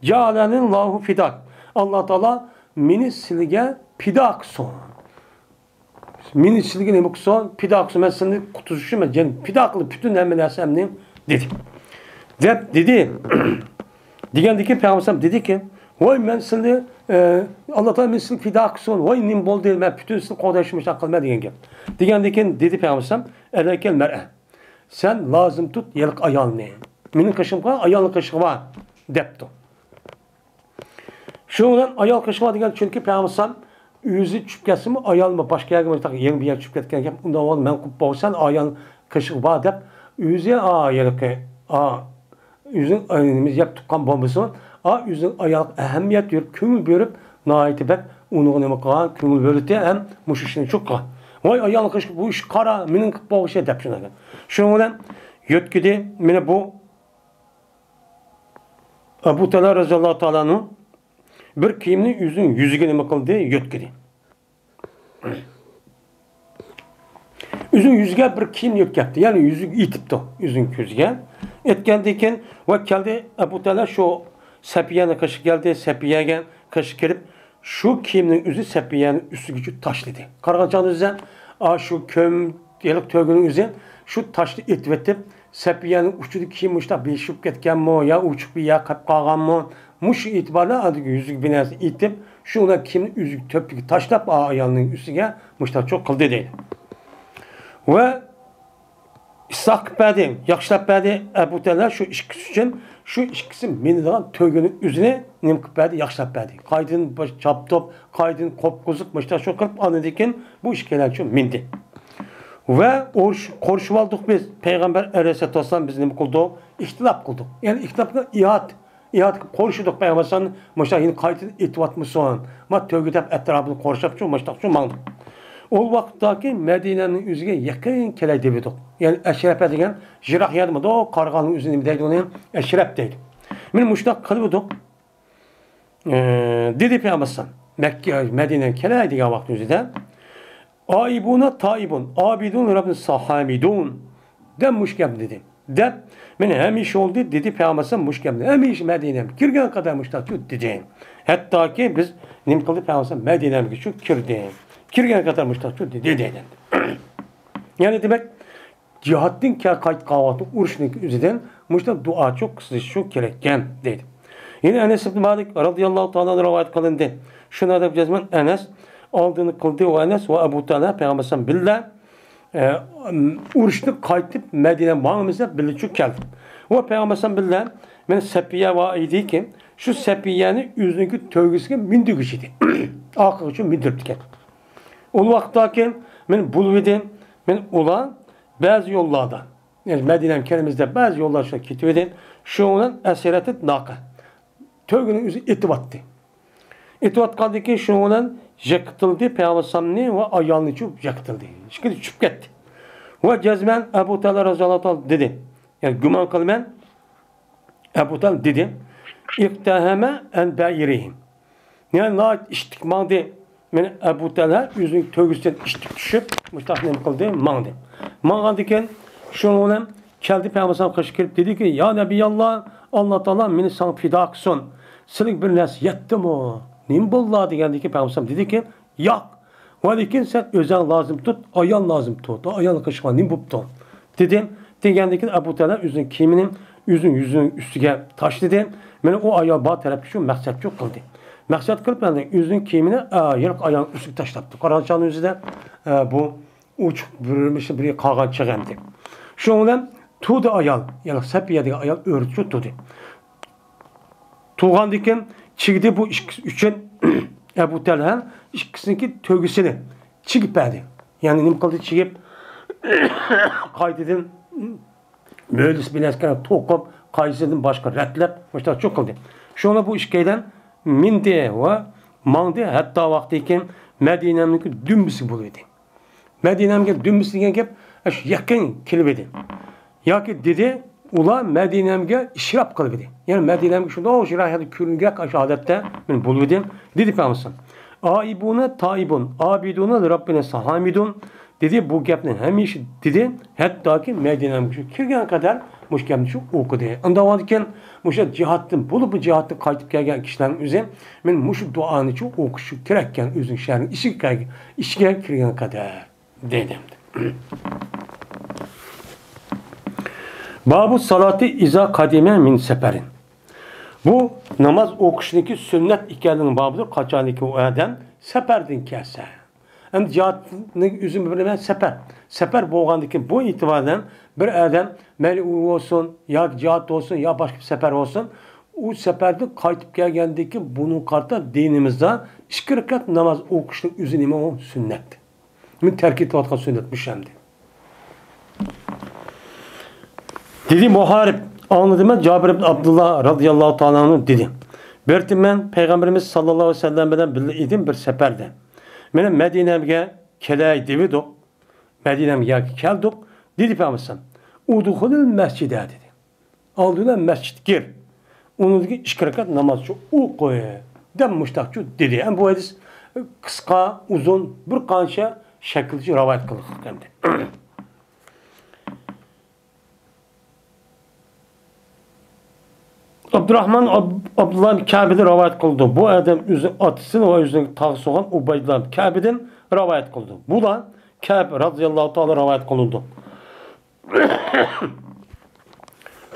جەئەلەنىللاھۇ فىداك. ئاللا تائالا مېنى سىلىگە پىدا قىلسۇن. مېنى سىلىگە نېمە قىلسۇن؟ پىدا قىلسۇن. مەن سىلىنى قۇتۇزۇشۇم، مەن جان پىدا قىلىپ پۈتۈن ھەممە نەرسەمنى دېدى. دەپ دېدى. دېگەندىكىن پەيغەمبەر ئەلەيھىسسالام دېدىكى، ۋاي مەن سىلىنى، ئە، ئاللا تائالا مېنى سىلىگە پىدا قىلسۇن. ۋاي نېمە بولدى؟ مەن پۈتۈن سىلىنى قوغدايشۇم مۇشۇنداق قىلىمەن دېگەن گەپ. دېگەندىكىن دېدى پەيغەمبەر ئەلەيھىسسالام، ئەلەيكەل مەرئە. سەن لازىم تۇت ھېلىقى ئايالنى. مېنىڭ قېشىمغا ئايالنىڭ قېشىغا بار دەپتۇ. شۇنىڭ بىلەن ئايال قېشىغا دېگەن، چۈنكى پەيغەمبەر ئەلەيھىسسالام ئۆزى چۈشۈپ كەتسىمۇ، ئايالمۇ باشقا يەرگە مۇشۇنداق يېڭى بىر يەرگە چۈشۈپ كەتكەن گەپ، ئۇنداق بولغاندا مەن قىلىپ بولسام ئايال قېشىغا بار دەپ، ئۆزى ئا، ھېلىقى، ئا، ئۆزىنىڭ ئايالىنى يەپ تۇغقان بولمىسۇن، ئا، ئۆزىنىڭ ئايالىغا ئەھمىيەت بېرىپ، كۆڭۈل بۆلۈپ، ناھايىتى بەك ئۇنىڭغا نېمە قىلغان، كۆڭۈل بۆلۈتى ھەم مۇشۇ ئىشنى چوققا. ۋاي ئايال قېشىغا بۇ ئىش قارا، مېنىڭ قىلىپ بولغۇچى دەپ شۇنداق. شۇنىڭ بىلەن يۆتكىدى، مانا بۇ ئەبۇ تەلھە رەزىياللاھۇ تائالا ئەنھۇ بىر كىيىمنى ئۆزىنىڭ يۈزىگە نېمە قىلدى؟ يۆتكىدى. ئۆزىنىڭ يۈزىگە بىر كىيىم يۆتكەپتۇ. يەنى يۈزىگە ئېتىپتۇ. ئۆزىنىڭ كۆزىگە. ئېتكەندىن كېيىن ۋە كەلدى ئەبۇ تەلھە شۇ سەپىيەنىڭ قېشىغا كەلدى. سەپىيەگە قېشىغا كېلىپ، شۇ كىيىمنىڭ ئۆزى سەپىيەنىڭ ئۈستىگىچە تاشلىدى. قارىغان چاغدا ئۆزى، ئا، شۇ كۆم-، ھېلىقى تۆگىنىڭ ئۆزى شۇ تاشنى ئېتىۋېتىپ، سەپىيەنىڭ ئۇچىدا كىيىم مۇشۇنداق بېشىپ كەتكەنمۇ يا ئوچۇق بىر يەر قېلىپ قالغانمۇ؟ مۇشۇ ئېتىبارى بىلەن ئاندىكى يۈزىگە بىر نەرسە ئېتىپ، شۇ ئۇلار كىيىمنى ئۆزىگە تۆپىگە تاشلاپ، ئا، ئايالنىڭ ئۈستىگە مۇشۇنداق چوق قىلدى دەيدۇ. ۋە ئىسلاھ قىلىپ بەردى، ياخشىلاپ بەردى ئەبۇ تەلھە شۇ ئىككىسى ئۈچۈن، شۇ ئىككىسى مىنىدىغان تۆگىنىڭ ئۆزىنى نېمە قىلىپ بەردى، ياخشىلاپ بەردى. قايتىدىن باش چاپتۇپ، قايتىدىن قوپقۇزۇپ، مۇشۇنداق شۇ قىلىپ، ئاندىن كېيىن بۇ ئىككىيلەن شۇ مىندى. ۋە ئۇرۇش-، قورشىۋالدۇق بىز. پەيغەمبەر ئەلەيھىسسالاتۇ ۋەسسالام بىز نېمە قىلدۇق؟ ئىختىلاپ قىلدۇق. يەنى ئىختىلاپقا ئىئاد ئىھاتە قىلىپ قورشىدۇق، پەيغەمبەر ئەلەيھىسسالام مۇشۇنداق يەنە قايتىدىن ئېتىۋاتمىسۇن. ما تۆگە دەپ ئەتراپىنى قورشاپچۇ، مۇشۇنداقچۇ ماڭدۇق. ئۇ ۋاقىتتاكى مەدىنەنىڭ ئۆزىگە يېقىن كېلەي دېۋىدۇق. يەنى ئەشرەپە دېگەن يىراق يەردە مىدۇ، قارىغاننىڭ ئۆزى نېمە دەيدۇ ئۇنى؟ ئەشرەپ دەيدۇ. مانا مۇشۇنداق قىلىۋىدۇق. ئە، دېدى پەيغەمبەر ئەلەيھىسسالام، مەككە، مەدىنەگە كېلەي دېگەن ۋاقىت ئۆزىدە، ئائىبۇنە تائىبۇن، ئابىدۇن رەببىنى ساھامىدۇن دەپ مۇشۇ گەپنى دېدى. دەپ، مانا ھەمىشە بولدى، دېدى پەيغەمبەر ئەلەيھىسسالام مۇشۇ گەپنى. ھەمىشە مەدىنەگە كىرگەن قەدەر مۇشۇنداقچۇ دېدى. ھەتتاكى بىز نېمە قىلدى، پەيغەمبەر ئەلەيھىسسالام مەدىنەگىچۇ كىردى. كىرگەن قەدەر مۇشۇنداقچۇ دېدى، دېدى. يەنى دېمەك، جىھادتىن كە-، قايتقان ۋاقىتتا ئۇرۇشنىڭ ئۆزىدىن مۇشۇنداق دۇئاچۇ قىلىشچۇ كېرەككەن، دەيدۇ. يەنە ئەنەس ئىبن مالىك رازىياللاھۇ تائالا ئانھۇ رىۋايەت قىلىندى. شۇنداق دەپ جەزمەن ئەنەس ئالدىنى قىلدى. ئۇ ئەنەس ۋە ئەبۇ تەلھە پەيغەمبەر ئەلەيھىسسالام بىللە، ئە، ئۇرۇشتىن قايتىپ مەدىنە ماڭىمىز دەپ بىللە چۈشۈپ كەلدى. ۋە پەيغەمبەر ئەلەيھىسسالام بىللە مەن سەپىيە ۋە ئىدىكى، شۇ سەپىيەنى ئۆزىنىڭكى تۆگىسىگە مىندۈرگۈچى ئىدى. ئارقىغىچۇ مىندۈرۈپتىكەن. ئۇ ۋاقىتتاكى مەن بولۇۋىدى، مەن ئۇلار بەزى يوللاردا، يەنى مەدىنەگە كېلىمىز دەپ بەزى يوللار شۇ كېتىۋىدى. شۇنىڭ بىلەن ئەسىرەتى ناقە، تۆگىنىڭ ئۆزى ئېتىۋاتتى. ئېتىۋاتقاندىن كېيىن شۇنىڭ بىلەن يىقىتىلدى، پەيغەمبەر ئەلەيھىسسالامنى ۋە ئايالنى چۈ-، يىقىتىلدى. ئىككىسى چۈشۈپ كەتتى. ۋە جەزمەن ئەبۇ تەلھە رازىياللاھۇ تائالا دېدى، يەنى گۇمان قىلىمەن، ئەبۇ تەلھە دېدى، ئىقتەھەمە ئەن بەئىرىھىم. يەنى ناھايىتى ئىتتىك ماڭدى. مانا ئەبۇ تەلھە ئۆزىنىڭ تۆگىسىدىن ئىتتىك چۈشۈپ، مۇشۇنداق نېمە قىلدى، ماڭدى. ماڭغاندىن كېيىن شۇنىڭ بىلەن كەلدى پەيغەمبەر ئەلەيھىسسالام قېشىغا كېلىپ دېدىكى، يا نەبىياللا، ئاللا تائالا مېنى ساڭا پىدا قىلسۇن. سېنىڭ بىر نەرسە يەتتىمۇ؟ نېمە بولدى دېگەندىن كېيىن پەيغەمبەر ئەلەيھىسسالام دېدىكى، ياق. ۋە لېكىن سەن ئۆزۈڭ لازىم تۇت، ئايال لازىم تۇت. ئايال قېشىغا نېمە بوپتۇ؟ دېدى. دېگەندىن كېيىن ئەبۇ تەلھە ئۆزىنىڭ كىيىمىنى ئۆزىنىڭ يۈزىنىڭ ئۈستىگە تاشلىدى. مانا ئۇ ئايال بار تەرەپكە شۇ مەقسەتچۇ قىلدى. مەقسەت قىلىپ ئەمدى ئۆزىنىڭ كىيىمىنى، ئا، ھېلىقى ئايالنىڭ ئۈستىگە تاشلاپتۇ. قارىغان چاغنىڭ ئۆزىدە، ئا، بۇ ئوچۇق بىر مىشە بىر قالغان چېغى ئەمدى. شۇنىڭ بىلەن تۇردى ئايال، يەنى سەپىيە دېگەن ئايال ئۆرە تۇردى. تۇرغاندىن كېيىن چىگدى بۇ ئىككىسى ئۈچۈن ئەبۇ تەلھە ئىككىسىنىڭكى تۆگىسىنى چىگىپ بەردى. يەنى نېمە قىلدى؟ چىگىپ، قايتىدىن مۆلىسى بىلەن ئەسكەر توقۇپ، قايسىدىن باشقا رەتلەپ، مۇشۇنداق چۇ قىلدى. شۇڭا بۇ ئىككىيلەن مىندى ۋە ماڭدى، ھەتتا ۋاقتىدىن كېيىن مەدىنەمنىڭكى دۈمبىسى بولۇۋىدى. مەدىنەمگە دۈمبىسى دېگەن گەپ، ئاشۇ يېقىن كېلىۋىدى. ياكى دېدى، ئۇلار مەدىنەمگە ئىشراپ قىلىۋىدى. يەنى مەدىنەمگە شۇنداق ئىشراپ كۆرۈنگەك ئاشۇ ھالەتتە مەن بولۇۋىدىم، دېدى پەيغەمبەر. ئائىبۇنە تائىبۇن، ئابىدۇنە لىرەببىنە ساھامىدۇن، دېدى، بۇ گەپنى ھەمىشە دېدى، ھەتتاكى مەدىنەمگە شۇ كىرگەن قەدەر مۇشۇ گەپنى شۇ ئوقۇدى. ئاندىن كېيىن مۇشۇ جىھادتىن، بولۇپمۇ جىھادتىن قايتىپ كەلگەن كىشىلەرنىڭ ئۆزى، مەن مۇشۇ دۇئانى شۇ ئوقۇش شۇ كېرەككەن، ئۆزىنىڭ شەھىرىنىڭ ئىچىگە كىرگەن، ئىچىگە كىرگەن قەدەر دېدى. بابۇ سالاتى ئىزا قادىمە مىن سەپەرىن. بۇ ناماز ئوقۇشنىڭكى سۈننەت ئىكەنلىكىنىڭ بابىدۇر، قاچانكى ئۇ ئادەم سەپەردىن كەلسە. ئەمدى جىھادنىڭ ئۆزى بىلىمەن سەپەر. سەپەر بولغاندىن كېيىن بۇ ئېتىبارەن بىر ئادەم مەيلى ئۇ بولسۇن، ياكى جىھاد بولسۇن، يا باشقا بىر سەپەر بولسۇن، ئۇ سەپەردىن قايتىپ كەلگەندىن كېيىن بۇنىڭغا قارىتا دىنىمىزدا ئىككى رەكەت ناماز ئوقۇشنىڭ ئۆزى نېمە ئۇ؟ سۈننەت. مەن تەرك ئېتىۋاتقان سۈننەت مۇشۇ ئەمدى. دېدى مۇھارىب، ئاڭلىدىم مەن جابىر ئىبن ئابدۇللا رازىياللاھۇ تائالا ئەنھۇ دېدى. بىر قېتىم مەن پەيغەمبىرىمىز ساللاللاھۇ ئەلەيھى ۋەسەللەم بىلەن بىللە ئىدىم بىر سەپەردە. مانا مەدىنەمگە كېلەي دېۋىدۇق. مەدىنەمگە ياكى كەلدۇق. دېدى پەيغەمبەر ئەلەيھىسسالام، ئۇدخۇلىل مەسجىدە دېدى. ئالدى بىلەن مەسچىتكە كىر. ئۇنىڭدىن كېيىن ئىككى رەكەت نامازچۇ ئوقۇ دەپ مۇشتاقچۇ دېدى. ھەم بۇ ھەدىس قىسقا، ئۇزۇن، بىر قانچە شەكىلدىچۇ رىۋايەت قىلدۇق ئەمدى. ئابدۇراخمان ئاب-، ئابدۇللا كەبىدىن رىۋايەت قىلىدۇ. بۇ ئادەم ئۆزى ئاتىسىنى ۋە ئۆزىنىڭ تاغىسى بولغان ئۇبەيدۇللا كەبىدىن رىۋايەت قىلىدۇ. بۇلار كەب رازىياللاھۇ تائالا رىۋايەت قىلىدۇ.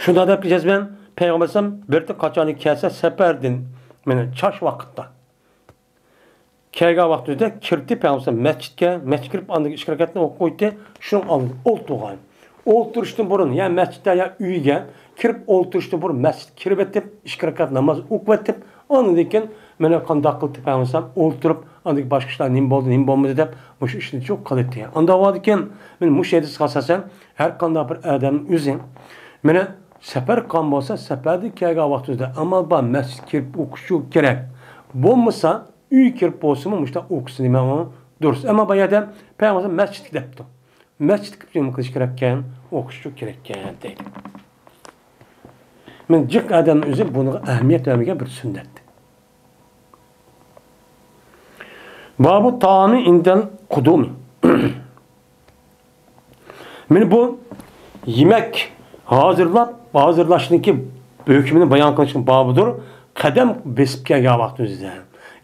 شۇنداق دەپ جەزمەن پەيغەمبەر ئەلەيھىسسالام بىر قاچانى كەلسە سەپەردىن، مانا چاش ۋاقىتتا. كەلگەن ۋاقتىدا كىردى پەيغەمبەر ئەلەيھىسسالام مەسچىتكە، مەسچىتكە كىرىپ ئاندىن ئىككى رەكەتنى ئوقۇپ قويدى، شۇنىڭ ئالدىدا ئولتۇرغان. ئولتۇرۇشتىن بۇرۇن يا مەسچىتتە يا ئۆيگە كىرىپ ئولتۇرۇشتىن بۇرۇن مەسچىتكە كىرىۋېتىپ، ئىككى رەكەت ناماز ئوقۇۋېتىپ، ئاندىن كېيىن مانا قانداق قىلدى پەيغەمبەر ئەلەيھىسسالام ئولتۇرۇپ، ئاندىن باشقا ئىشلار نېمە بولدى، نېمە بولمىدى دەپ مۇشۇ ئىشنى چوق قىلاتتى. ئانداق بولغاندىكىن، مانا مۇشۇ ھەدىسكە ئاساسەن، ھەر قانداق بىر ئادەم ئۆزى، مانا سەپەر قىلغان بولسا، سەپەردىن كەلگەن ۋاقتىمىزدا ئامال بار مەسچىتكە كىرىپ ئوقۇشى كېرەك. بولمىسا ئۆيگە كىرىپ بولسىمۇ مۇشۇنداق ئوقۇسا نېمە دۇرۇس. ئەمما بۇ يەردە پەيغەمبەر مەسچىتكە دەپتۇ. مەسچىتكە نېمە قىلىش كېرەككەن؟ ئوقۇشى كېرەككەن دەيدۇ. مەن جىق ئادەمنىڭ ئۆزى بۇنىڭغا ئەھمىيەت بەرمىگەن بىر سۈننەت. بابۇ تائامى ئىندەل قۇدۇمى. مانا بۇ يېمەك ھازىرلاپ، ھازىرلاشنىڭكى ھۆكمىنى بايان قىلىشنىڭ بابىدۇر. قەدەم بېسىپ كەلگەن ۋاقتىمىزدا،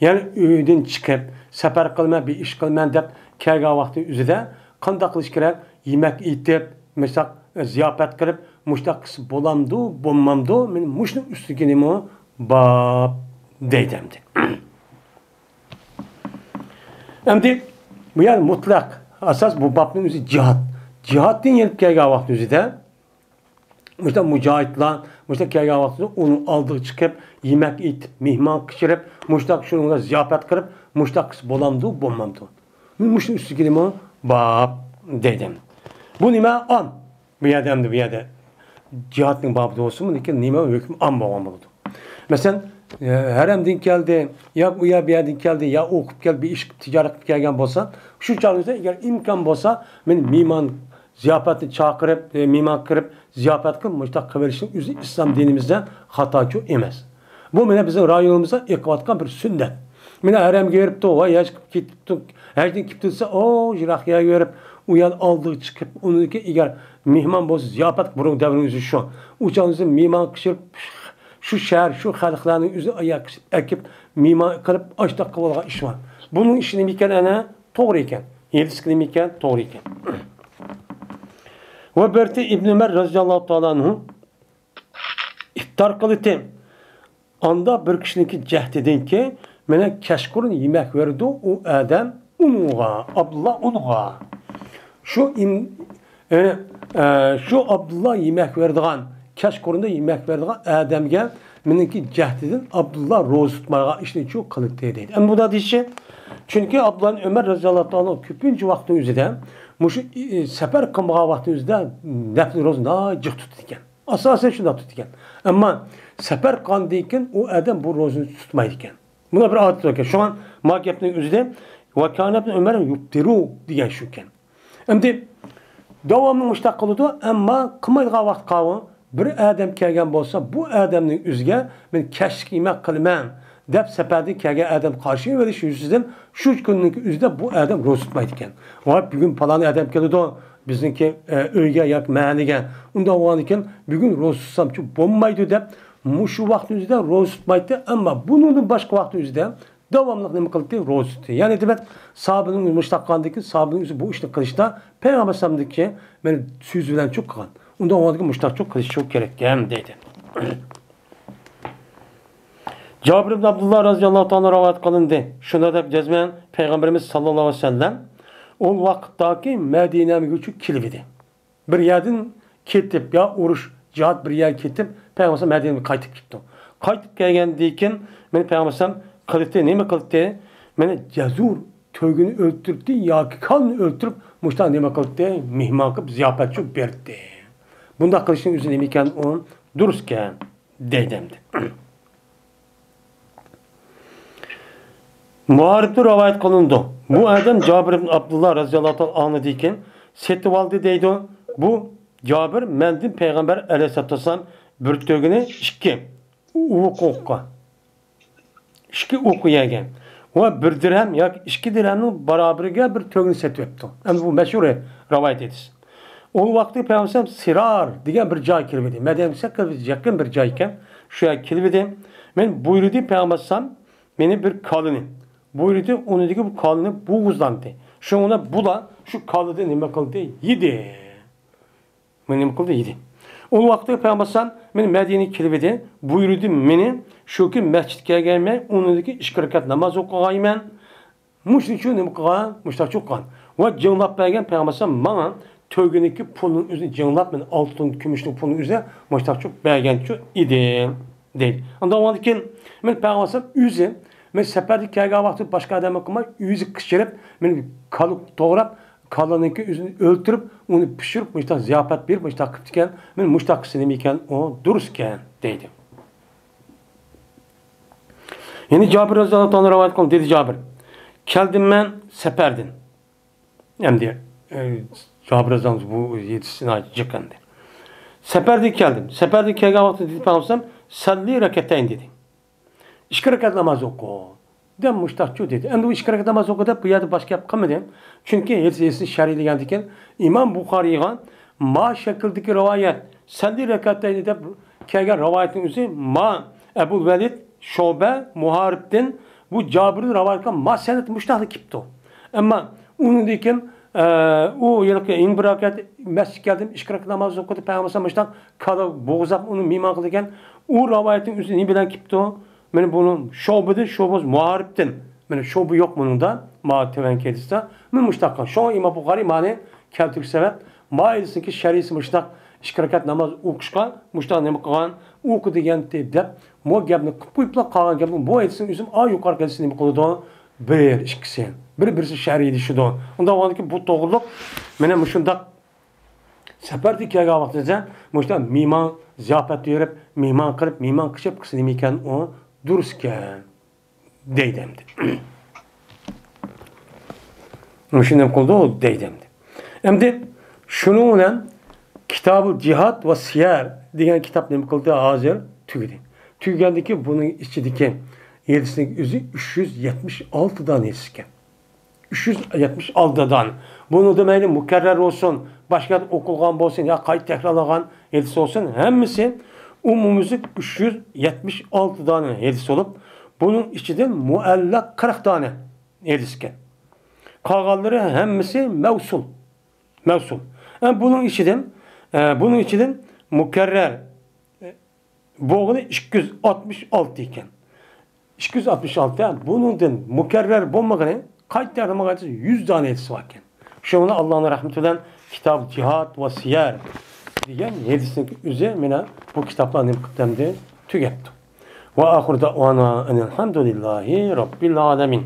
يەنى ئۆيدىن چىقىپ، سەپەر قىلىمەن، بىر ئىش قىلىمەن دەپ كەلگەن ۋاقتى ئۆزىدە قانداق قىلىش كېرەك؟ يېمەك ئېتىپ، مۇشتاق زىياپەت قىلىپ، مۇشتاق قىلسا بولامدۇ، بولمامدۇ؟ مانا مۇشۇنىڭ ئۈستىگە نېمە باب دەيدۇ ئەمدى. ئەمدى بۇ يەر مۇتلەق ئاساس، بۇ بابنىڭ ئۆزى جىھاد. جىھادتىن يېنىپ كەلگەن ۋاقىت ئۆزىدە مۇشۇنداق مۇجاھىدلار مۇشۇنداق كەلگەن ۋاقتىدا ئۇنىڭ ئالدىغا چىقىپ، يېمەك ئېتىپ، مېھمان قىچۇرۇپ، مۇشۇنداق شۇنىڭغا زىياپەت قىلىپ، مۇشۇنداق قىلسا بولامدۇ، بولمامدۇ؟ مۇشۇنىڭ ئۈستىگە نېمە باب دەيدۇ. بۇ نېمە؟ ئام. بۇ يەردە ئەمدى بۇ يەردە جىھادنىڭ بابىدا بولسىمۇ، لېكىن نېمە ھۆكمى ئام بولغان بولىدۇ. مەسىلەن، ئە، ھەرەمدىن كەلدى، يا ئۇ يەر بۇ يەردىن كەلدى، يا ئوقۇپ كەلدى، بىر ئىش قىلىپ، تىجارەت قىلىپ كەلگەن بولسا، شۇ چاغدا ئەگەر ئىمكان بولسا، مېنى مېھمان زىياپەتنى چاقىرىپ، ئە، مېھمان كىرىپ زىياپەت قىلىپ، مۇشۇنداق قىلىۋېلىشنىڭ ئۆزى ئىسلام دىنىمىزدە خاتاچۇ ئەمەس. بۇ مانا بىزنىڭ رايونىمىزدا ئېقىۋاتقان بىر سۈننەت. مانا ھەرەمگە بېرىپتۇ، ۋاي ھەج قىلىپ كېتىپتۇ، ھەجدىن كېلىپتۇ دېسە، ئو، يىراق يەرگە بېرىپ، ئۇ يەر ئالدىغا چىقىپ، ئۇنىڭكى ئەگەر مېھمان بولسا زىياپەت، بۇرۇن دەۋرنىڭ ئۆزى شۇ. ئۇ چاغدا مېھمان قىچۇرۇپ، شۇ شەھەر، شۇ خەلقلەرنىڭ ئۆزى ئاياق ئەكىپ، مېھمان قىلىپ، ئاشتاق قىلىۋالغان ئىش بار. بۇنىڭ ئىشى نېمە ئىكەن، ئەنە؟ توغرا ئىكەن. ھېلىسىكى نېمە ئىكەن؟ توغرا ئىكەن. ۋە بىرتى ئىبن ئۆمەر رەزىياللاھۇ تائالا ئەنھۇ ئىپتار قىلىتى. ئاندا بىر كىشىنىڭكى جەھدىدىنكى مانا كەچقۇرۇن يېمەك بېرىدۇ ئۇ ئادەم ئۇنىڭغا، ئابدۇللا ئۇنىڭغا. شۇ ئىم-، ئە، ئە، شۇ ئابدۇللا يېمەك بېرىدىغان، كەچقۇرۇندا يېمەك بېرىدىغان ئادەمگە مېنىڭكى جەھدىدىن ئابدۇللا روزا تۇتمايدىغان ئىشنى شۇ قىلىتتى دەيدۇ. ئەمما بۇنداق دېيىشى، چۈنكى ئابدۇللا ئىبن ئۆمەر رەزىياللاھۇ تائالا كۆپىنچە ۋاقىتنىڭ ئۆزىدە مۇشۇ، ئى، سەپەر قىلمىغان ۋاقىتنىڭ ئۆزىدە نەپلى روزا ناھايىتى جىق تۇتىدىكەن. ئاساسەن شۇنداق تۇتىدىكەن. ئەمما سەپەر قىلغاندىن كېيىن ئۇ ئادەم بۇ روزىنى تۇتمايدىكەن. بۇنىڭ بىر ئادىتى باركەن. شۇڭا ما گەپنىڭ ئۆزىدە ۋە كانە ئىبن ئۆمەر يۇپتىرۇ دېگەن شۇكەن. ئەمدى داۋاملىق مۇشۇنداق قىلىدۇ، ئەمما قىلمايدىغان ۋاقىت قالغان بىر ئادەم كەلگەن بولسا، بۇ ئادەمنىڭ ئۆزىگە مەن كەچلىك يېمەك قىلىمەن دەپ سەپەردىن كەلگەن ئادەم قارشى ئېلىش يۈزىسىدىن شۇ كۈننىڭ ئۆزىدە بۇ ئادەم روزا تۇتمايدىكەن. ۋاي، بۈگۈن پالان ئادەم كېلىدۇ بىزنىڭكى، ئە، ئۆيگە ياكى مەھەللىگە. ئۇنداق بولغاندىكىن بۈگۈن روزا تۇتسامچۇ بولمايدۇ دەپ مۇشۇ ۋاقىتنىڭ ئۆزىدە روزا تۇتمايتتى. ئەمما بۇنىڭدىن باشقا ۋاقىتنىڭ ئۆزىدە داۋاملىق نېمە قىلدى؟ روزا تۇتتى. يەنى دېمەك، ساھابىنىڭ مۇشۇنداق قىلغاندىن كېيىن ساھابىنىڭ ئۆزى بۇ ئىشنى قىلىشتا پەيغەمبەر ئەلەيھىسسالامدىكى مانا سۆزى بىلەن چۇ قىلغان. ئۇنداق بولغاندىكىن مۇشۇنداق چۇ قىلىش چۇ كېرەككەن دەيدۇ. جابىر ئىبن ئابدۇللا رەزىياللاھۇ تائالا رىۋايەت قىلىندى. شۇنداق دەپ جەزمەن پەيغەمبىرىمىز ساللاللاھۇ ئەلەيھى ۋەسەللەم ئۇ ۋاقىتتاكى مەدىنەگە كېلىۋىدى. بىر يەردىن كېتىپ، يا ئۇرۇش، جىھاد بىر يەرگە كېتىپ، پەيغەمبەر مەدىنىگە قايتىپ كېتىپتۇ. قايتىپ كەلگەندىن كېيىن مېنى پەيغەمبەر قىلدى، نېمە قىلدى؟ مېنى جەزۇر، تۆگىنى ئۆلتۈرتتى ياكى كالىنى ئۆلتۈرۈپ، مۇشۇنداق نېمە قىلدى؟ مېھمان قىلىپ زىياپەتچۇ بەردى. بۇنداق قىلىشنىڭ ئۆزى نېمە ئىكەن؟ ئۇ دۇرۇسكەن دەيدۇ ئەمدى. مۇھارىبتىن رىۋايەت قىلىنىدۇ. بۇ ئادەم جابىر ئىبن ئابدۇللا رەزىياللاھۇ تائالا ئاڭلىدىكەن، سېتىۋالدى دەيدۇ. بۇ جابىر مەندىن پەيغەمبەر ئەلەيھىسسالاتۇ ۋەسسالام بىر تۆگىنى ئىككى ئۇۋۇققا، ئىككى ئۇۋۇققا يەگەن ۋە بىر دىرھەم ياكى ئىككى دىرھەمنىڭ بارابىرىگە بىر تۆگىنى سېتىۋەپتۇ. ئەمدى بۇ مەشھۇر رىۋايەت ھەدىس. ئۇ ۋاقىتتا پەيغەمبەر سىرار دېگەن بىر جاي كېلىۋىدى. مەدىنە سەل يېقىن بىر جاي ئىكەن. شۇ يەرگە كېلىۋىدى. مەن بۇيرۇدى پەيغەمبەر مېنى بىر كالىنى. بۇيرۇدى، ئۇنىڭدىكى بۇ كالىنى بوغۇزلاندى. شۇڭا بۇلار شۇ كالىدىن نېمە قىلدى؟ يېدى. مېنى نېمە قىلدى؟ يېدى. ئۇ ۋاقىتتا پەيغەمبەر مېنى مەدىنىگە كېلىۋىدى. بۇيرۇدى مېنى، شۇكى مەسچىتكە كەلگەنمەن، ئۇنىڭدىكى ئىككى رەكەت ناماز ئوقۇغايمەن. مۇشۇنىڭ ئۈچۈن نېمە قىلغان؟ مۇشۇنداق چوققان. ۋە جىڭلاپ بەرگەن پەيغەمبەر ماڭا تۆگىنىڭكى پۇلنىڭ ئۆزىنى جىڭلاپ، مېنى ئالتۇن، كۈمۈشنىڭ پۇلىنىڭ ئۆزىنى مۇشۇنداق چوق بەرگەنچۇ ئىدى، دەيدۇ. ئاندىن ئاۋۋالدىن كېيىن مېنى پەيغەمبەر ئۆزى، مەن سەپەردىن كەلگەن ۋاقتىدا باشقا ئادەمگە قىلماي، ئۆزى قىچىرىپ، مېنى كالا توغراپ، كالىنىڭكى ئۆزىنى ئۆلتۈرۈپ، ئۇنى پىشۇرۇپ، مۇشتاق زىياپەت بېرىپ، مۇشتاق قىپتىكەن. مېنىڭ مۇشتاق قىلسا نېمە ئىكەن، ئۇ دۇرۇسكەن، دەيدۇ. يەنى جابىر رەزىياللاھۇ تائالا رىۋايەت قىلغان، دېدى جابىر، كەلدىم مەن سەپەردىن. ئەمدى، ئە، جابىر رەزىياللاھۇ بۇ ھەدىسى ناھايىتى جىق ئەمدى. سەپەردىن كەلدىم. سەپەردىن كەلگەن ۋاقىتتا دېدى پەيغەمبەر، سەللى رەكەتەين دېدى. ئىككى رەكەت ناماز ئوقۇ. دەپ مۇشتاق چۇ دېدى. ئەمدى ئۇ ئىككى رەكەت ناماز ئوقۇ دەپ بۇ يەردە باشقا گەپ قىلمىدى. چۈنكى ھەدىس، ھەدىسنى شەرھلىگەندىن كېيىن ئىمام بۇخارىيغا ما شەكىلدىكى رىۋايەت، سەللى رەكەتەينى دەپ كەلگەن رىۋايەتنىڭ ئۆزى ما ئەبۇل ۋەلىد شۇبە مۇھارىبتىن بۇ جابىردىن رىۋايەت قىلغان ما سەنەد مۇشتاقلا كېپتۇ. ئەمما ئۇنىڭدىن كېيىن، ئە، ئۇ ھېلىقى يەنە بىر رەكەت مەسچىتكە كەلدىم، ئىككى رەكەت ناماز ئوقۇدى، پەيغەمبەر مۇشتاق كالا بوغۇزلاپ ئۇنى مېھمان قىلىدىكەن. ئۇ رىۋايەتنىڭ ئۆزى نېمە بىلەن كېپتۇ؟ مانا بۇنى شۇبىدىن، شۇبە مۇھارىبتىن. مانا شۇبە يوق بۇنىڭدا. ما تۆۋەنكى ھەدىستە. مانا مۇشتاق. شۇڭا ئىمام بۇخارىي مانى كەلتۈرگۈچى سەۋەب، ما ھەدىسنىڭكى شەرھىسى مۇشتاق ئىككى رەكەت ناماز ئوقۇشقا مۇشتاق نېمە قىلغان، ئوقۇ دېگەنتى دەپ، مۇ گەپنى قىلىپ قويۇپلا قالغان گەپنى بۇ ھەدىسنىڭ ئۆزى ئا يۇقىرىقى ھەدىسى نېمە قىلىدۇ؟ بىر، ئىككىسى. بىر-، بىرسى شەرھلىشىدۇ. ئۇنداق بولغاندىكىن بۇ توغرۇلۇق مانا مۇشۇنداق سەپەردىن كەلگەن ۋاقتىدا مۇشۇنداق مېھمان زىياپەت بېرىپ، مېھمان قىلىپ، مېھمان قىلىپ قىلسا نېمە ئىكەن، ئۇ دۇرۇس ئىكەن دەيدۇ ئەمدى. مۇشۇنداق قىلدى دەيدۇ ئەمدى. ئەمدى شۇنىڭ بىلەن كىتابۇل جىھاد ۋە سىيەر دېگەن كىتاب نېمە قىلدى؟ ھازىر تۈگىدى. تۈگىگەندىكى بۇنىڭ ئىچىدىكى ھەدىسنىڭ ئۆزى ئۈچ يۈز يەتمىش ئالتە دانە ھەدىس ئىكەن. ئۈچ يۈز يەتمىش ئالتە دانە. بۇنىڭدا مەيلى مۇكەررەر بولسۇن، باشقا يەردە ئوقۇلغان بولسۇن يا قايتا تەكرارلانغان ھەدىس بولسۇن، ھەممىسى ئومۇميۈزلۈك ئۈچ يۈز يەتمىش ئالتە دانە ھەدىس بولۇپ، بۇنىڭ ئىچىدىن مۇئەللەق قىرىق دانە ھەدىس ئىكەن. قالغانلىرى ھەممىسى مەۋسۇل. مەۋسۇل. ئە، بۇنىڭ ئىچىدىن، ئە، بۇنىڭ ئىچىدىن مۇكەررەر، ئە، بولغىنى ئىككى يۈز ئاتمىش ئالتە ئىكەن. ئىككى يۈز ئاتمىش ئالتە، بۇنىڭدىن مۇكەررەر بولمىغىنى، قايتا تەكرارلانمىغان يۈز دانە ھەدىس بار ئىكەن. شۇنىڭ بىلەن ئاللانىڭ رەھمىتى بىلەن كىتاب جىھاد ۋە سىيەر دېگەن ھەدىسنىڭ ئۆزى مانا بۇ كىتابلار نېمە قىپتۇ ئەمدى؟ تۈگەپتۇ. ۋە ئاخىر دەئۋانا ئەنىل ھەمدۇلىللاھى رەببىل ئالەمىن.